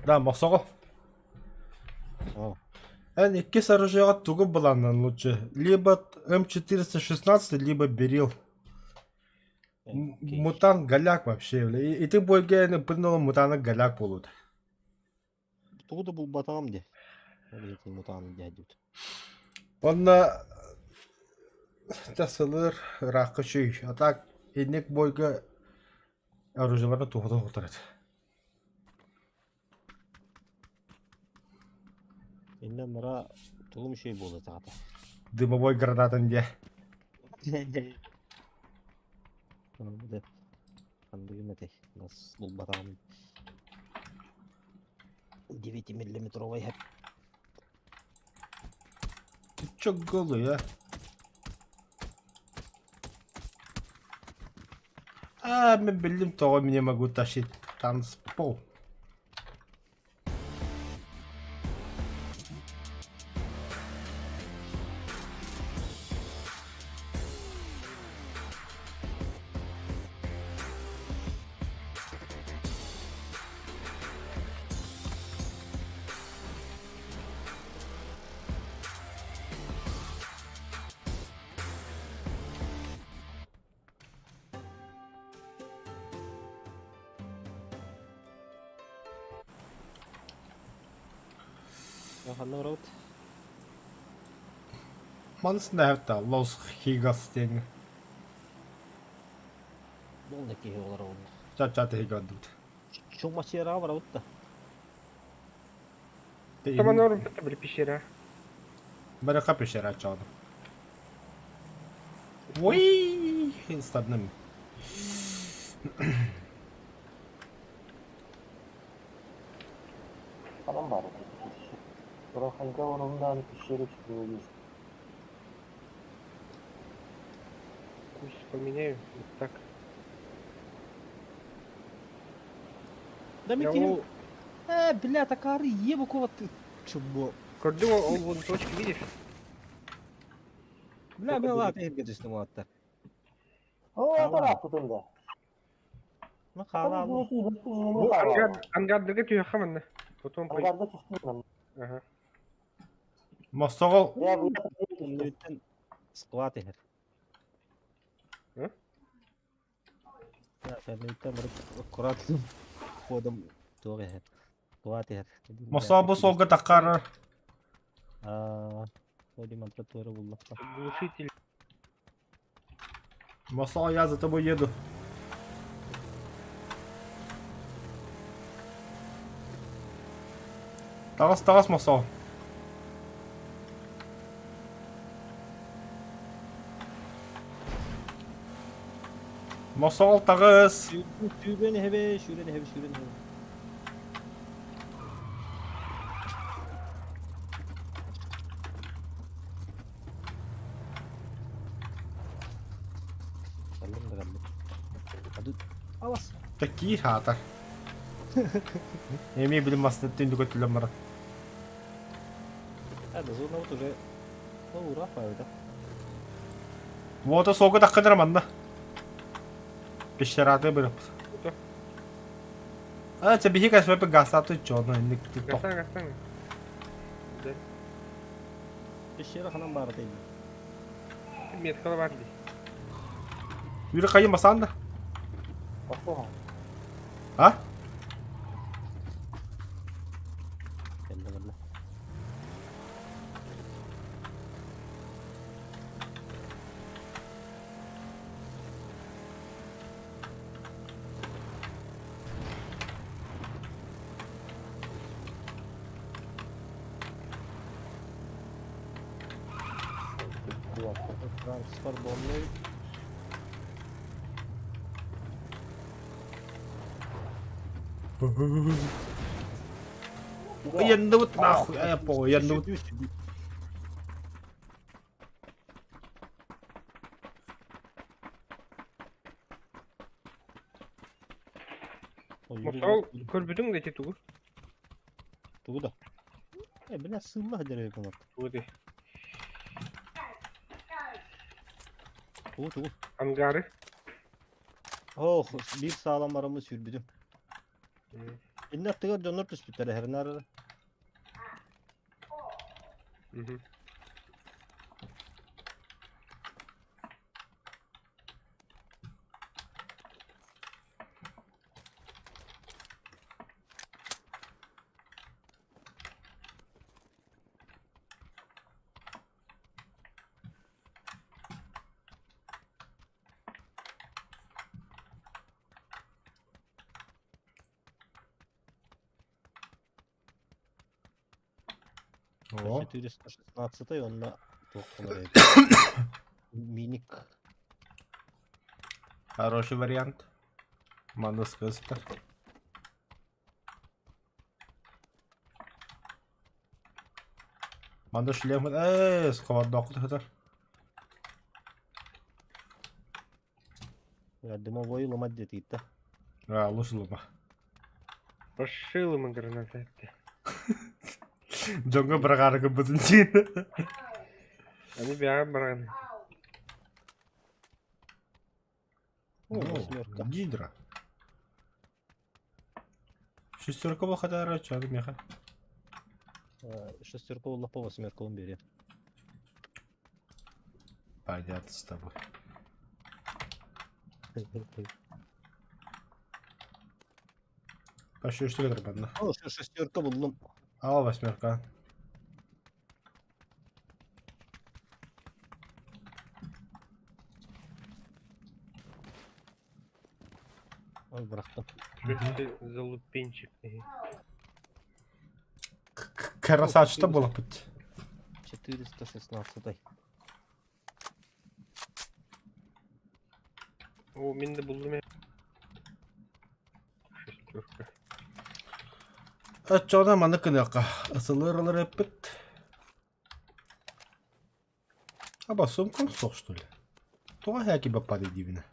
Да, Мохсоҕо. О. Эн иккис оружиеҕа тугу былааннан лучше? Либо М416, либо Берил. Окей. Мутант голяк вообще. бля. И ити бойга эн ыппытын мутана голяк буолуут. Тугу да булбатаҕым дии. Ол иһин мутаан диэбит. Онно тасылыр ыраахха үчүй. А так инник бойга оружиелары туһута уһутарат. Иннэ мара тугум үчүгэй буолуо таҕата. Дымовой гранатан диэ. Ханныгын этэй? Нас булбатаҕым. 9-миллиметровай хэп. Ты чё голый, а? А, мен биллим тоҕо мне могу тащить танцпол. Ханна барабыт? Манысына хэвта Лос Хигас диэн Буолна киһи олоробун. чат-чат иһигэрдибит. Чуҥмачыараҕа барабыт да. Там оно это были пещера. Барыха пещера чону. Ой, стадным. Falan var. Burası onundan pişeri çıkıyor. Курс поменяю. Вот так. Да Я мин ол Э, бля, такары ебукова ты. Чего? Көрдү ол вон точки видишь? Бля, мен лата эрге түстүм аттар. О, тарап тутунда. Мен хаалаалым. Бу ангар ангардырга түһэ манна. Потом пой. Ангарда түстүм. Ага. Мостоҕол Я бу Түннүттэн склад иһэр. Ы? Түннүттэн барып аккуратно ходом туох иһэр. Склад иһэр. Мостоҕол бу суолга таххар Аа, Ходим от тротуара буллахха. Глушитель. Мостоҕол я за тобой еду. Таҕыс таҕыс Мостоҕол. Мостоҕол таҕыс. Сүүрэн иһэбэ, сүүрэн иһэбэ, сүүрэн иһэбэ. Кэллим да кэллим. Аду алас. Такие хаатар. Эми билим масын түндүк өтүлэн баран. А, да зона вот уже. О, ура, да. Уота суолга тахханара манна. Пещераты бырып. Ото. А, це биһи касвепе гасаты чоно инник тох. Гасан гасан. Да. Пещера ханан баар дейм. Меткала бар дии. Yürü kayın basan da. А? Кэллэ кэллэ. Transfer bomber. Янныбыт нахуй, а я по, янныбыт. Мостол көрбүтүҥ да ити тугу? Тугу да. Э, бля, сылла дереве болот. Тугу дии. Тугу тугу. Ангары. Ох, биир саалан бараммын сүүрбүтүм. Иннэ аттыгар дьоннор түспүттэр эһэринээр эрэ. О, 416 онно туох гынар Миник. Хороший вариант. Манныскыста. Манна шлем сховардооххут сытар. Дымовой ломать диэтигиттэ. А, лучше лома. Пошил ему граната. Дьоҥҥо быраҕаары гыммытын диин. Они бэйэҕэ баран. О, восьмерка. Гидра. Шестерка был хотя чё меха. Шестерка уллапа восьмерка он бери. Понятно с тобой. Пошли, что это одна. О, шестерка буллум. А, восьмерка. Ой, бырахтым. Что ты за лупенчик? Красавчик было быть. 416. О, мин да буллум я. Шестерка. Оччоҕуна маннык гыныахха, ысылыыр эппит. Аба сумкам суох что ли? Тоҕо эһээки баппаный диибинэ?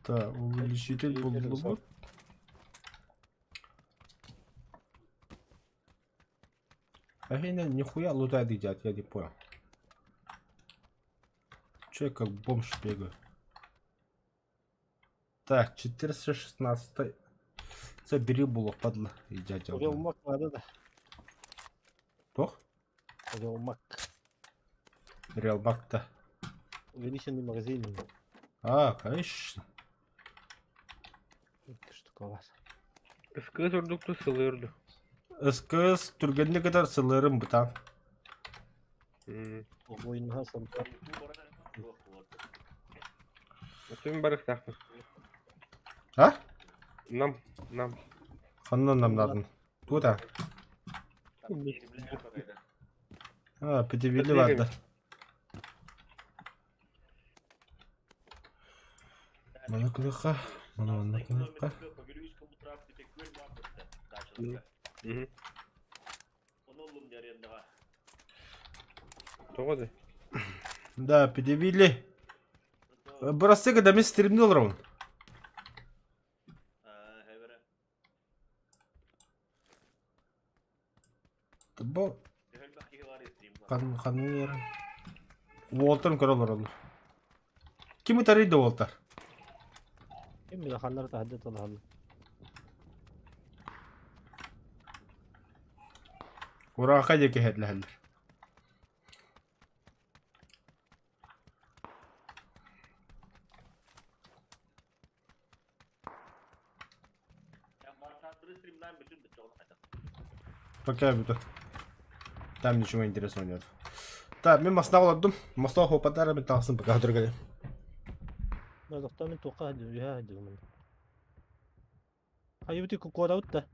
Так, увеличитель буллубут. Афина, нихуя лутает едят, я не понял. Че я как бомж бегаю? Так, 416. Забери было, падла, и дядя. Реалмак надо да. Тох? Реалмак. Реалмак-то. Увеличенный магазин. А, конечно. Штука у вас. СКС ордукту сылырду. СКС түргэнник кытар сылырым бытан. Ойынға сылдыр. Отын барыктаахпын. А? Нам, нам. Ханна намнадын. Тута. А, пятивили барды. Мана кылыха, мана манна кылыха. Тоҕо да? Да, пятивили. Бырастыга да мен стримни олоробун. Бу ханныр. Уолтарын көрө олороллор. Ким ытарый да уолтар? Ким билэ ханнары таһырдьа талаһаллар. Урааха диэки иһэллэһэллэр. Пока буду. Там ничего интересного нет. Так, мен масна олордум. Масна хопатара мен тахсын пока түргәле. Тохтоо мин туохха үһэ сылдьыбын. Хайыбыт куорабыт да.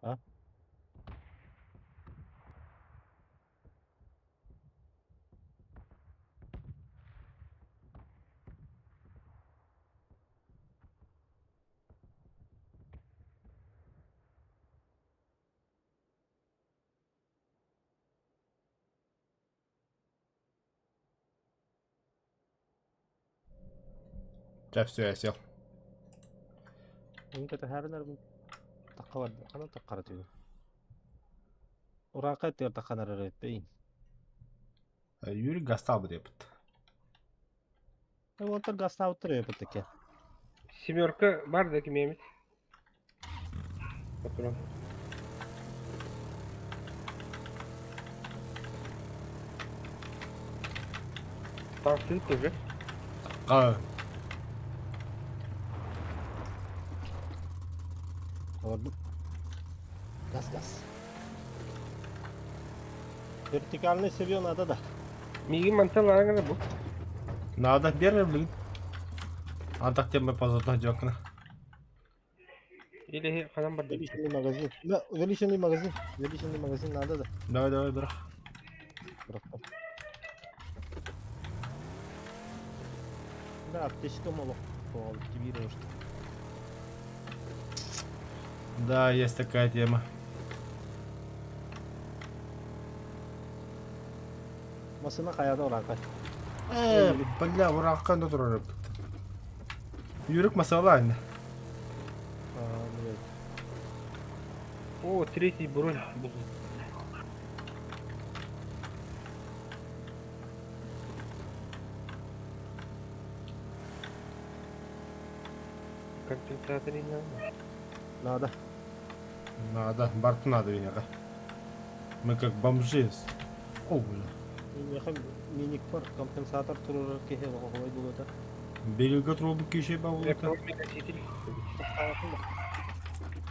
А? Сейчас все, я сел. Мин кэтэһээринэрбин тахха барда. Ханан таххара түһүн. Ураакай тыартахханар эрэ Юрий гастал бит. Уолтар гастаабыттар эбит. Семерка бар да кимиэмит. Патрон. Танцы тоже. А, Газ, газ. Вертикальный себе надо, да. Миигин мантан ааҥына бу. Надо первый, блин. Антах тем позотно дёкна. Или ханан бар Увеличенный магазин. Да, увеличенный магазин. Увеличенный магазин надо, да. Давай, давай, бро. Да, аптечка мало. Активируешь. Да, есть такая тема. Масына каяда уракай. Бля, уракка да турар. Юрик масала инде. А, блядь. О, третий бронь был. Компенсатор не надо. Надо. Надо, Барту надо, Венера. Мы как бомжи. О, бля. Миник пар компенсатор турар кеhe оҕой булута. Берега трубы киши бабута. Электронный носитель.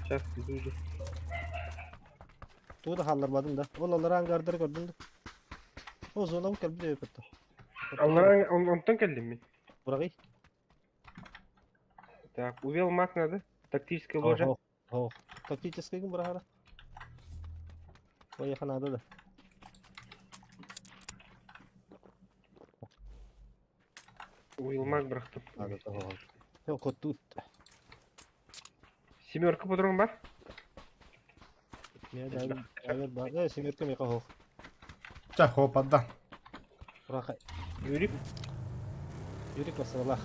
Сейчас иду уже. Тууда халларбадым да. Ол алар ангардары көрдүм да. О зона бу кэлби деп өттө. Аллар онтон келдим мен. Бурагый. Так, увел маг надо. Тактическая ложа. Ох, тактический ким бурахара. Поехали надо да. Увел маг брахтым. Надо того. Yok тут. Семерка патрон бар. Не да, бар. Да, семерка мека хох. Та, хоп, отда. Бурахай. Юрик Юрик басалах.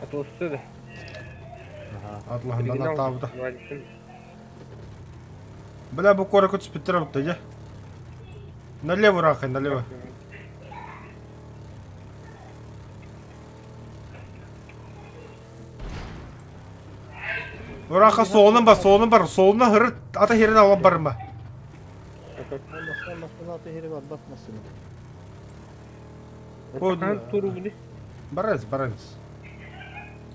атылысты да. Ага. Атлахандан атабыта. Владислав. Бля, бу коры көтүп битте я. Налево, рахай, налево. Ураха солунан бар, солунан бар, солуна хырыт, ата херин алып барма. Барыз, барыз.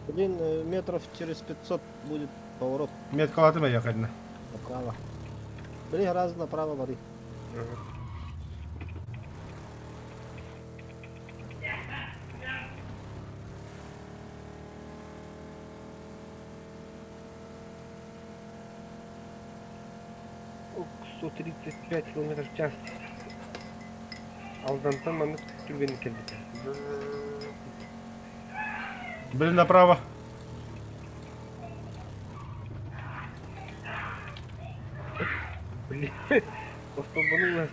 Блин, метров через 500 будет поворот. Меткалатым я кадна. Направо. Блин, раз направо бары. Ох, 135 километров в час. Алдантан маны түргені келді. Блин, направо. Блин, остолбанулась.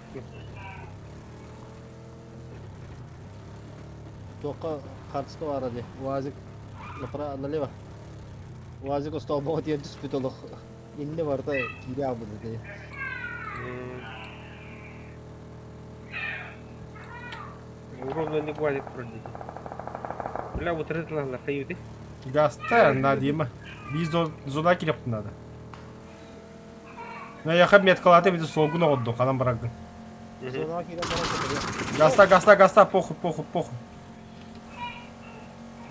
Тока хардска бар ди. Уазик направо налево. Уазик остолбоо диэн түспүт олох. Инне барда кире албыды ди. Ровно не гладит вроде. Бля, вот рызла хаюды. Гаста, надо Биз зона келеп надо. На я хаб меткалатым иди солгуна отду, канам барагын. Зона кире барады. Гаста, гаста, гаста, похуй, похуй, похуй.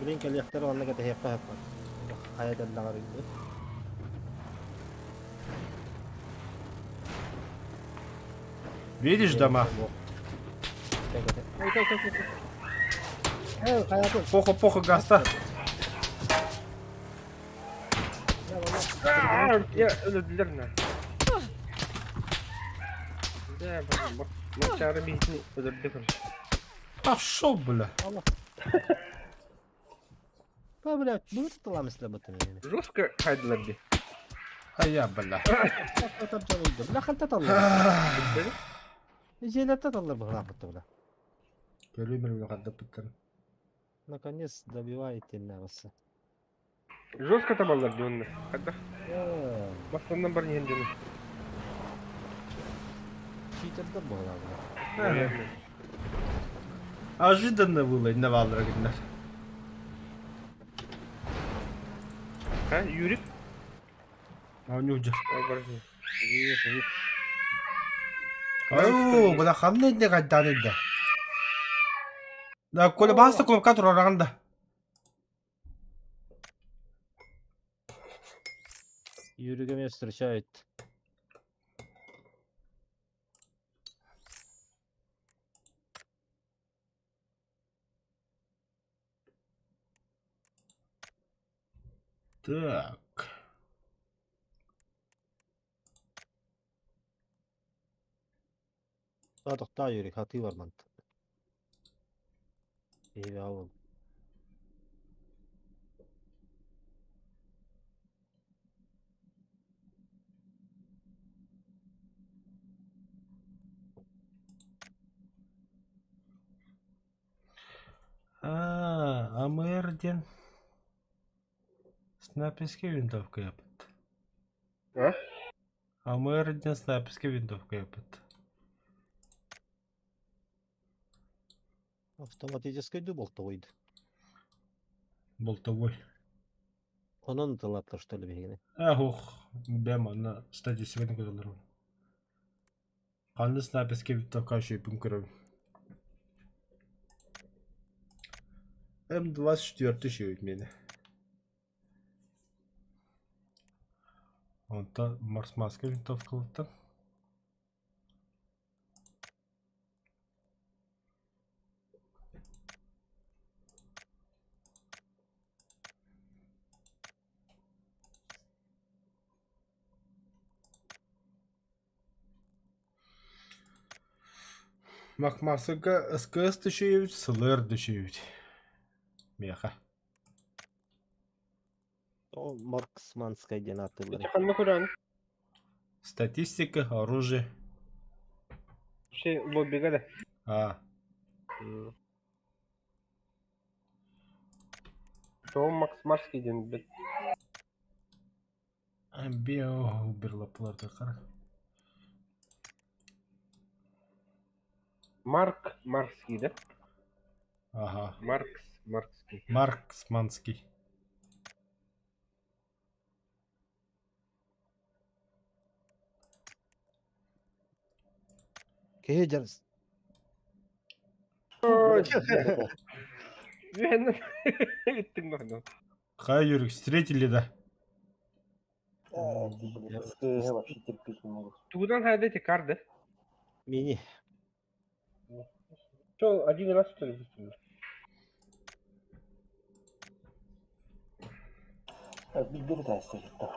Блин, келехтер онна кете хеппа хеппа. Хаят эллагар инде. Видишь дома? Похуй, похуй, гаста. Я өлөдүлөр. Да, мачары бихни өлөрдү короче. Пошел, бля. Ба, блядь, будет таламыс лабытын. Жестко хайдылар би. А я, бля. Бля, хальта таллар. Желетте таллар бу бля. Көрүмөр бля кадда. Наконец добиваете нас. Жестко табаллар би онны. Хадда. Бастандан бар не. Читердэр буолаллар. Наверное. Ожиданно было, инна бааллара гыннар. А, Юрик? Оонньуу Оборотень. Оо, бына ханна инде кайдаан инде. Да, Коля баста кнопка турараҕын да. Юрига меня встречает. Так. Тохтоо Юрий, хатыы бар манта. Киһи ол. А, АМР диэн снайперская винтовка япыт. А? АМР диэн снайперская винтовка япыт. Автоматическай дуу болтовой Болтовой. Онон тылаттар что ли биһигини? Эх, ух, бэм онно статистиканы көрөлөр. Ханна снайперская винтовка үчүгэйбин көрөбүн. М24 үчүгэй миэнэ. Онтон марсмаска винтовкалыттан. Макмасыга СКС түшүйүбүт, сылыр түшүйүбүт. Миэхэ. О, Марксманскай диэн ааттыыллар. Ити ханна көрөҕүн? Статистика, оружие. Вообще лоббига да. А, Тоҕо Макс Марский диэн бит. Био бир лаппаларда қара. Марк Марский да? Ага. Маркс Маркский. Марксманский. Киһи дьарыс. Иттиң бахно. Хай, Юрик, встретили, да? Э, блин, СКГ вообще терпеть не могу. Тугудан хайда эти карды? Мини. Что, один раз что ли выстрелил? Билбери да да.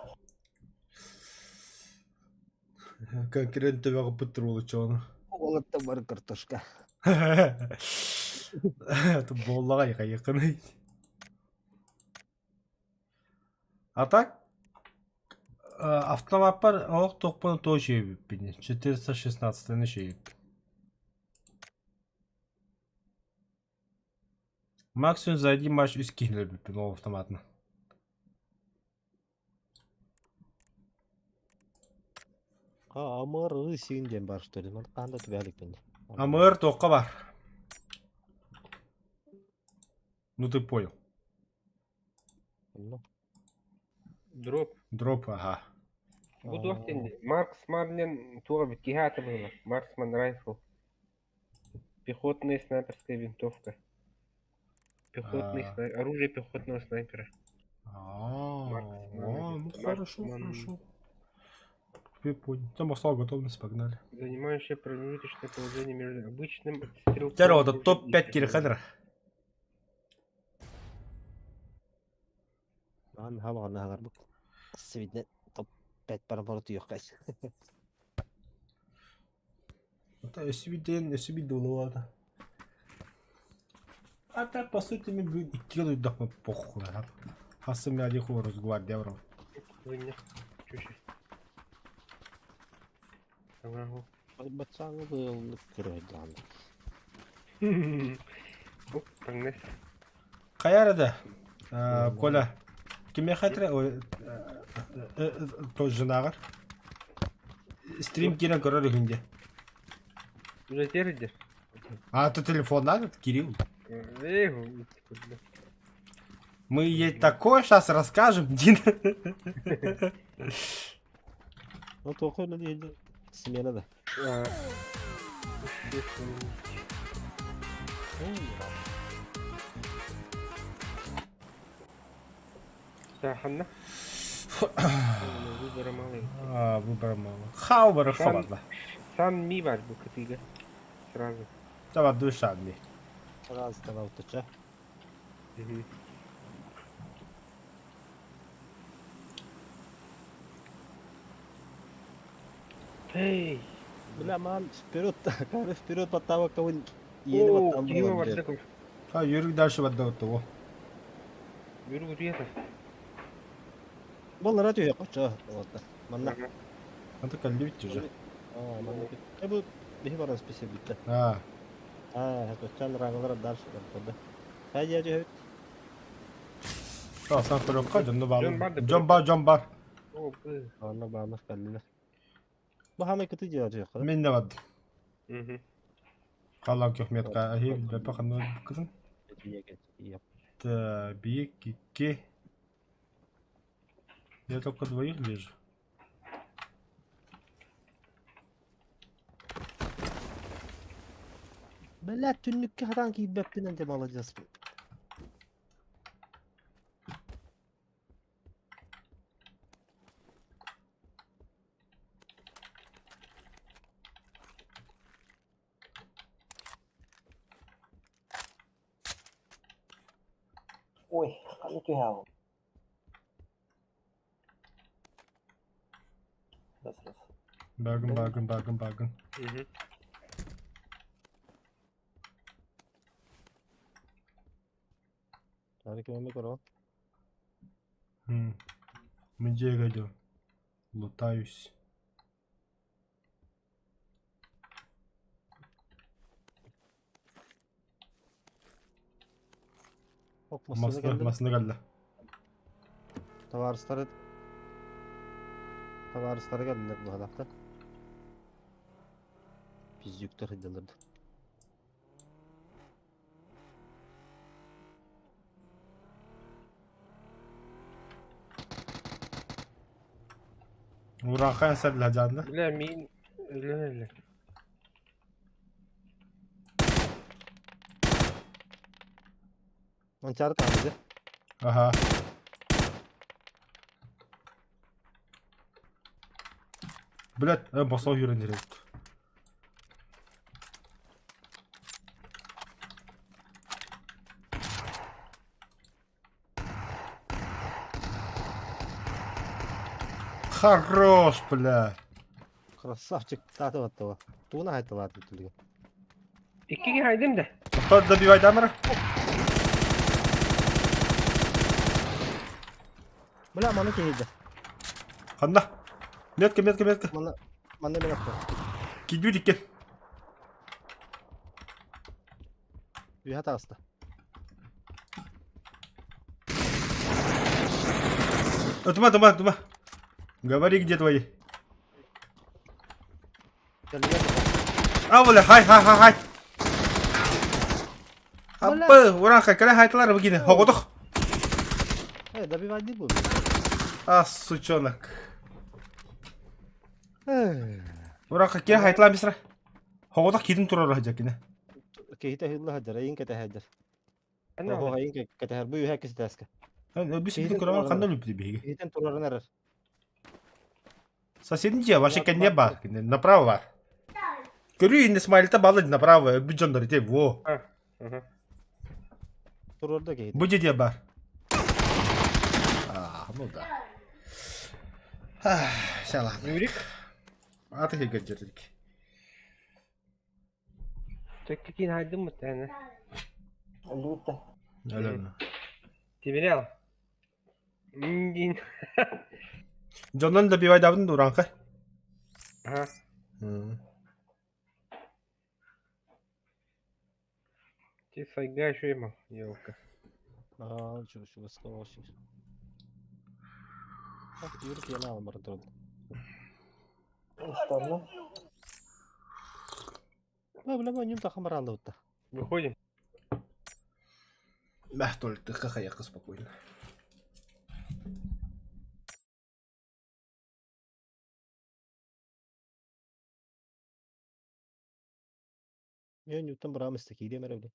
Конкурент төбөҕө пытырулы чону. Уолаттан бар картошка. Буоллаҕа якыный. А так, автомаппар олох тохпуну то үчүгэйбиппин. 416 үчүгэйбиппин. Максимум за один матч үс киһини өлбүппүн ол автоматынан. А, Амар син диэн бар что ли? Ман хаанда түбэликпин. АМР туохха бар? Ну ты понял. Ну, Дроп. Дроп, ага. Бу туох диэн Маркс Марлен туох эбит киһи аата быһыылаах. Марксман райфл. Пехотная снайперская винтовка. Пехотный А. снай... Оружие пехотного снайпера. А, Марксман, ну хорошо, Марксман. хорошо. Теперь понял. Там осталась готовность, погнали. Занимающее промежуточное положение между обычным стрелковым Второго, это оружием и топ-5 тяжелым. Кирханера. Аан хабаҕына хагарбыт. Свидне топ-5 бар түйөхкәс. Это өсүбүтэн, өсүбүт долуата. А так, по сути, мы будем икки дохма похуй. Хасым я лиху Росгвардия бро. Выння. Чуши. Ага. Бацаңы был көрөйдан. Оп, паңнес. Хайарада, Коля, кимме хатра, то женагар. Стрим кирен көрөр үһүнде. Үлэтиэр дьэ. А, то телефон надо, Кирилл. Эх, Мы ей такое сейчас расскажем, Дина. Ну тоқой үлелейді. Смена да. А. Ханна? Выбора мало. А, выбора мало. Хаубара Шан- хаварла. Сан ми бар бу кытыга. Сразу. Давай душа ми. Раз давай утыча. Мгм. Эй! Бля, ман, вперед, кары вперед баттава кавын. Yeni О, баттан кима балар бар бля. такой. А, Юрик дальше вода того. Юргу туята. Баллара түйе коча. Вот. Манна. А так любите уже. А, манна. Э бу бихи баран список битте. А, А, кочан раңлар дальше барды. Хайя жөйт. а, сам второй Джон бар. Джон бар да, Джон бар, Джон бар. О, б. Анна баамах каллилер. Бу хамай кыты жаа жөйт. Мен де бад. Мгм. Қалан көхметка. Ахи, бәпі қанды кызын. Так, бик, икки. Я только двоих вижу. Бля, түннүккэ хатан киирбэппин энте молодец. Ой, ханна түһэҕин? Раз, раз. Багын, багын, багын, багын. Мгм. Ары кеме көрө. М. Мен жеге Лутаюсь. Оп, масына Масына, келди. масына келді. Товарыстары Товарыстары келдилер бу халакта. Биз жүктөр хыдылырды. Ураха сәбілә жанды. Бля, мин өлө Манчары таанды. Ага. Блядь, басау үйренер еді. Хорош, бля. Красавчик тааты баттыга. Тууна айтылат бүтүлгө. Иккиге хайдым да. Кто добивает Амара? Бля, маны кейди. Ханда. Метка, метка, метка. Маны маны мен атты. Кидю диккен. Үйе тааста. Тума, тума, тума. Говори, где твои. Келген. А, бля, хай, хай, хай, хай. Аппы, уранха, кәлә хайтылар выкине. Хоготох. Э, добивать бу. А, сучонок. Э. Уранха, ке хайтылар мисра. Хоготох кидин турар хаҗакине. Кейте хылла хаджар, эйин кете хаджар. Ана. Ого, эйин кете хар бу үйе кесе таска. Бүс Кидин битин көрәм турар. кандай люпти биге. Кейтен турарын арар. Соседний же, вообще не бар, направо бар. Көрү инде смайлта балы направо, бу жондар те, во. Ага. Турарда кейте. Бу жерде бар. А, ну да. Сала. Юрик, Аты хегер жердик. төккекин хайдым мутаны. Өлүүтэ. Алена. Тимирел. Индин. Жоннон добивай дабын уранха. Ага. Ти сайга еще ема, елка. Аа, чу чу баска вообще. Юрик яна алмар турды. Устарна. Бля, бля, ньум тахан барааллыбыта. Выходим. Мэх туалеттыхха хайахха спокойно. Мен ньуттан бараам истэ киириэм эрэ били.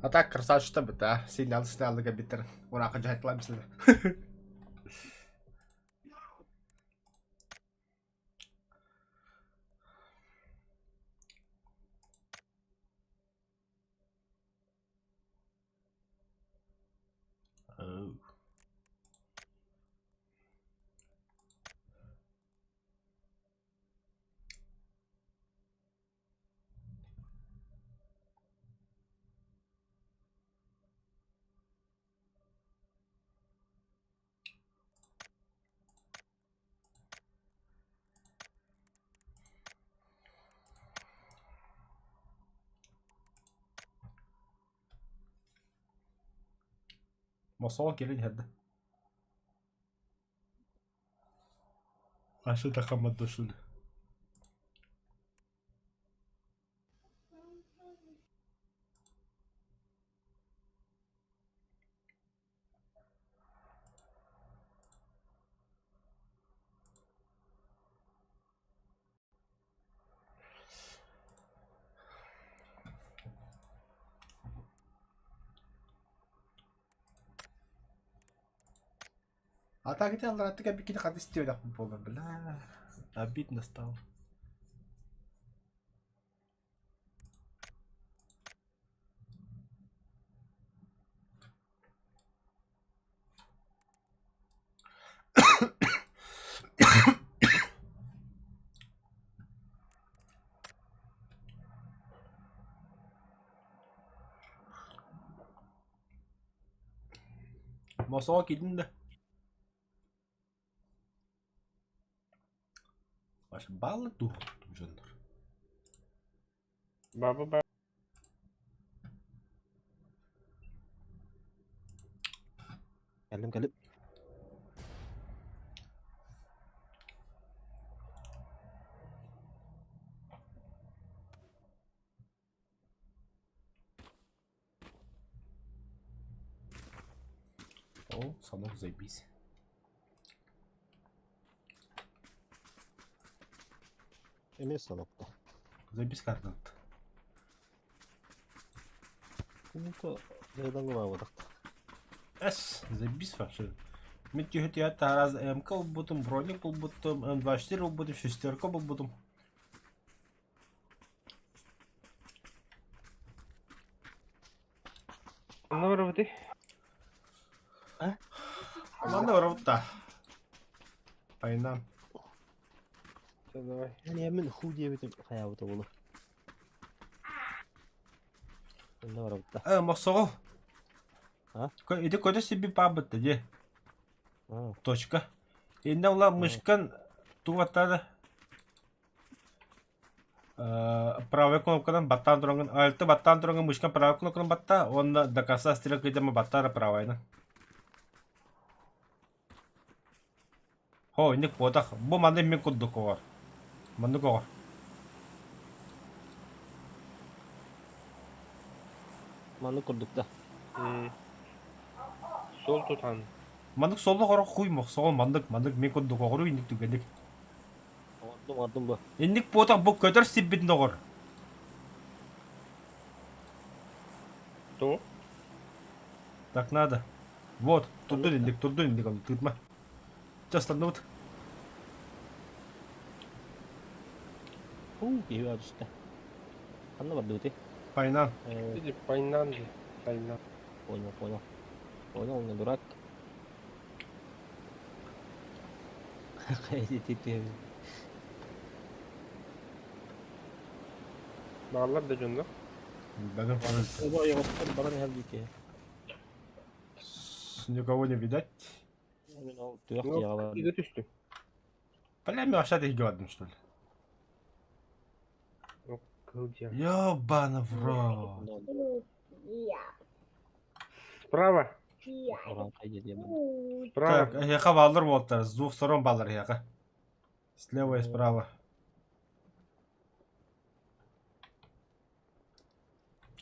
А так красавчик да, сильно снял габитер. Ура, хаджат ламсина. Oh. Мосол кэлин иһэрдэ. Ашы да хаммат дошли. А так это аллара бикини хаты истиэлэх буолар бля. Обидно стало. Мосоо киирдин да. Ваш баллы дух дьоннор. Баба ба. Кэллим кэлип. О, санок заебись. Эмиэ санокто. Заебись карта. Кумука дайданга баабатахта. С, заебись вообще. Мен түһэ раз МК булбутум, броник булбутум, М24 булбутум, шестерка булбутум. Онно барабыты. Манна барабыт Пайнан. Все, давай. Yani мин ху диэбитим хайаабыта буолуо. Онно барабытта. Э, мосоҕо. А? Ити көтө сиби паабытта дии. Аа. Точка. Иннэ ула мышкан тугаттары правой кнопкадан баттаан тураҥҥын альты баттаан тураҥҥын мышкан правой кнопканан батта уонна до конца стрелкайдама баттаара правайынан. Хо, инник буотах. Бу манны мин курдук оҕор. Маннык оҕор. Маннык курдук да. Сол тутан. Маннык соллох оро хуй мохсоҕол маннык маннык мин курдук оҕору инник түгэнник. Оҥордум бу. Инник буотах бу көтөр сирбитин оҕор. То? Так надо. Вот, турдун инник, турдун инник, ол тыытма. Чэ, останныбыт. Уу, киһи түстэ. Ханна бардыбытый? Пайнан. Иди, пайнан же. Пайнан. Понял, понял. Понял, не дурак. Бааллар да дьоннор. Бәгін Баран иһэр дии киһи. Никого не видать. Мин ол түөх дьиэҕэ бардым. Игэ түстүм. Бля, мен вообще иһгэ бардым, что ли? Кыл дьиэ. Ёбана в рот. Справа. Справа. Так, эһиэхэ бааллар уолаттар, с двух сторон бааллар эһиэхэ. Слева и справа.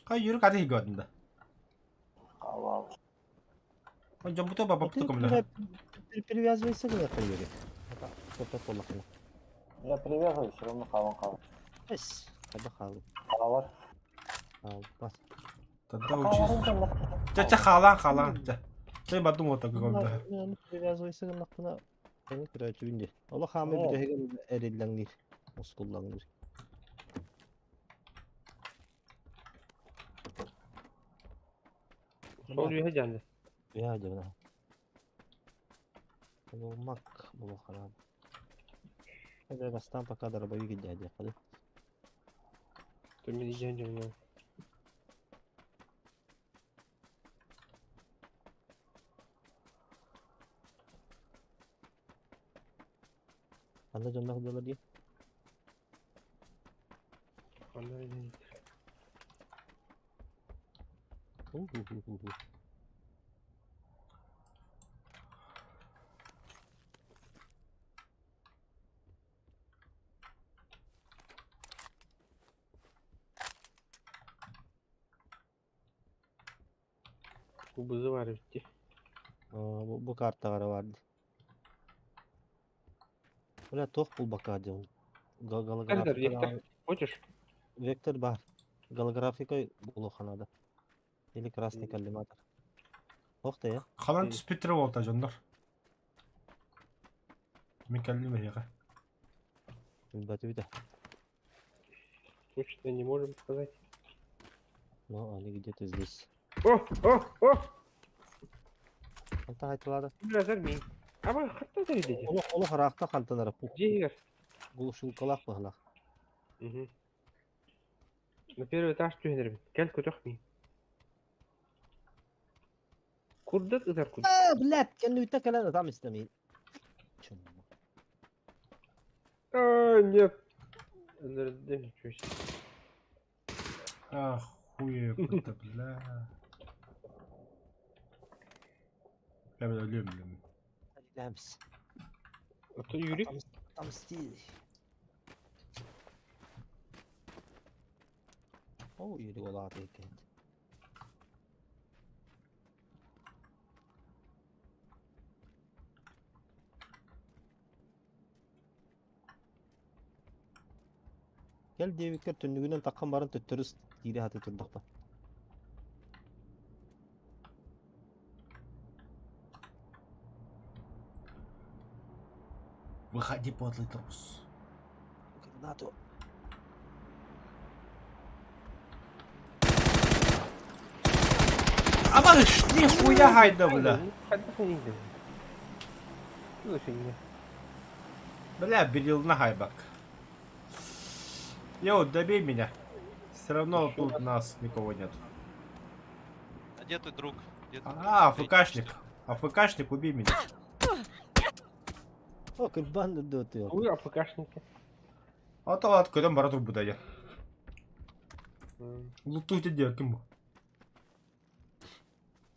Хай, Юрик аты иһгэ бардым да. Халал. Дьоммуту бабаппыты көмөлөһө. Перевязывайся гына Юрик. Топ буоллахына. Я привязываюсь, все равно халан халан. Эс, хайда хаалый. Халалар. Хаалбат. Тогда учись. Чэ, чэ, хаалаан, хаалаан, чэ. Чэ, бардым уота көмөлөһө. Привязывайся гыннахпына эми көрөөчүбүн дии. Олох хаамай бүтэһигин эриллэҥниир, мускуллаҥныыр. Сол үөһэ дьаанды. Үөһэ дьабына. Мак булуханан. Это бастаан пока дробовик дядя ходы. Төмөн дьаан дьаҥҥа. Анда дьоннох дьолор дии. Ханна дьаан. Ху-ху-ху-ху. Кубызы бар эбит дии. Бу картаҕа бар дии. Бля, туох булбакка диэн. Вектор, вектор. Хочешь? Вектор бар. Голографикой булуохха наада. Или красный коллиматор. Ох ты, я. Халан түспүттэрэ буолта дьоннор. Мин кэллим эһиэхэ. Билбэтибит. Точно не можем сказать. Но они где-то здесь. О, о, о! Хантан айтылады. Бля, мин. Аба, хатта деді. Олох олох ыраахта хантанара пух. Дьиэгэр. Глушилкалаах быһылаах. Угу. На первый этаж түһэнэрбит. Кэл көтөх мин. Курдат ытар курдат. А, блядь, кэннибиттэн кэлэн ытам истэмиин. А, нет. Өлөрдүм, ничего себе. Охуе, это, бля. Я бля, өлүөм, блин. Ләмс. А то Юрик. Отомсти. О, Юрик ол ааты екен. Кэл диэбиккэр түннүгүнэн таххан баран төттөрү киирэ сатыы турдахпа. Выходи, подлый трус. Гранату. Абаш, нихуя хайда, бля. Хайдах иҥдин? Слушай, Бля, берил на хайбак. Йоу, добей меня. Все равно Ещё тут раз. нас никого нет. А где ты, друг? Где ты, друг? А, Встретишься? АФКшник. АФКшник, убей меня. О, кырбан да ты. Вы АФКшники. А то ладно, көтөн бара турбута я. Лутуйте диэ ким бу?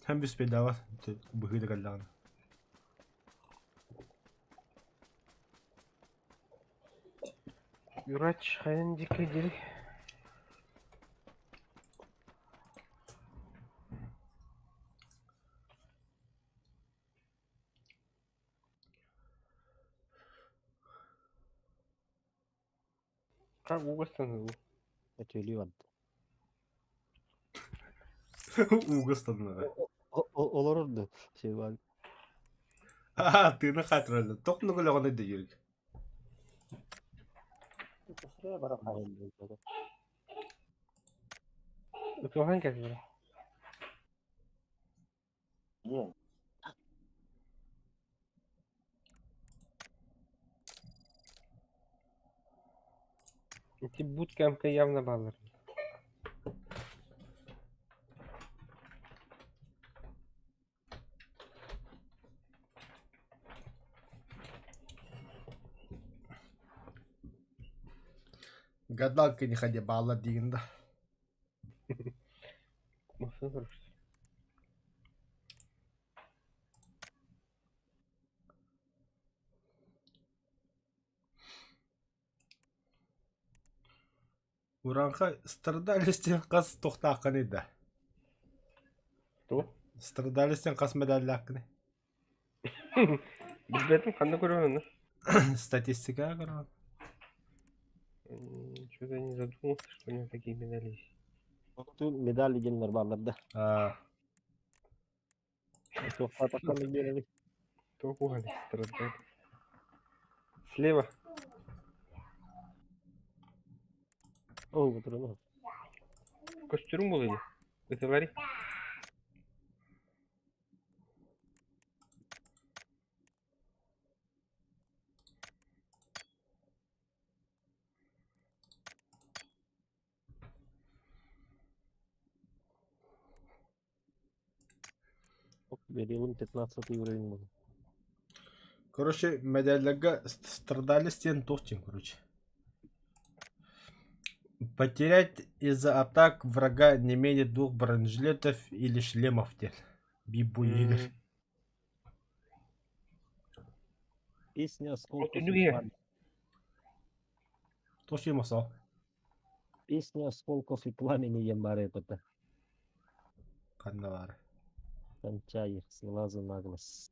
Һәм бүспейдава быһыыда кэллэҕинэ. Юрач, хайан дикий дери. Как угастан Өтөлүү барда. Уугастанна. Олорор да şey var. Аа, тыына хаатыралла. Тохну көлөҕөнө дегирик. Быстрее барахай. Утухан кэлбит. Е. Ити буткемпка явно баллар. Гадалка не ходи балла диин да. Масын көрүш. Уранха страдалистен хас тохтааххыный да. Тугу? Страдалистен хас медаллааххыный. Билбэтим ханна көрөбүн. Статистика көрөҕүн. Что-то не задумался, что у него такие медали есть. Медали диэннэр бааллар да. Аа, Туохтаатахтан биэрэбит. Туох страдали. Слева. Оо, бутуруну. Костюм был или? Это Ларри? Берилым 15 уровень был. Короче, медалларга страдалистен туох диэн, короче. Потерять из-за атак врага не менее двух бронежилетов или шлемов диэн. Бибу игр. Песня осколков и дүнүгэ. пламени. Туох диэн мосоо. Песня осколков и пламени диэн баар эбит. Ханна баар. Кончай их с глазу на глаз.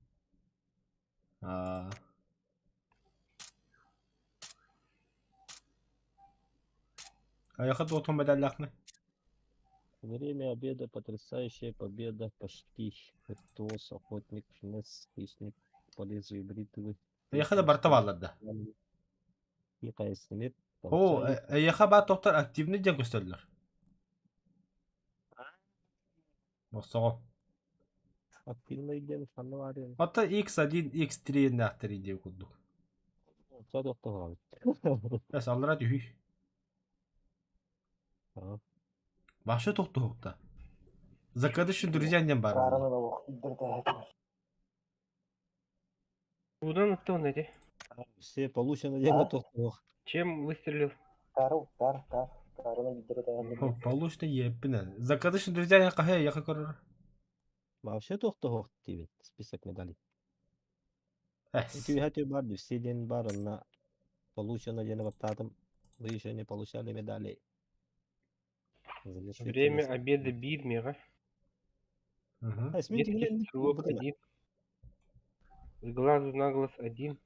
Аа. Айаха туохтун медаллааххыный. Время обеда, потрясающая победа, почти. Виртуоз, охотник, финес, хищник, по лезвию бритвы. Эйиэхэ да барыта бааллар да. Тихая смерть. Оо, кончай. эйиэхэ баар тохтор активный диэн көстөллөр. Мосоҕо. Активный диэн ханна баар Оттон X1, X3 нээхтэрий диэн курдук. Садоқтоғабыт. Эс аллара түһүй. Башы тохтуһукта. Закадышын друзья диэн баар. Караны да ох, иддерде. Куда на то найти? Все получено диэн тохтоох. Чем выстрелил? Кару, кар, кар. Караны биддерде. Получно еппинен. Закадышын друзья диэн хаһа эйиэхэ көрөр. Вообще тохтоох диэбит список медалей. Эс. Түһэ бар все диэн бар на получено диэн баттаатым. Вы еще не получали медали. Завершите Время лист. обеда бир мега. Мгм. А, смените Меткий глянь, стрелок бутына. один. С глазу на глаз один.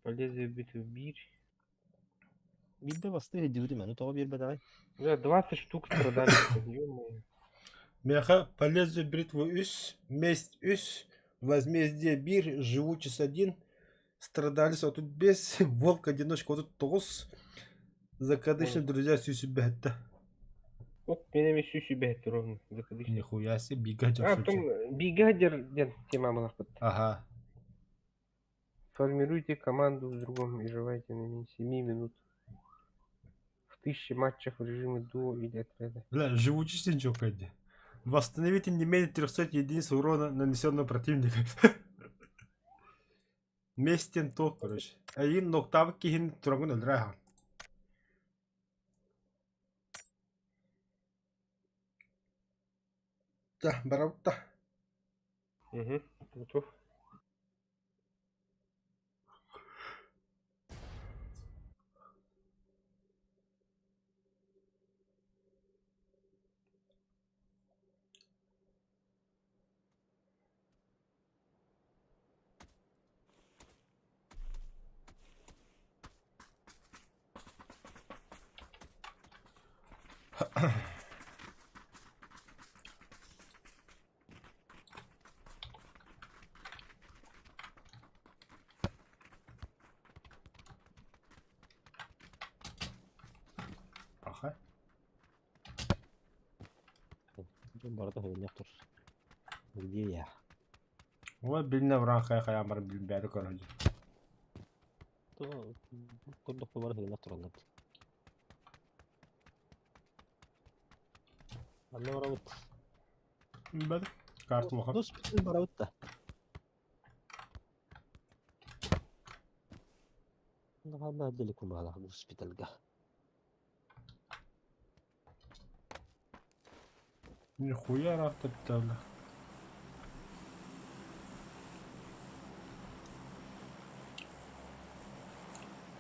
По лезвию битвы бир. Биирдэ бастыыр диэбитим, аны тоҕо биэрбэтэҕэй? Да, 20 штук страдали. Ё-моё. Миэхэ по лезвию бритвы үс, месть үс, возмездие биир, живучесть один, страдалец 35, волк одиночка 39, закадычный друзья сүүс сүүрбэ. Ок, меня сүүс сүүрбэ ровно. Закадычный. Нихуя себе, бига А, потом бригадир диэн тема была. Ага. Формируйте команду с другом и желайте на менее 7 минут. В 1000 матчах в режиме дуо или отряда. Бля, живучесть ничего кайди. Восстановите не менее 300 единиц урона, нанесенного противника. Местен то, короче. Один ноктав кихин турагын өлрәһан. Да, барабыт Угу, готов. Паха. Дьон барыта хойунньах тур. Где я? Ой, билинэ уран хайа хайаан баран билбээри көрө То курдук бары хойунньах тураллар. Анна барабыт. Билбэт. Карта улахан. Дус барабыт да. Хаалбаат дили кумаалаах госпитальга. Нихуя ыраахтаттаала.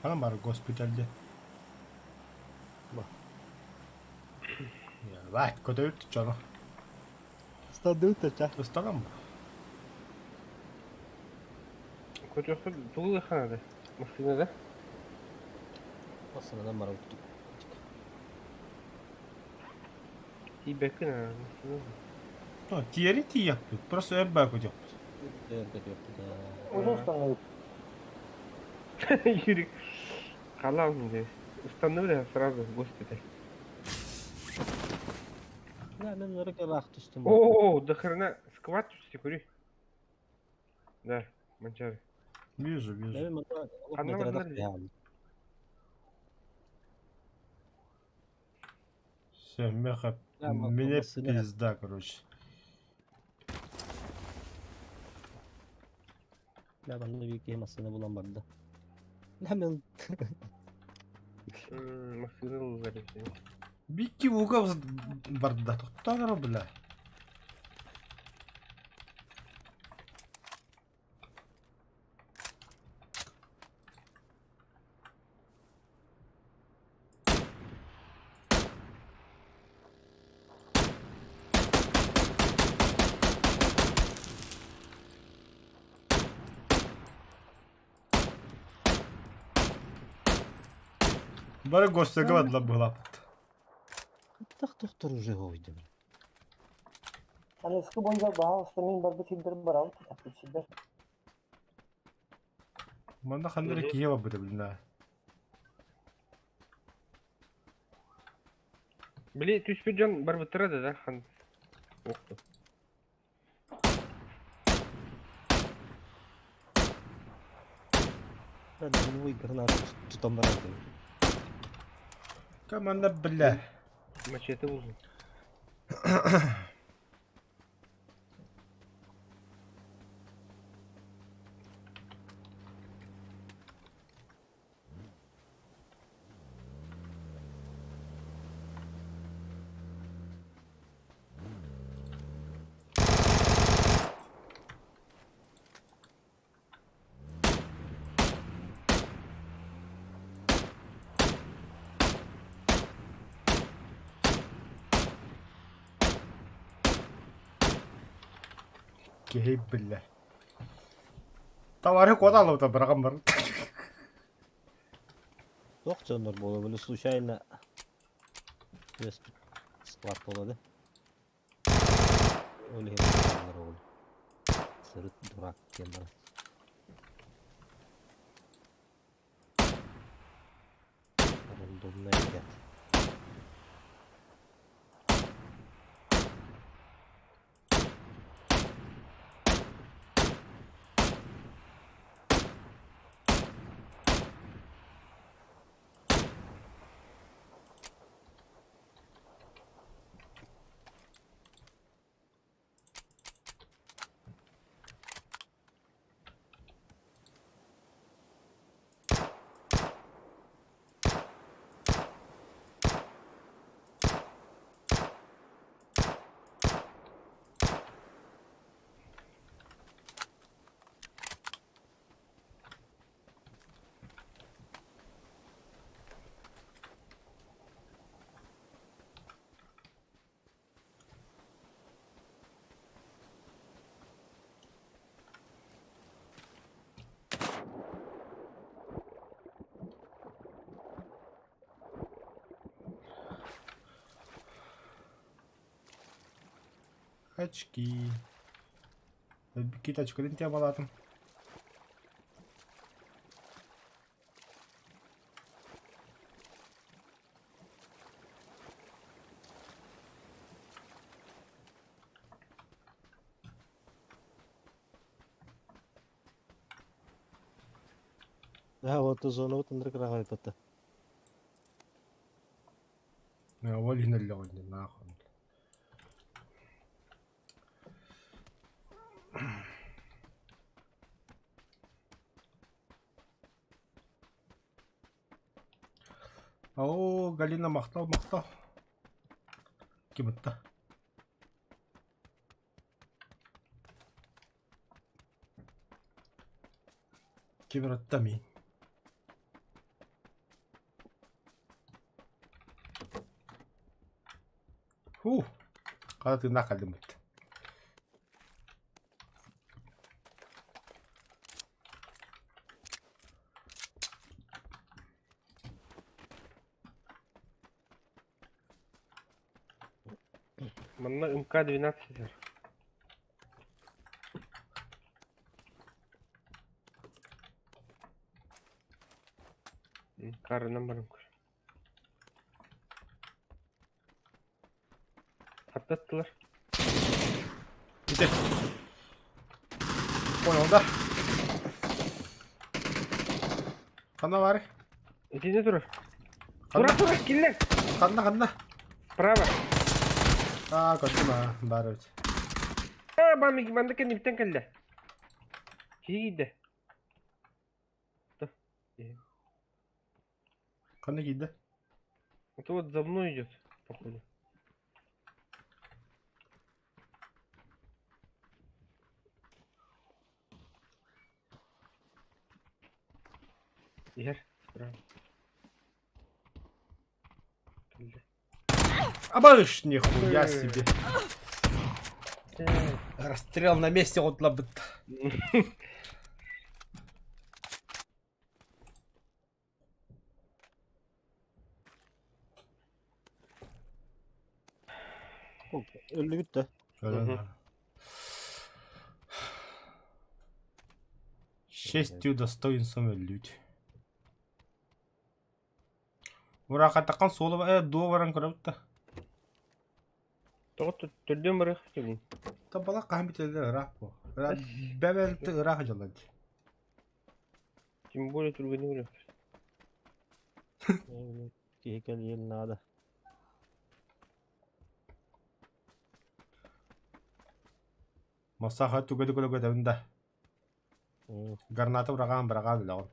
Ханан баар госпитальде? Ба. Ебать, көтөбүт дьоно. Стандыт та. Ыстанам. Көтөххө тугу ылыахха Массыына да? Массыынанан барабыт. Тиийбэккин аа, массыына. Ну, тиэри тиийэхпит, просто өр баа көтүөхпүт. Өр көтүөхпүт. Уже установить. Юрик, халал мне. Установили сразу в госпиталь. Да, мен өрөк ыраах түстүм. О, до хрена сквад түсте көрүй. Да, Манчары. Вижу, вижу. Мен мында Ханна бардар Все, меха, Да, мне массыына. пизда, короче. Да, манна биир киһи массыына булан барда. Да, мен Массыына ыллар Бикки уга барда, тоқтар бля. Бары гостяга бадла была. тах доктор уже ойдым. Аныскы бойга баһалыста мин барбыт сирдер барабыт таппыт сирдер. Манда хандары кие бабыта блин. Били түспүт дьон барбыттара да да хан. Охту. Да, дымовой гранату тутан барабыт. Команда бля. Мачете булдум. Кей бля. Товары куда алып барган бар. Тох дьоннор буола были случайно склад буолла Ол иһин ол. Сырыт дурак диэн баран. Рандомный отряд. Очки. Какие-то очкаларын темалаатым. Да, вот зона вот ынырык ыраах Ол иһин өллөҕүн нахуй. Оо, Галина махтал, махтал. Ким ытта? Ким ытта мин? Фу, хата тыыннаах кэллим бит. Манна МК-12 сытар. Карынан баран көр. Аттаттылар. Ити. Понял, да? Ханна баар? Итини турар. Ханна? Тура тура киллер. Ханна ханна? Справа. Аа, көрдүм аа, баар эбит. Аа, бам, манна кэнниптэн кэллэ. Киһи киирдэ. Ханна киирдэ? Это вот за мной идет, походу. Иһэр, справа. Кэллэ. Абыш, нихуя себе. Так. Расстрел на месте отлабыт. Өллүбүт да. Мгм. Честью достоинством өллүүт. Уракатакан суола э дуо баран көрөбүт да. Тоҕо төрдүөн барыах этибин. Табала хаһан бүтэллэр ыраах буо. Бэбэлти ыраах дьаллар дии. Тем более түргэнник өлүөхтэр. Киһи кэлиэн наада. Массаха түгэни көрө да. Граната быраҕаан быраҕаан үлэҕин.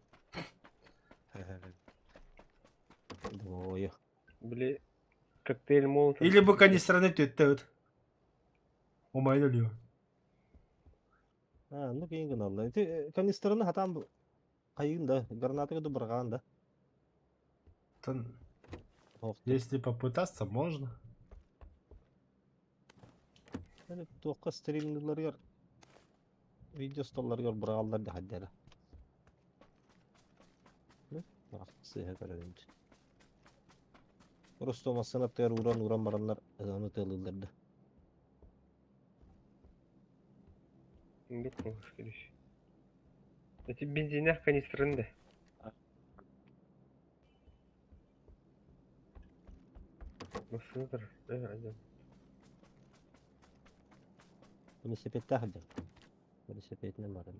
Двое. Били коктейль молотов. Или бу канистраны төттө ыт. Умайын өлүө. А, ну киин гыналла. Ити канистраны хатаан хайыын да, гранатыга да быраҕаан да. Тон, Если попытаться, можно. Туохха стримныларыгар видео столларыгар быраҕаллар да хайдара. Сыыһа көрөбүн. Просто массыына аттыгар ууран-ууран бараннар аны тыалыыллар да. Бит скорее Эти бензинах канистрын да. Массыына турар. Э, Велосипедтаах сылдьар. Велосипединэн баран.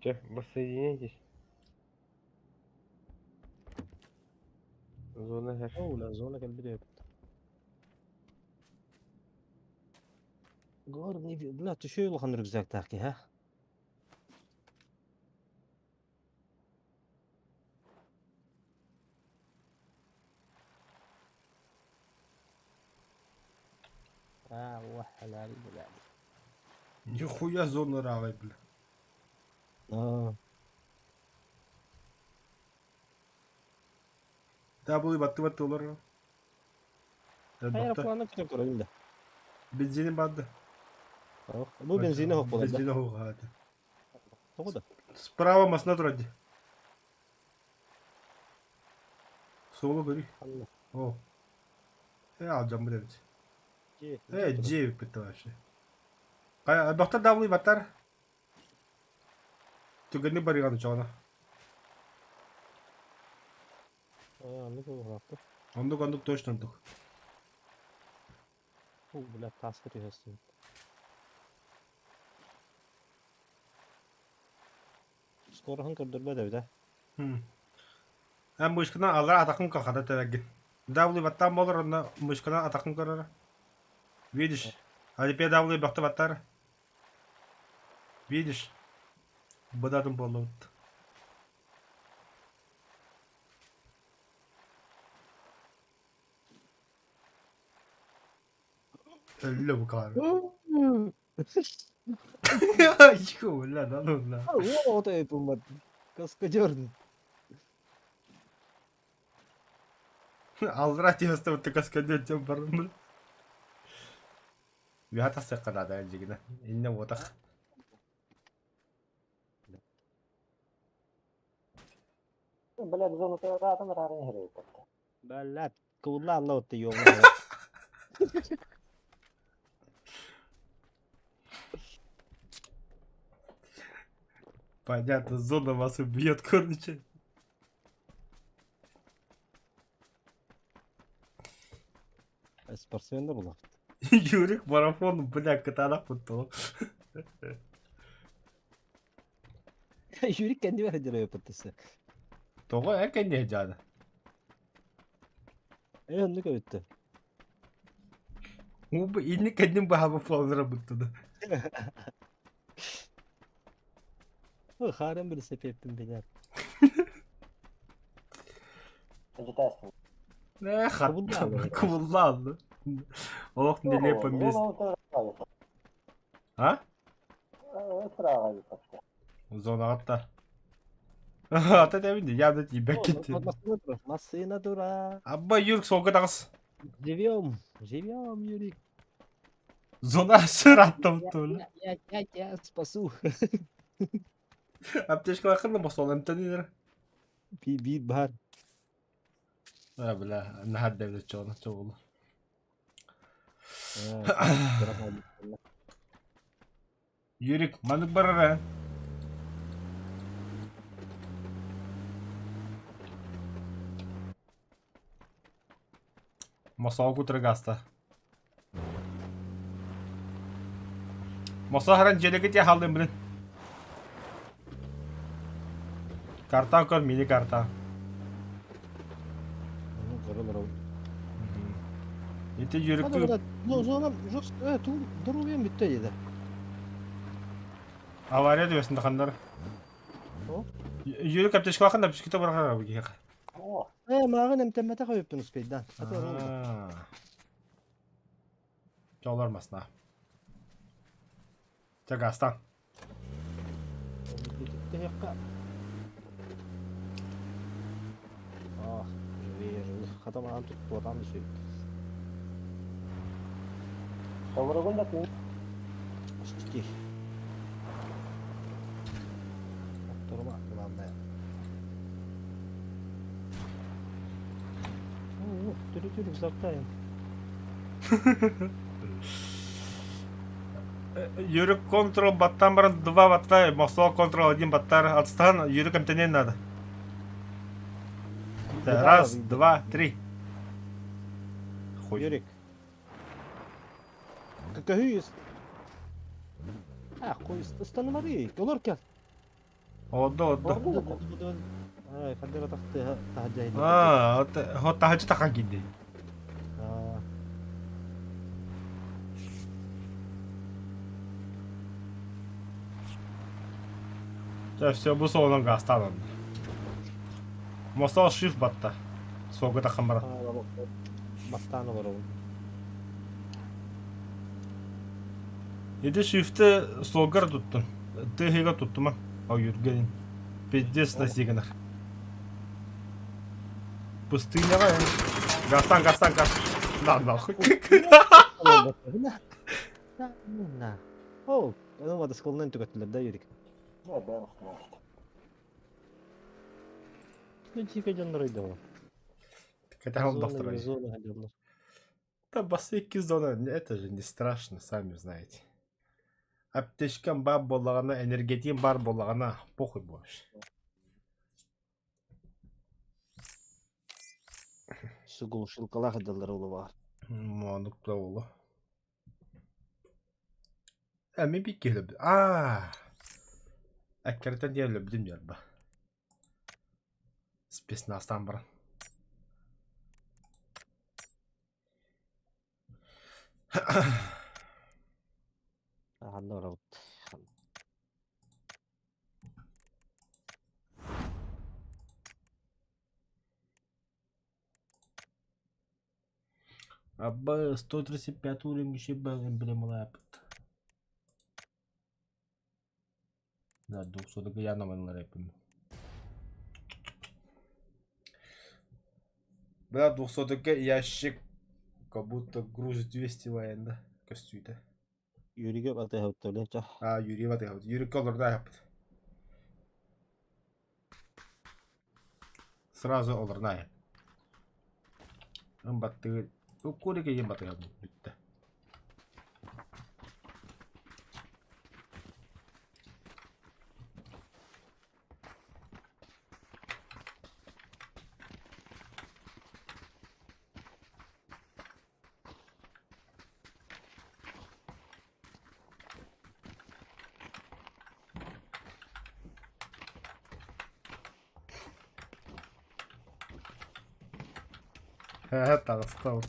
Че, воссоединяйтесь. Зона хэр. О, зона кэлбит эбит. Горный, бля, түшүй улахан рюкзактаах киһи, а? А, халали, блядь. Нихуя зона равай, бля. А, Да, был батты батты олар. Аэропланы күтэн көрөбүн да. Бензини барды. Бу бензини хоқ болады да. Бензини хоқ хаты. Тоҕо да? Справа масна турар дии. Суолу көрүй. О. Э, алдьаммыт эбит. Э, дьиэ эбиппит вообще. Доктор Давлый батар. Түгэнник барыган чоҕоно. Оннук буолуохтаах. Оннук оннук точно оннук. Уу, бля, тааска түһэстим. Скороһын көрдөрбөт эбит ээ. Эн мышканан аллара атаххын хата тэбэргин. W баттаан буолар онно мышканан атаххын көрөр. Видишь? А теперь W бөхтө баттар. Видишь? Быдатын буоллубут. Өллө бу каар. Бля, да ну на. Уол оҕото Каскадер. Аллара тиэстэ каскадер дьон барыммын. Үөһэ тахсыахха наада дьигинэ. Иннэ уотах. Блядь, зону ыраатан ыраарын иһэрэ Блядь, куулла алла отты ёбу. Понятно, зона вас убьет, короче. Спортсмендар булахт. Юрик марафон, бля, кытаанах бутту. Юрик кэнди бара дьарайа паттысы. Тоҕо эн кэнниэ дьаада? Э, оннук эбитте. Убы инни кэннин баһаба фоллара буттуду. Харам бір сепеппин билер. Э, хатта, кубулла Олох нелепо место. А? Зонаҕа Ата тэбин я да тебя китти. Массына дура. Абба Юрк солга таҕыс. Живем, живем, Юрик. Зона сыраттым тула. Я тебя спасу. Аптечкалар ханна босол эмтэнилер. Би би бар. А бля, наһаа дэвлет чоҕуна чоҕулу. Юрик, маннык барара. Мосол кутургаста. Мосол харан дьиэлэги тиэ хаалдым блин. Карта көр, мини карта. Ити Юрик Зона жестко, здоровьем бүттэ диде. Авария түбэсин ханнар. Юрик аптечкалахан да пүскүтэ барахара бу Э, мааҕын эмтэммэтэх өйөппүн успейдан. Жолор масна. Чагастан. Ах, живее, живее. Хатамаан тут туотан да сүйүт. Почти. Отторума, главное. О, түрі-түрі ұзақтайын. Юрик контрол баттан баран 2 батта, Мосол контрол 1 баттар. Отстан Юрик эмтенен надо. Раз, два, три. Хуй. Юрик. Какой А, хуй, станымары, олор кел. Одо, одо. Ай, хаддера тахты тахджай. А, вот тахачы тахан киди. Да, все, бу солонан гастанан. Мосол шиф батта. Сога тахан бара. Бастаны бар ол. Иди шифты согар туттун. Тыһыга туттума. О, юргенин. Пиздец на сиганах. Пустыняга. Гастан, гастан, гастан. На, нахуй. На, на. О, я думаю, сколнен түгөттүлөр да, Юрик. Ну, тихо дьоннор ойдоҕо. Кэтэх ол доктор. Зона дьоннор. Да басыки зона, это же не страшно, сами знаете. Аптечкам баар буоллаҕына, энергетигим баар буоллаҕына, похуй вообще. Суглушилкалаах ыдаллар улубаар. Оннук да буолуо. Эми биир киһи өлөрбүт. Аа! Эккирэтэн диэн өлөрбүтүм дьарба. Спецназтаан баран. Ханна барабыт? Абба 135 уровень еще эмблемалаапыт. Да, 200 я рэпим. Бля, 200 ящик, как будто груз 200 военно көстүүтэ. Юригэ батыһабыт ча. А, Юрий батыһабыт. Юрий олордо айаппыт. Сразу олорно айап. Ымбаттыы. Уккуриге ем батыһабыт бүттэ. Таҕыста вот.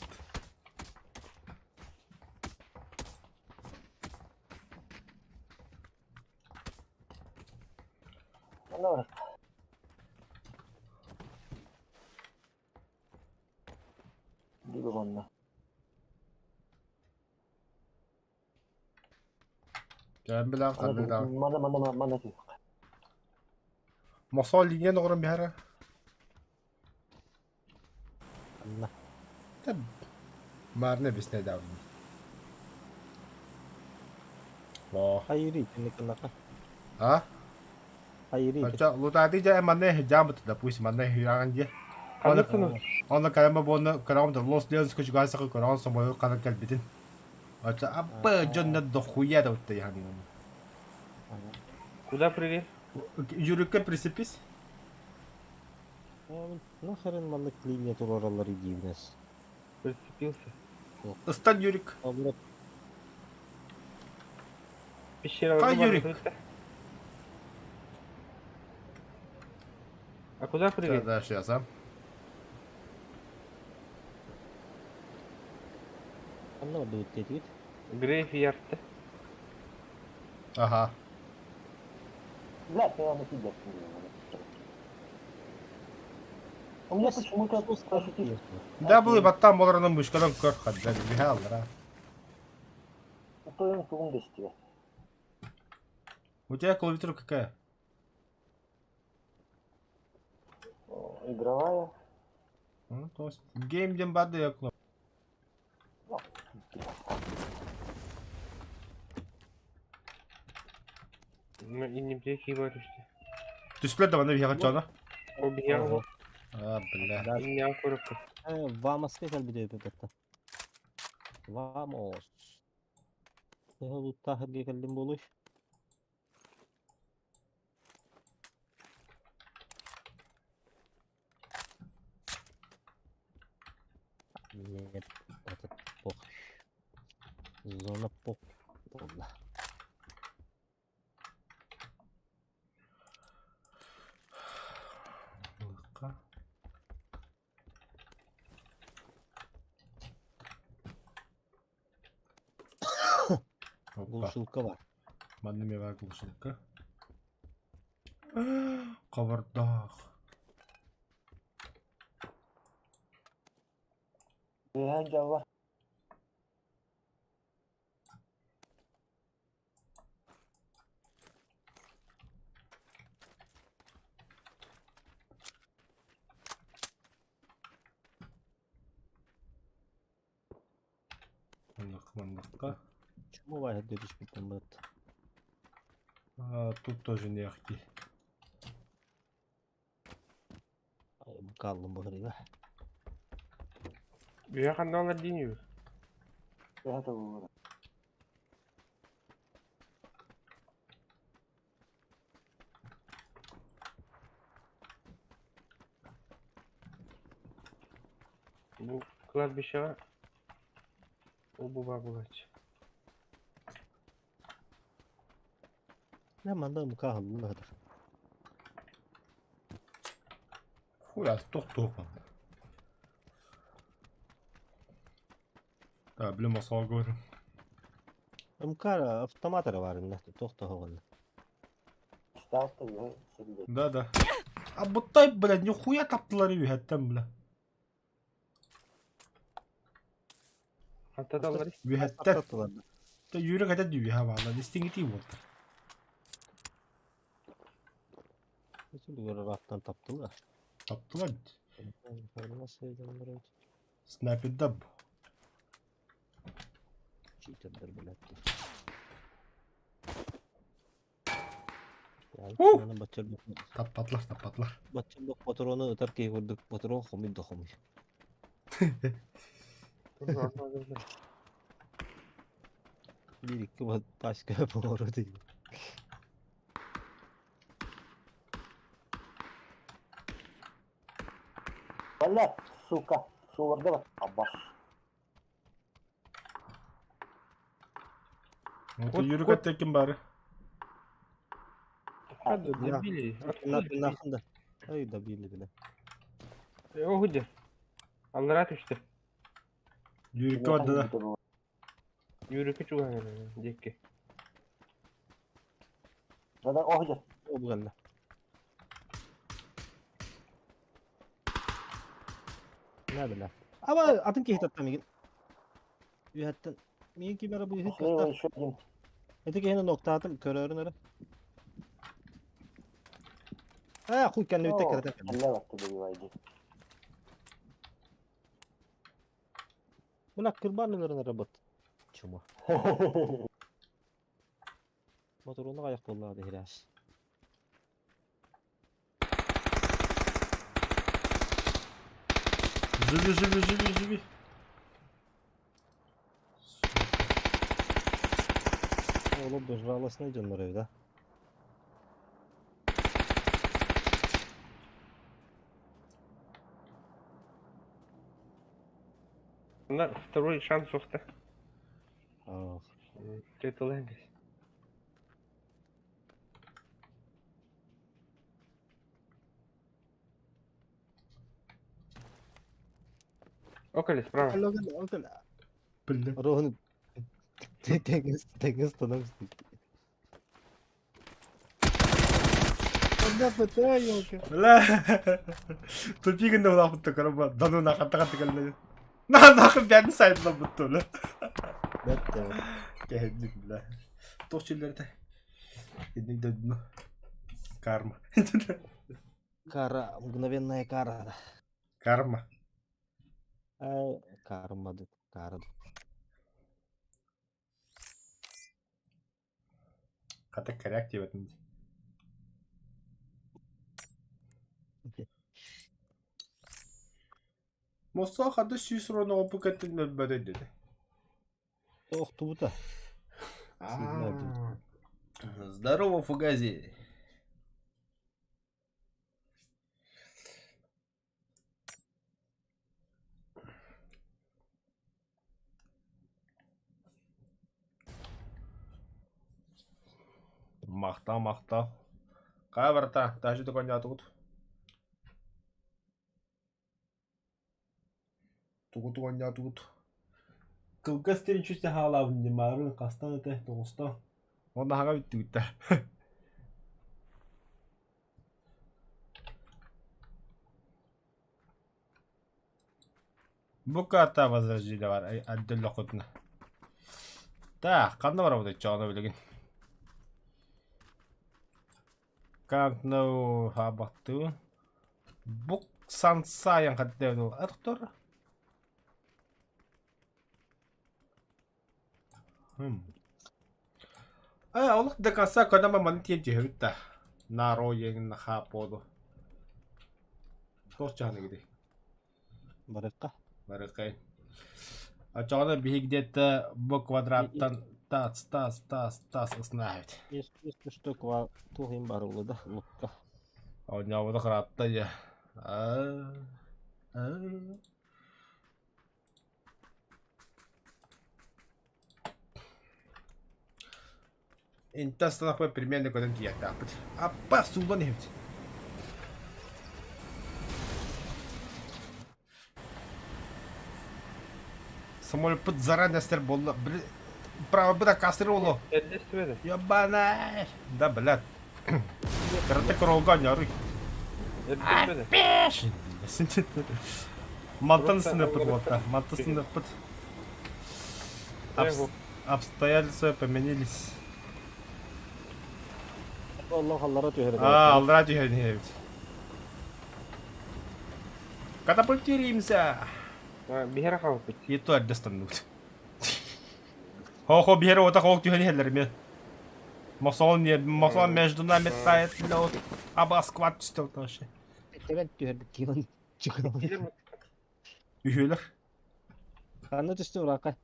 Манна Диgo манна. Кэм билэн ханнык Манна манна манна түһ. Мосол линия оҥорон биһэрэ. Анна. Марны бисне давно. Во. Хайри тинникнака. А? Хайри. Оча лутати жа манне жамбыт, допустим, манне хираган же. Ханнык Оны карама боны карам да лос лес күч гасак карам самой кана калбитин. Оча аппа жонна дохуя да утта яхани. Куда прыгай? Юрикке прицепись. Нахрен маннык линия турараллар идиибинес. Прицепился. Ыстан Юрик. Обрат Пещера. Хай, бар, Юрик. открыта. А куда Да, прыгать? да, сейчас, а. анна бардыбыт диэтигит. Грейв ярд. Ага. Блядь, я на сидят. У меня почему-то ощутили. Да, был баттан боларынан мышкадан көр хадда бихаллара. Тоюн тугун дестиге. У тебя клавиатура какая? Игровая. Ну, то есть гейм дем бады я кнопка. Ну, и не бье кибарышты. Түспілер да баны бихага чана. Объявил. А, бля. Да. И не коротко. Вамос кэлбит өпөтөттө. Vamos. Луттахырга кэллим буолуй. Нет, этот пох. Зона пох. Буолла. Лыка. Опа. Глушилка бар. Манна мева глушилка. Кабардах. Жава. Маннык, манныкка. Чему вайһа түспүттэн быт. А, тут тоже не ахти. Каллым быһырыга. Я ханналар денью. Это было. Бу кладбищеҕа ол-бу баар буолааччы. Дьэ манна мукааһыллыы сытар. Хуй тохтуох манна. Да, блин, масал говорю. МК автомат эрэ баар иннэ туох да оһоҕунна. Да, да. А буттай, блядь, нихуя таптылар үһэттэн, бля. Хантаталлар Үһэттэн. Та юрик этэ дүүһэ баалла. Истиҥитии буолта. Бүгүр таптылар. Таптылар. Снайперда Читердер билэттэр. Таппатлар, таппатлар. Бачча патрону ытар киһи курдук патрон хомуй да хомуй. Биир икки пачка буолар дии. Бля, сука, сувордова. Абаш. Юрик ким бары? Добили. Нахында. Ай, добили, бля. О, где? Аллара түстэ. Юрикке барда да. Юрикке чугаһын диэки. Да, да, о, где? О, буганна. На, бля. Аба, атын киһи татта мигин. Үһәттен. Мигин кимера бу үһүт Слева еще один. Эти киһини ноктаатым көрөрүн эрэ. Аа, хуй кэннэ бүтэ кэрэтэ. Лево ты добивай, иди. Мына кырбан өлөрөн эрэ бот. Чума. Моторуна аяк боллаа дehirээс. Живи, живи, живи, живи. Оло быжаласына дьоннор эбит да. На второй шанс ухта. Ах. Тетулэнгес. Околе справа. Алло, околе. Блин. Роһун тэҥҥэ тэҥҥэ станам Когда ПТ, ёлки. Бля. Тупигин да улааппытта көрө дану нахаттака тикэллэ. На нахын бәрін сайдла бутты бля. Бэтте. Кэһэдик бля. Туох чиллерде. Инник дойдуну. Карма. Кара, мгновенная кара. Карма. Ай, карма, кара. Хата коряк диэбэтин. Москва хата сүүс уран оҕоппу кэттин өлбөтөй деді. Охтубута. Здорово, Фугази. Махта, махта. Кая барта, даже такой не атут. Тугу тугу тут. Кылгас терин хаалаабын димарын хастан этэ тоҕуста. Онно хаҥа бүттүгүттэ. Бу карта возрождение бар отдельно хотна. Так, ханна барабыт чоҕоно билигин. Как ну хабаттыын. Бук сансайан хаттебин Артур. Э, олох до конца, когда мы маны тиэн түһэбит да. Наро еңин хаподу. Туох чаһаны киди. Барыкка. Барыкай. Оччоҕуна биһиги где-то бу квадраттан таас таас таас таас ыснаабыт. Если что, ква туох иһин баар буолла да, лукка. Оонньообута кыраатта дьэ. Аа. Аа. Интас станахпа примерно көтөн тиийиэхтээхпит. Аппа сууллан иһэбит. Самолеппут заранее эстэр буолла. Право аккастыр буолуо. Эрдэ истибэтэ. Ебаный. Да, блядь. Кырата королга оонньооруй. Эрдэ истибэтэ. Мантан сыныппыт буолта. Мантан сыныппыт. Обстоятельства поменялись. Оллох аллара түһэр. Аа, аллара түһэн иһэбит. Катапультируемся! Биһиэрэ хаалбыт. И то эрдэ станныбыт. Хо-хо, биһиэрэ отах ол түһэн иһэллэр эмиэ. Мохсоҕол не, мохсоҕол между нами тает, бля, вот аба сквад түстэ вот вообще. Тэбэн түһэрбит киһи чыкырабын. Үһүөлэр. Ханна түстү урака?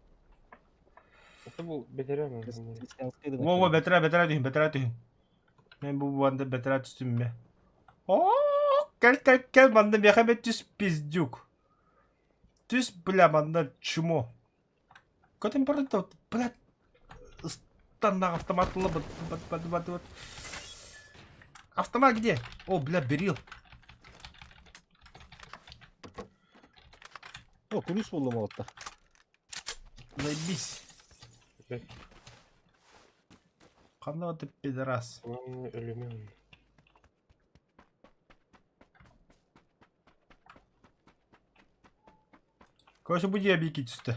Это был бэтэрээн. Во-во, бэтэрээ, бэтэрээ түһүн, бэтэрээ түһүн. Мен бу банда бэтэрээ түстүм ме. О, кэл, кэл, кэл, манна миэхэ эмэ түс пиздюк. Түс, бля, манна чмо. Көтөн баран да, бля, ыстаннаах автомат ыла бат, бат, бат, бат, бат. Автомат где? О, бля, берил. О, күлүс буллум уолаттар. Заебись. Ханна ты пидорас? Главное, өлүмэ. Короче, бу дьиэ биики түстэ.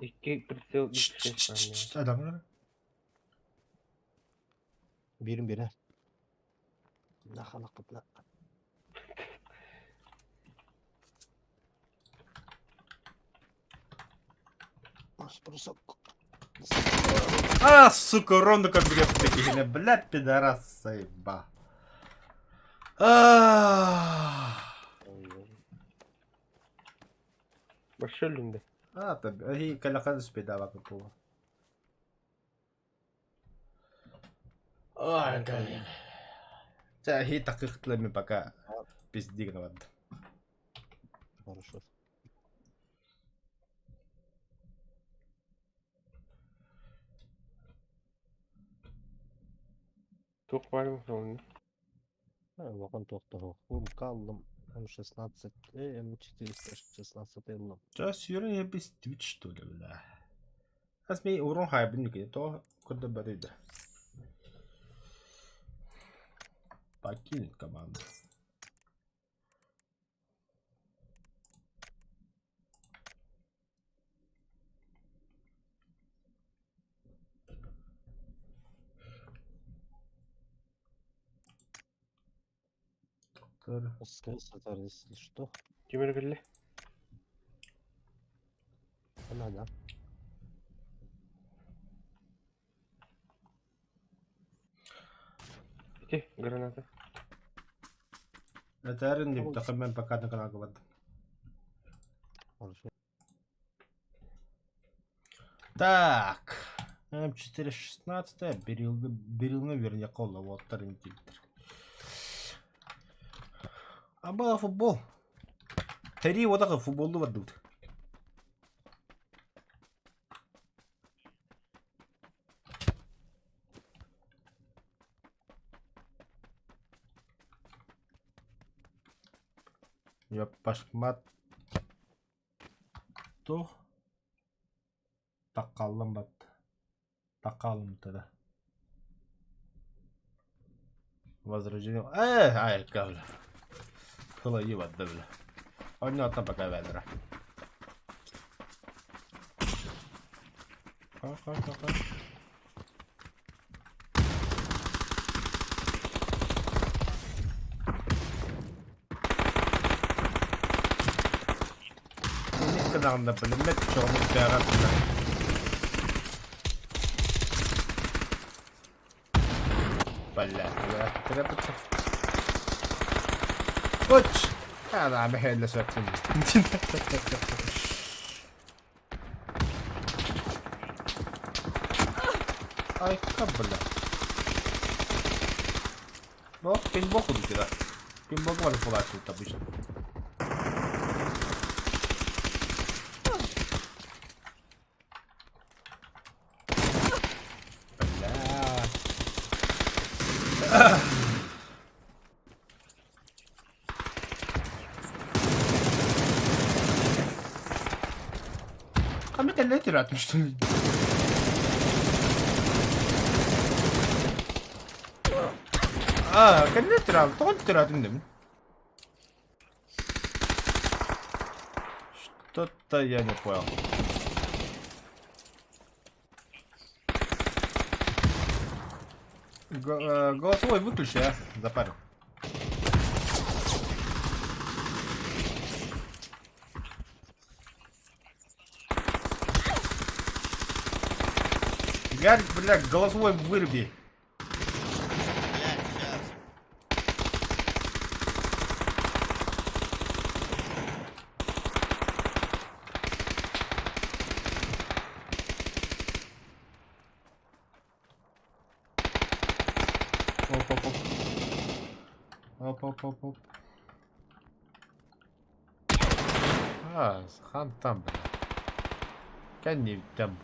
Икки прицел икки. Адам. Бирин бирэ. Нахалакпытына. Бросок. А, сука, ровно как киһини, блядь, пидорас, сайба. А, Большой өлүм А, там, и калахан успедава какого. Ой, блин. Чэ, хи такыхтлами пока пизди гынабат. Хорошо. Туох баар буолуо? Улахан туохтаах. Ум каллым М16, М416 ыллым. Чэ, сүүрэн иһэ что ли, бля. Хас ми урон хайбын нүкэ, то курда барыда. Покинуть команду. Доктор. Скрыл если что. Ким кэллэ? Она, да. Ити, граната. Это не такой пока на канал говорит. Хорошо. Так. М416 берил, берил наверняка вот фильтр. А была футбол. Три вот так футболу вадут. Я пашмат то такалым бат. Такалым тогда. Возрождение. Э, ай, кавля. Хыла ебать, да, бля. Понятно, пока ведра. Ха, ха, ха, ха. Kanalında böyle met çoğunluk beraber. Бля, тряпаться. Оч! А, да, мехелле сөпсün. Айка, бля. Ну, пейнтбол ходите, да. Пейнтбол можно поворачивать обычно. Бля. Ханнык кэллэ тират что ли? Аа, кэллэ тират, тоҕо тиратым дим. Что-то я не понял. Голосовой выключи, а, запарил. Гарик, бля, голосовой выруби. Блядь, сейчас. Оп, оп, оп. Оп, оп, оп, оп. А, хан там, бля. Кэнни там.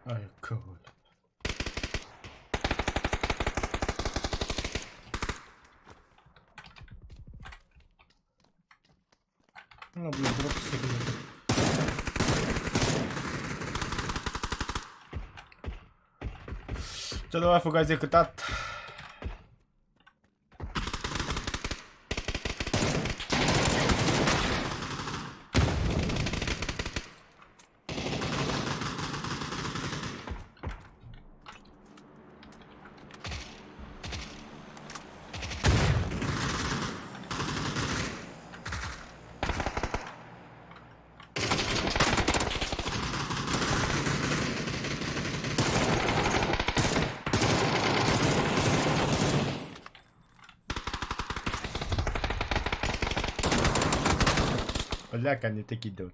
Ай, cool. Ну, блин, дроп секунду. Чё, давай фугази кытат. Бля, они такие идут.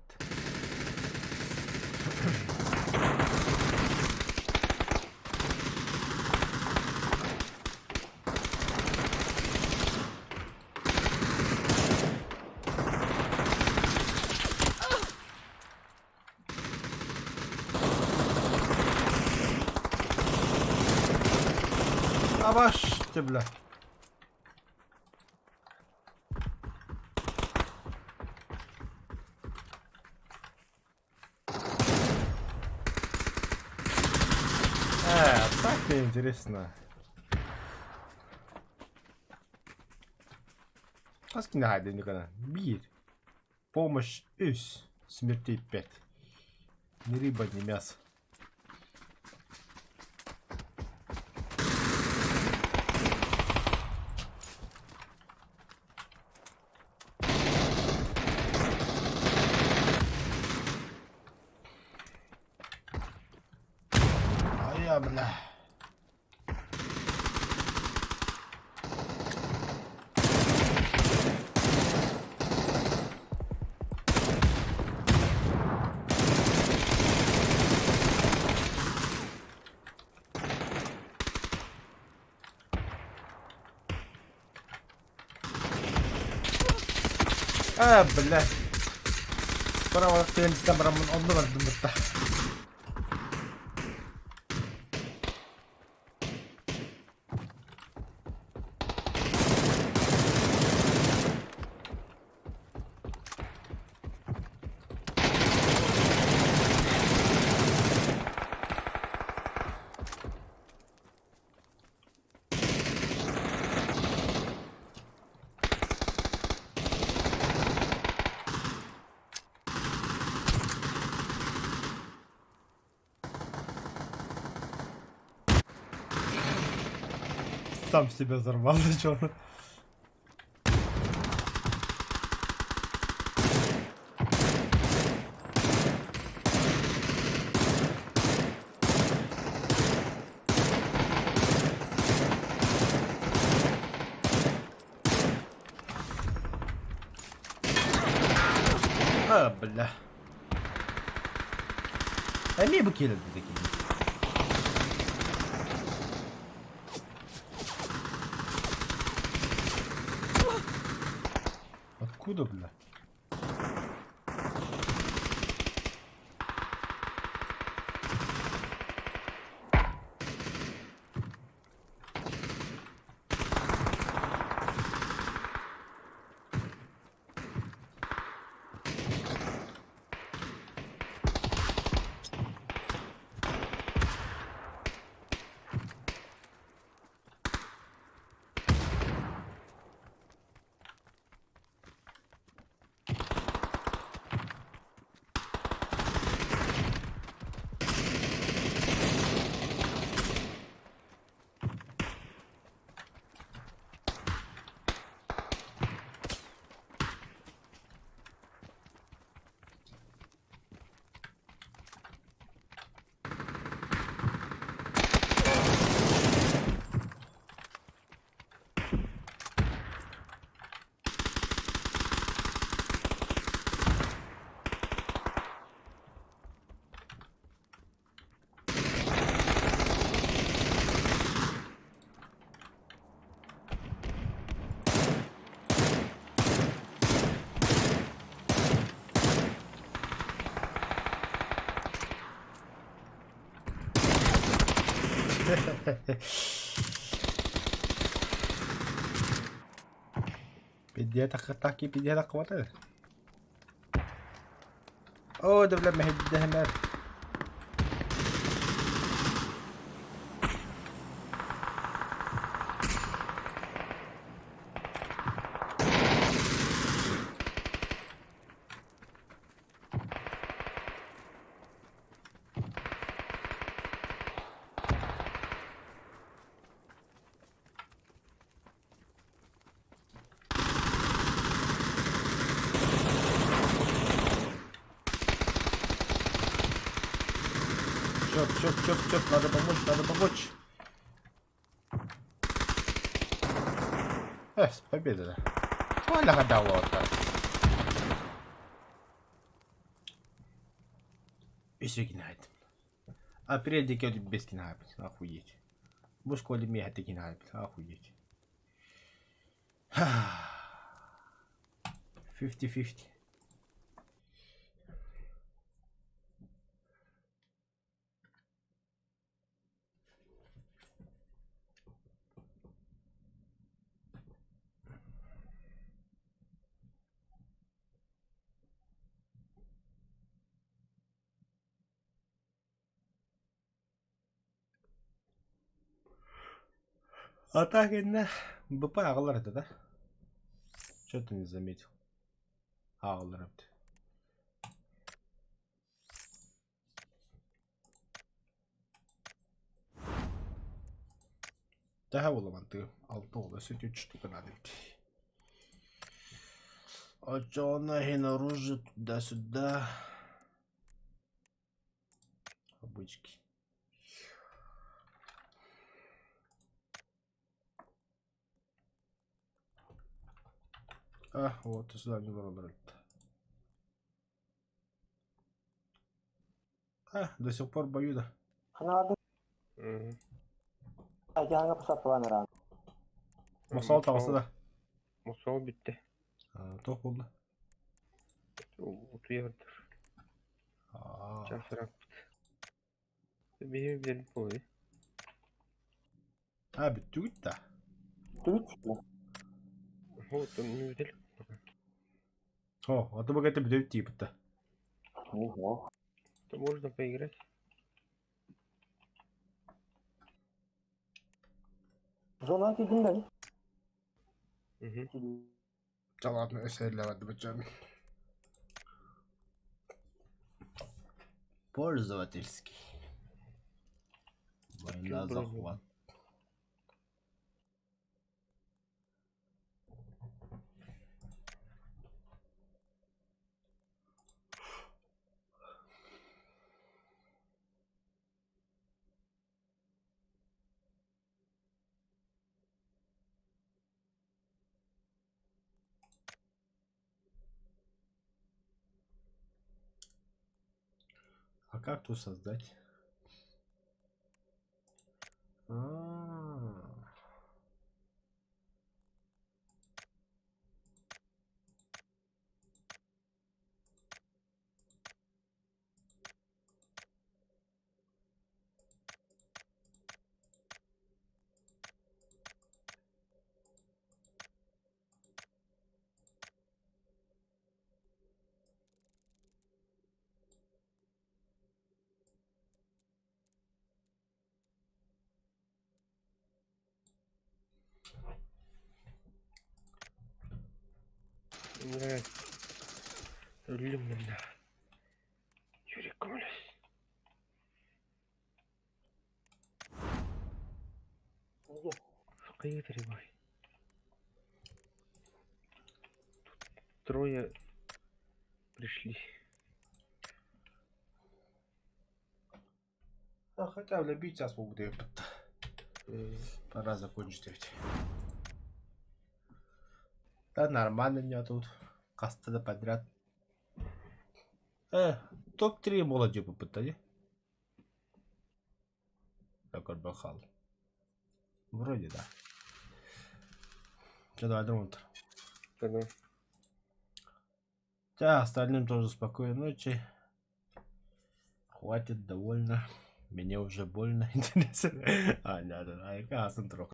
Абаш ты, бля. Так мне интересно. Хас кини Биир. Помощь үс. Смертей пять. Ни рыба, ни мясо. А я, бля. А, бля. Справа теннис барамын онно бардым бытта. Сам себя взорвал, зачем? А, бля. Эмиэ бу киирэрбит кини. Откуда, бля? Пиздец, так и пиздец, хватает. О, да бля, мэһэйдэһэмэр. Черт, черт, черт, черт, надо помочь, надо помочь. Эх, с победой, да. Оля гадала Үс кинайт. Апрель декабрь без кинайт. Охуеть. Бу школе мега кинайт. Охуеть. 50-50. А так инна БП аҕалар этэ да? Что ты не заметил? Аҕалар эбит. Төһө буолла Алта уола сүт үч штука надо эбит. Оччоҕуна иһин оружие туда-сюда. Обычки. А, вот сюда не эбит. А, до сих пор бою да. Ханаа Айдиһаҥа пусатталаан эрэ. Мосол таҕыста да. Мосол бүттэ. Туох буолла? Утуйардыр. Часыраппыт. Биһи билэрбит буолуо. А, бүттүгүт да. Түгүт. Вот, мүтел. О, а то богато бүтэбит тииппит. Ого. То можно поиграть. Зона кидин да. Угу. Да ладно, эсэллэвэт бачан. Пользовательский. Война Чё, захват. как тут создать? А-а-а. Блядь. Өллүм мин. Юрий көмөлөс. Какие требуй? Тут трое пришли. А хотя бля бить сейчас могут ёпта. Пора закончить ведь. Да нормально меня тут. Каста да подряд. Топ-3 молодежи попытали. Так вот бахал. Вроде да. Че, давай, друг. Тогда. Да, остальным тоже спокойной ночи. Хватит, довольно. Мне уже больно. Интересно. А, да, да, да.